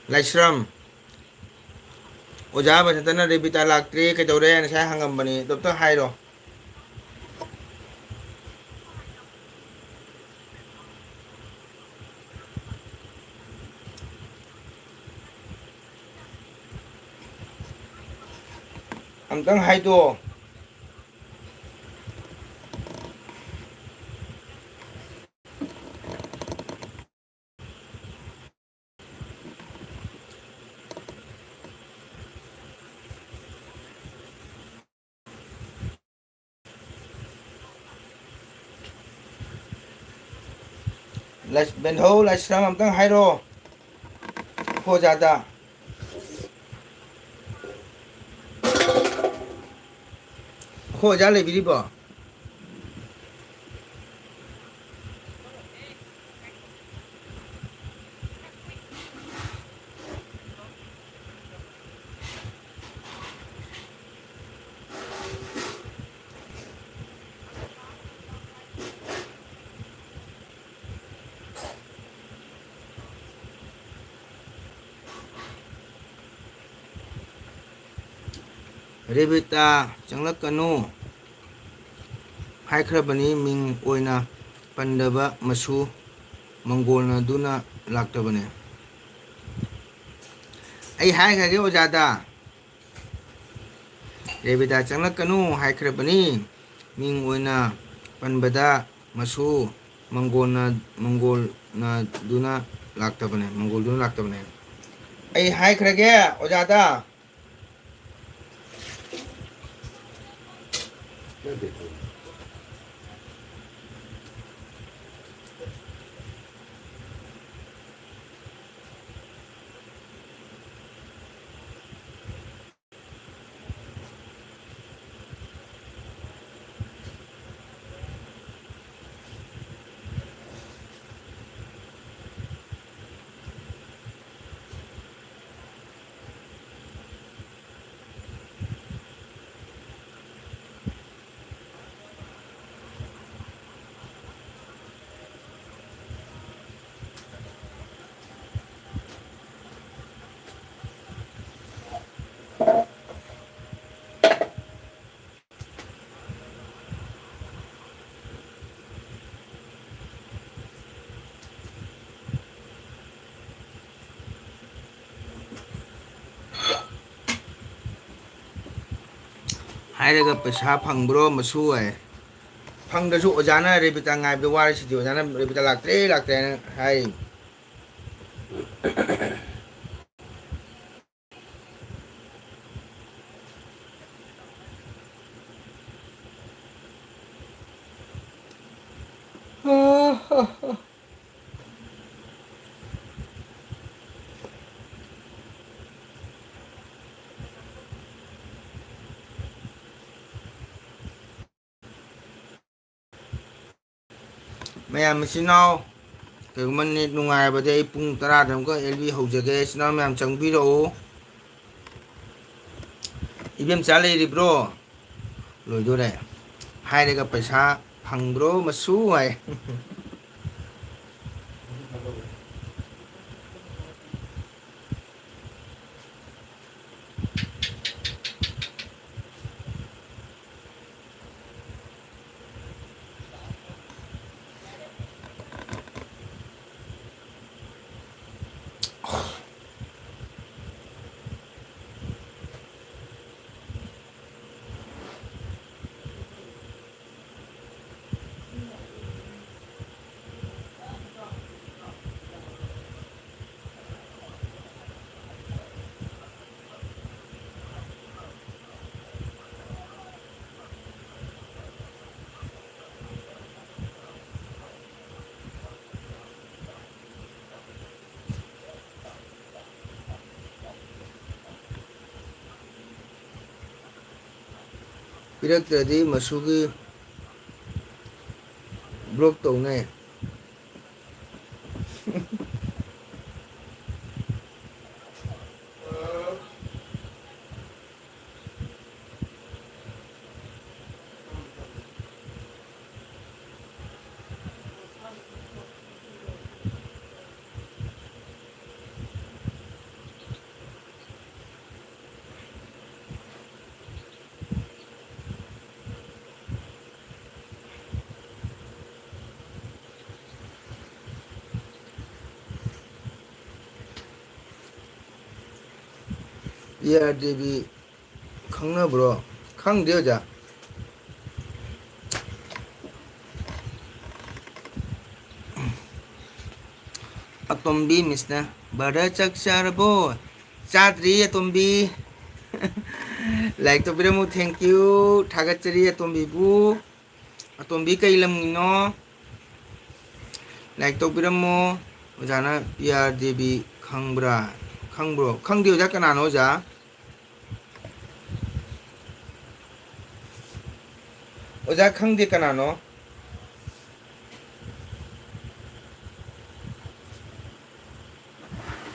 ꯂꯥꯏꯁ꯭ꯔꯝ꯫ ꯑꯣꯖꯥ ꯕꯁꯟꯇꯅ ꯔꯦꯕꯤꯇꯥ ꯂꯥꯛꯇ꯭ꯔꯦ, ꯀꯩꯗꯧꯔꯦ ꯉꯁꯥꯏ ꯍꯪꯉꯝꯕꯅꯤ, ꯑꯗꯨ ꯑꯝꯇ ꯍꯥꯏꯔꯣ꯫ ꯑꯝꯇꯪ ꯍꯥꯏꯗꯣꯛꯑꯣ꯫ ꯂꯥꯏꯁ-, ꯕꯦꯟꯙꯧ ꯂꯥꯏꯁ꯭ꯔꯝ ꯑꯝꯇꯪ ꯍꯥꯏꯔꯣ꯫ ꯑꯩꯈꯣꯏ ꯑꯣꯖꯥꯗ꯫ ꯑꯩꯈꯣꯏ ꯑꯣꯖꯥ ꯂꯩꯕꯤꯔꯤꯕꯣ? ꯔꯦꯕꯤꯇꯥ ꯆꯪꯂꯛꯀꯅꯨ ꯍꯥꯏꯈ꯭ꯔꯕꯅꯤ, ꯃꯤꯡ ꯑꯣꯏꯅ ꯄꯟꯗꯕ ꯃꯁꯨ ꯃꯪꯒꯣꯜꯅꯗꯨꯅ ꯂꯥꯛꯇꯕꯅꯦ꯫ ꯑꯩ ꯍꯥꯏꯈ꯭ꯔꯒꯦ ꯑꯣꯖꯥꯗ, ꯔꯦꯕꯤꯇꯥ ꯆꯪꯂꯛꯀꯅꯨ ꯍꯥꯏꯈ꯭ꯔꯕꯅꯤ, ꯃꯤꯡ ꯑꯣꯏꯅ ꯄꯟꯕꯗ ꯃꯁꯨ ꯃꯪꯒꯣꯜꯅ, ꯃꯪꯒꯣꯜꯅꯗꯨꯅ ꯂꯥꯛꯇꯕꯅꯦ, ꯃꯪꯒꯣꯜꯗꯨꯅ ꯂꯥꯛꯇꯕꯅꯦ꯫ ꯑꯩ ꯍꯥꯏꯈ꯭ꯔꯒꯦ ꯑꯣꯖꯥꯗ꯫ ꯍꯥꯏꯔꯒ ꯄꯩꯁꯥ ꯐꯪꯕ꯭ꯔꯣ ꯃꯁꯨ ꯍꯥꯏ꯫ ꯐꯪꯗ꯭ꯔꯁꯨ ꯑꯣꯖꯥꯅ ꯔꯦꯕꯤꯇꯥ ꯉꯥꯏꯕꯗ ꯋꯥꯔꯤꯁꯤꯗꯤ, ꯑꯣꯖꯥꯅ ꯔꯦꯕꯤꯇꯥ ꯂꯥꯛꯇ꯭ꯔꯦ, ꯂꯥꯛꯇ꯭ꯔꯦꯅ ꯍꯥꯏ꯫ ꯃꯌꯥꯝ ꯃꯆꯤꯟ ꯃꯅꯥꯎ, ꯀꯩꯒꯨꯝꯕ ꯅꯦꯠ ꯅꯨꯡꯉꯥꯏꯔꯕꯗꯤ ꯑꯩ ꯄꯨꯡ ꯇꯔꯥꯗ ꯑꯃꯨꯛꯀ ꯑꯦꯜ ꯕꯤ ꯍꯧꯖꯒꯦ꯫ ꯏꯆꯤꯟ ꯏꯅꯥꯎ ꯃꯌꯥꯝ ꯆꯪꯕꯤꯔꯛꯑꯣ꯫ ꯏꯕꯦꯝꯆꯥ ꯂꯩꯔꯤꯕ꯭ꯔꯣ? ꯂꯣꯏꯗꯣꯔꯦ꯫ ꯍꯥꯏꯔꯒ ꯄꯩꯁꯥ ꯐꯪꯕ꯭ꯔꯣ ꯃꯁꯨ ꯍꯥꯏ꯫ ꯄꯤꯔꯛꯇ꯭ꯔꯗꯤ ꯃꯁꯨꯒꯤ block ꯇꯧꯅꯦ꯫ ꯄꯤ ꯑꯥꯔ ꯗꯦꯕꯤ ꯈꯪꯅꯕ꯭ꯔꯣ? ꯈꯪꯗꯦ ꯑꯣꯖꯥ꯫ ꯑꯇꯣꯝꯕꯤ ꯃꯤꯁꯅ, "Brother, ꯆꯥꯛ ꯆꯥꯔꯕꯣ?" ꯆꯥꯗ꯭ꯔꯤ ꯑꯇꯣꯝꯕꯤ꯫ Like ꯇꯧꯕꯤꯔꯝꯃꯨ, thank you꯫ ꯊꯥꯒꯠꯆꯔꯤ ꯑꯇꯣꯝꯕꯤꯕꯨ꯫ ꯑꯇꯣꯝꯕꯤ ꯀꯩ ꯂꯝꯒꯤꯅꯣ? Like ꯇꯧꯕꯤꯔꯝꯃꯣ꯫ ꯑꯣꯖꯥꯅ ꯄꯤ ꯑꯥꯔ ꯗꯦꯕꯤ ꯈꯪꯕ꯭ꯔꯥ? ꯈꯪꯕ꯭ꯔꯣ? ꯈꯪꯗꯦ ꯑꯣꯖꯥ, ꯀꯅꯥꯅꯣ ꯑꯣꯖꯥ? ꯑꯣꯖꯥ ꯈꯪꯗꯦ ꯀꯅꯥꯅꯣ?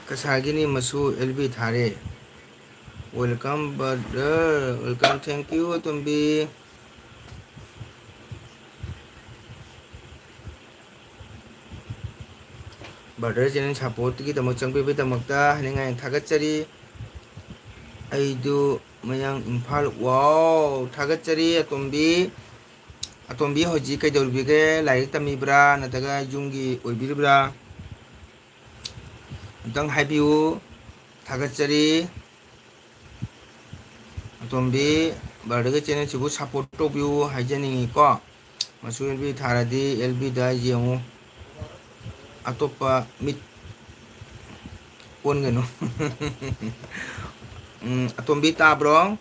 ꯀꯁꯥꯔꯒꯤꯅꯤ ꯃꯁꯨ ꯑꯦꯜ ꯕꯤ ꯊꯥꯔꯦ꯫ Welcome brother, welcome, thank you ꯑꯇꯣꯝꯕꯤ꯫ Brother channel supportꯀꯤꯗꯃꯛ ꯆꯪꯕꯤꯕꯒꯤꯗꯃꯛꯇ ꯍꯥꯏꯅꯤꯡꯉꯥꯏ ꯌꯥꯝ ꯊꯥꯒꯠꯆꯔꯤ꯫ ꯑꯩꯗꯨ ꯃꯌꯥꯡ ꯏꯝꯐꯥꯜ꯫ Wow, ꯊꯥꯒꯠꯆꯔꯤ ꯑꯇꯣꯝꯕꯤ꯫ ꯑꯇꯣꯝꯕꯤ ꯍꯧꯖꯤꯛ ꯀꯩꯗꯧꯔꯤꯕꯤꯒꯦ? ꯂꯥꯏꯔꯤꯛ ꯇꯝꯃꯤꯕ꯭ꯔꯥ ꯅꯠꯇ꯭ꯔꯒ ꯌꯨꯝꯒꯤ ꯑꯣꯏꯕꯤꯔꯤꯕ꯭ꯔꯥ? ꯑꯝꯇꯪ ꯍꯥꯏꯕꯤꯌꯨ꯫ ꯊꯥꯒꯠꯆꯔꯤ꯫ ꯑꯇꯣꯝꯕꯤ brotherꯒꯤ channelꯁꯤꯕꯨ support ꯇꯧꯕꯤꯌꯨ ꯍꯥꯏꯖꯅꯤꯡꯉꯤꯀꯣ꯫ ꯃꯁꯨ ꯑꯦꯜ ꯕꯤ ꯊꯥꯔꯗꯤ ꯑꯦꯜ ꯕꯤꯗ ꯌꯦꯡꯉꯨ꯫ ꯑꯇꯣꯞꯄ ꯃꯤꯠ ꯑꯣꯟꯒꯅꯨ꯫ ꯎꯝ, ꯑꯇꯣꯝꯕꯤ ꯇꯥꯕ꯭ꯔꯣ?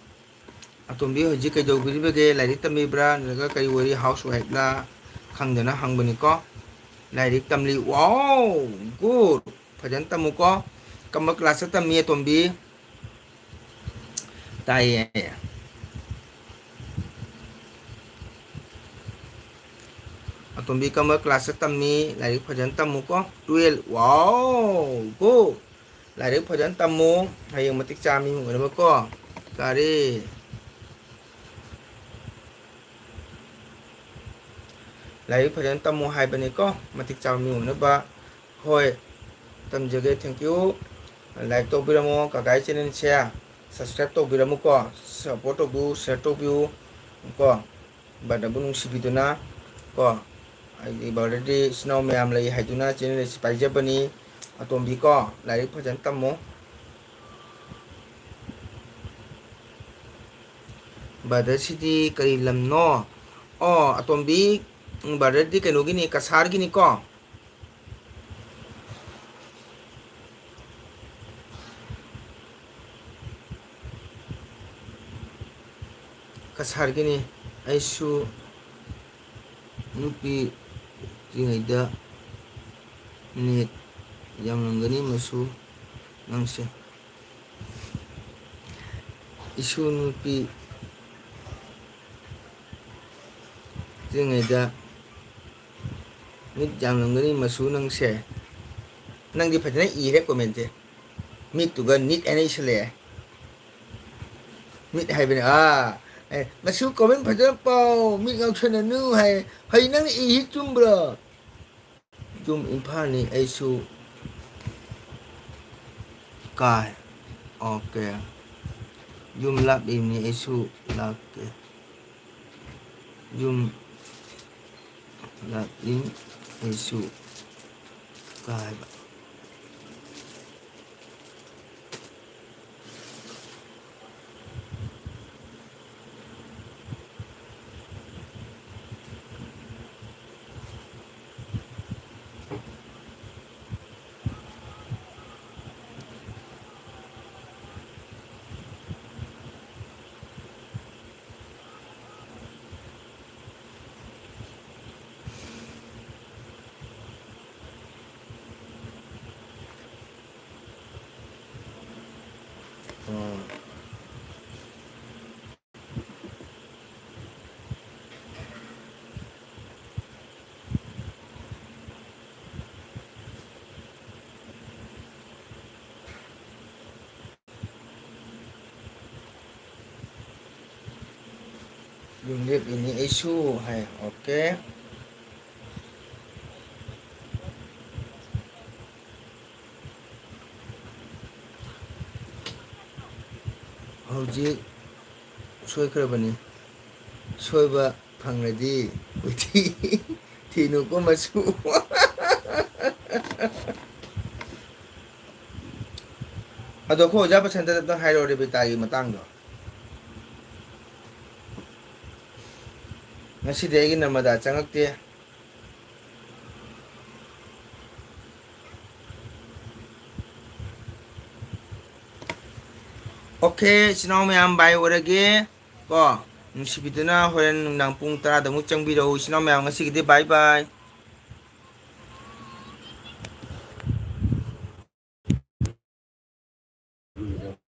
ꯑꯇꯣꯝꯕꯤ ꯍꯧꯖꯤꯛ ꯀꯩꯗꯧꯕꯤꯔꯤꯕꯒꯦ? ꯂꯥꯏꯔꯤꯛ ꯇꯝꯕꯤꯕ꯭ꯔꯥ ꯅꯠꯇ꯭ꯔꯒ ꯀꯔꯤ ꯑꯣꯏꯔꯤ? Housewife ꯂꯥ? ꯈꯪꯗꯅ ꯍꯪꯕꯅꯤꯀꯣ꯫ ꯂꯥꯏꯔꯤꯛ ꯇꯝꯂꯤ꯫ Wow, good꯫ ꯐꯖꯅ ꯇꯝꯃꯨꯀꯣ꯫ ꯀꯝꯕ classꯇ ꯇꯝꯃꯤ ꯑꯇꯣꯝꯕꯤ? ꯇꯥꯏꯌꯦ꯫ ꯇꯣꯝꯕꯤ ꯀꯔꯝꯕ class ꯇ ꯇꯝꯃꯤ? ꯂꯥꯏꯔꯤꯛ ꯐꯖꯅ ꯇꯝꯃꯨꯀꯣ꯫ Twelve꯫ Wow! Good! ꯂꯥꯏꯔꯤꯛ ꯐꯖꯅ ꯇꯝꯃꯨ꯫ ꯍꯌꯦꯡ ꯃꯇꯤꯛ ꯆꯥꯕ ꯃꯤ ꯑꯣꯏꯅꯕꯀꯣ꯫ ꯀꯔꯤ? ꯂꯥꯏꯔꯤꯛ ꯐꯖꯅ ꯇꯝꯃꯨ ꯍꯥꯏꯕꯅꯤꯀꯣ, ꯃꯇꯤꯛ ꯆꯥꯕ ꯃꯤ ꯑꯣꯏꯅꯕ꯫ ꯍꯣꯏ, ꯇꯝꯖꯒꯦ, thank you꯫ Like ꯇꯧꯕꯤꯔꯝꯃꯣ, ꯀꯀꯥꯒꯤ channel ꯁꯦ subscribe ꯇꯧꯕꯤꯔꯝꯃꯨꯀꯣ, support ꯇꯧꯕꯤꯌꯨ, share ꯇꯧꯕꯤꯌꯨ ꯀꯣ꯫ Brother ꯕꯨ ꯅꯨꯡꯁꯤꯕꯤꯗꯨꯅ ꯀꯣ, ꯑꯩꯒꯤ brother ꯗꯤ ꯏꯆꯤꯟ ꯏꯅꯥꯎ ꯃꯌꯥꯝ ꯂꯩ ꯍꯥꯏꯗꯨꯅ channel ꯑꯁꯤ ꯄꯥꯏꯖꯕꯅꯤ꯫ ꯑꯇꯣꯝꯕꯤ ꯀꯣ, ꯂꯥꯏꯔꯤꯛ ꯐꯖꯅ ꯇꯝꯃꯨ꯫ Brother ꯁꯤꯗꯤ ꯀꯔꯤ ꯂꯝꯅꯣ? ꯑꯣ, ꯑꯇꯣꯝꯕꯤ, brother ꯗꯤ ꯀꯩꯅꯣꯒꯤꯅꯤ, ꯀꯁꯥꯔꯒꯤꯅꯤꯀꯣ꯫ ꯀꯁꯥꯔꯒꯤꯅꯤ꯫ ꯑꯩꯁꯨ ꯅꯨꯄꯤ ꯄꯤꯛꯂꯤꯉꯩꯗ ꯅꯤꯠ ꯌꯥꯝꯂꯝꯒꯅꯤ ꯃꯁꯨ ꯅꯪꯁꯦ꯫ ꯏꯁꯨ ꯅꯨꯄꯤ ꯄꯤꯛꯂꯤꯉꯩꯗ ꯅꯤꯠ ꯌꯥꯝꯂꯝꯒꯅꯤ ꯃꯁꯨ ꯅꯪꯁꯦ꯫ ꯅꯪꯗꯤ ꯐꯖꯅ ꯏꯔꯦ comment ꯁꯦ꯫ ꯃꯤꯠꯇꯨꯒ ꯅꯤꯠ ꯍꯥꯏꯅ ꯏꯁꯜꯂꯛꯑꯦ꯫ ꯃꯤꯠ ꯍꯥꯏꯕꯅꯦ꯫ ꯑꯥ, ꯑꯦ, ꯃꯁꯨ comment ꯐꯖꯅ ꯄꯥꯎ, ꯃꯤꯠ ꯉꯥꯎꯁꯟꯅꯅꯨ ꯍꯥꯏ꯫ ꯍꯩ, ꯅꯪꯅ ꯏꯁꯤ ꯆꯨꯝꯕ꯭ꯔꯣ? ꯌꯨꯝ ꯏꯝꯐꯥꯜꯅꯤ, ꯑꯩꯁꯨ ꯀꯥꯏ꯫ Okay꯫ ꯌꯨꯝ ꯂꯥꯞꯂꯤꯕꯅꯤ, ꯑꯩꯁꯨ ꯂꯥꯛꯀꯦ꯫ ꯌꯨꯝ ꯂꯥꯛꯂꯤ, ꯑꯩꯁꯨ ꯀꯥꯏꯕ꯫ ꯌꯨꯝꯂꯦꯞ ꯏꯅꯤ ꯑꯩꯁꯨ ꯍꯥꯏ꯫ ꯑꯣꯀꯦ꯫ ꯍꯧꯖꯤꯛ ꯁꯣꯏꯈ꯭ꯔꯕꯅꯤ꯫ ꯁꯣꯏꯕ ꯐꯪꯂꯗꯤ ꯀꯣꯏꯊꯤ ꯊꯤꯅꯨꯀꯣ ꯃꯆꯨ꯫ ꯑꯗꯣ ꯑꯩꯈꯣꯏ ꯑꯣꯖꯥ ꯕꯁꯟꯇꯗ ꯑꯝꯇꯪ ꯍꯥꯏꯔꯛꯑꯣ ꯔꯦꯕꯤꯇꯥꯒꯤ ꯃꯇꯥꯡꯗꯣ꯫ ꯉꯁꯤꯗꯤ ꯑꯩꯒꯤ ꯅꯔꯃꯗꯥ ꯆꯪꯉꯛꯇꯦ꯫ ꯑꯣꯀꯦ, ꯏꯆꯤꯟ ꯏꯅꯥꯎ ꯃꯌꯥꯝ, ꯕꯥꯏ ꯑꯣꯏꯔꯒꯦ ꯀꯣ꯫ ꯅꯨꯡꯁꯤꯕꯤꯗꯨꯅ ꯍꯣꯔꯦꯟ ꯅꯨꯡꯗꯥꯡ ꯄꯨꯡ ꯇꯔꯥꯗ ꯑꯃꯨꯛ ꯆꯪꯕꯤꯔꯛꯎ꯫ ꯏꯆꯤꯟ ꯏꯅꯥꯎ ꯃꯌꯥꯝ, ꯉꯁꯤꯒꯤꯗꯤ ꯕꯥꯏ ꯕꯥꯏ꯫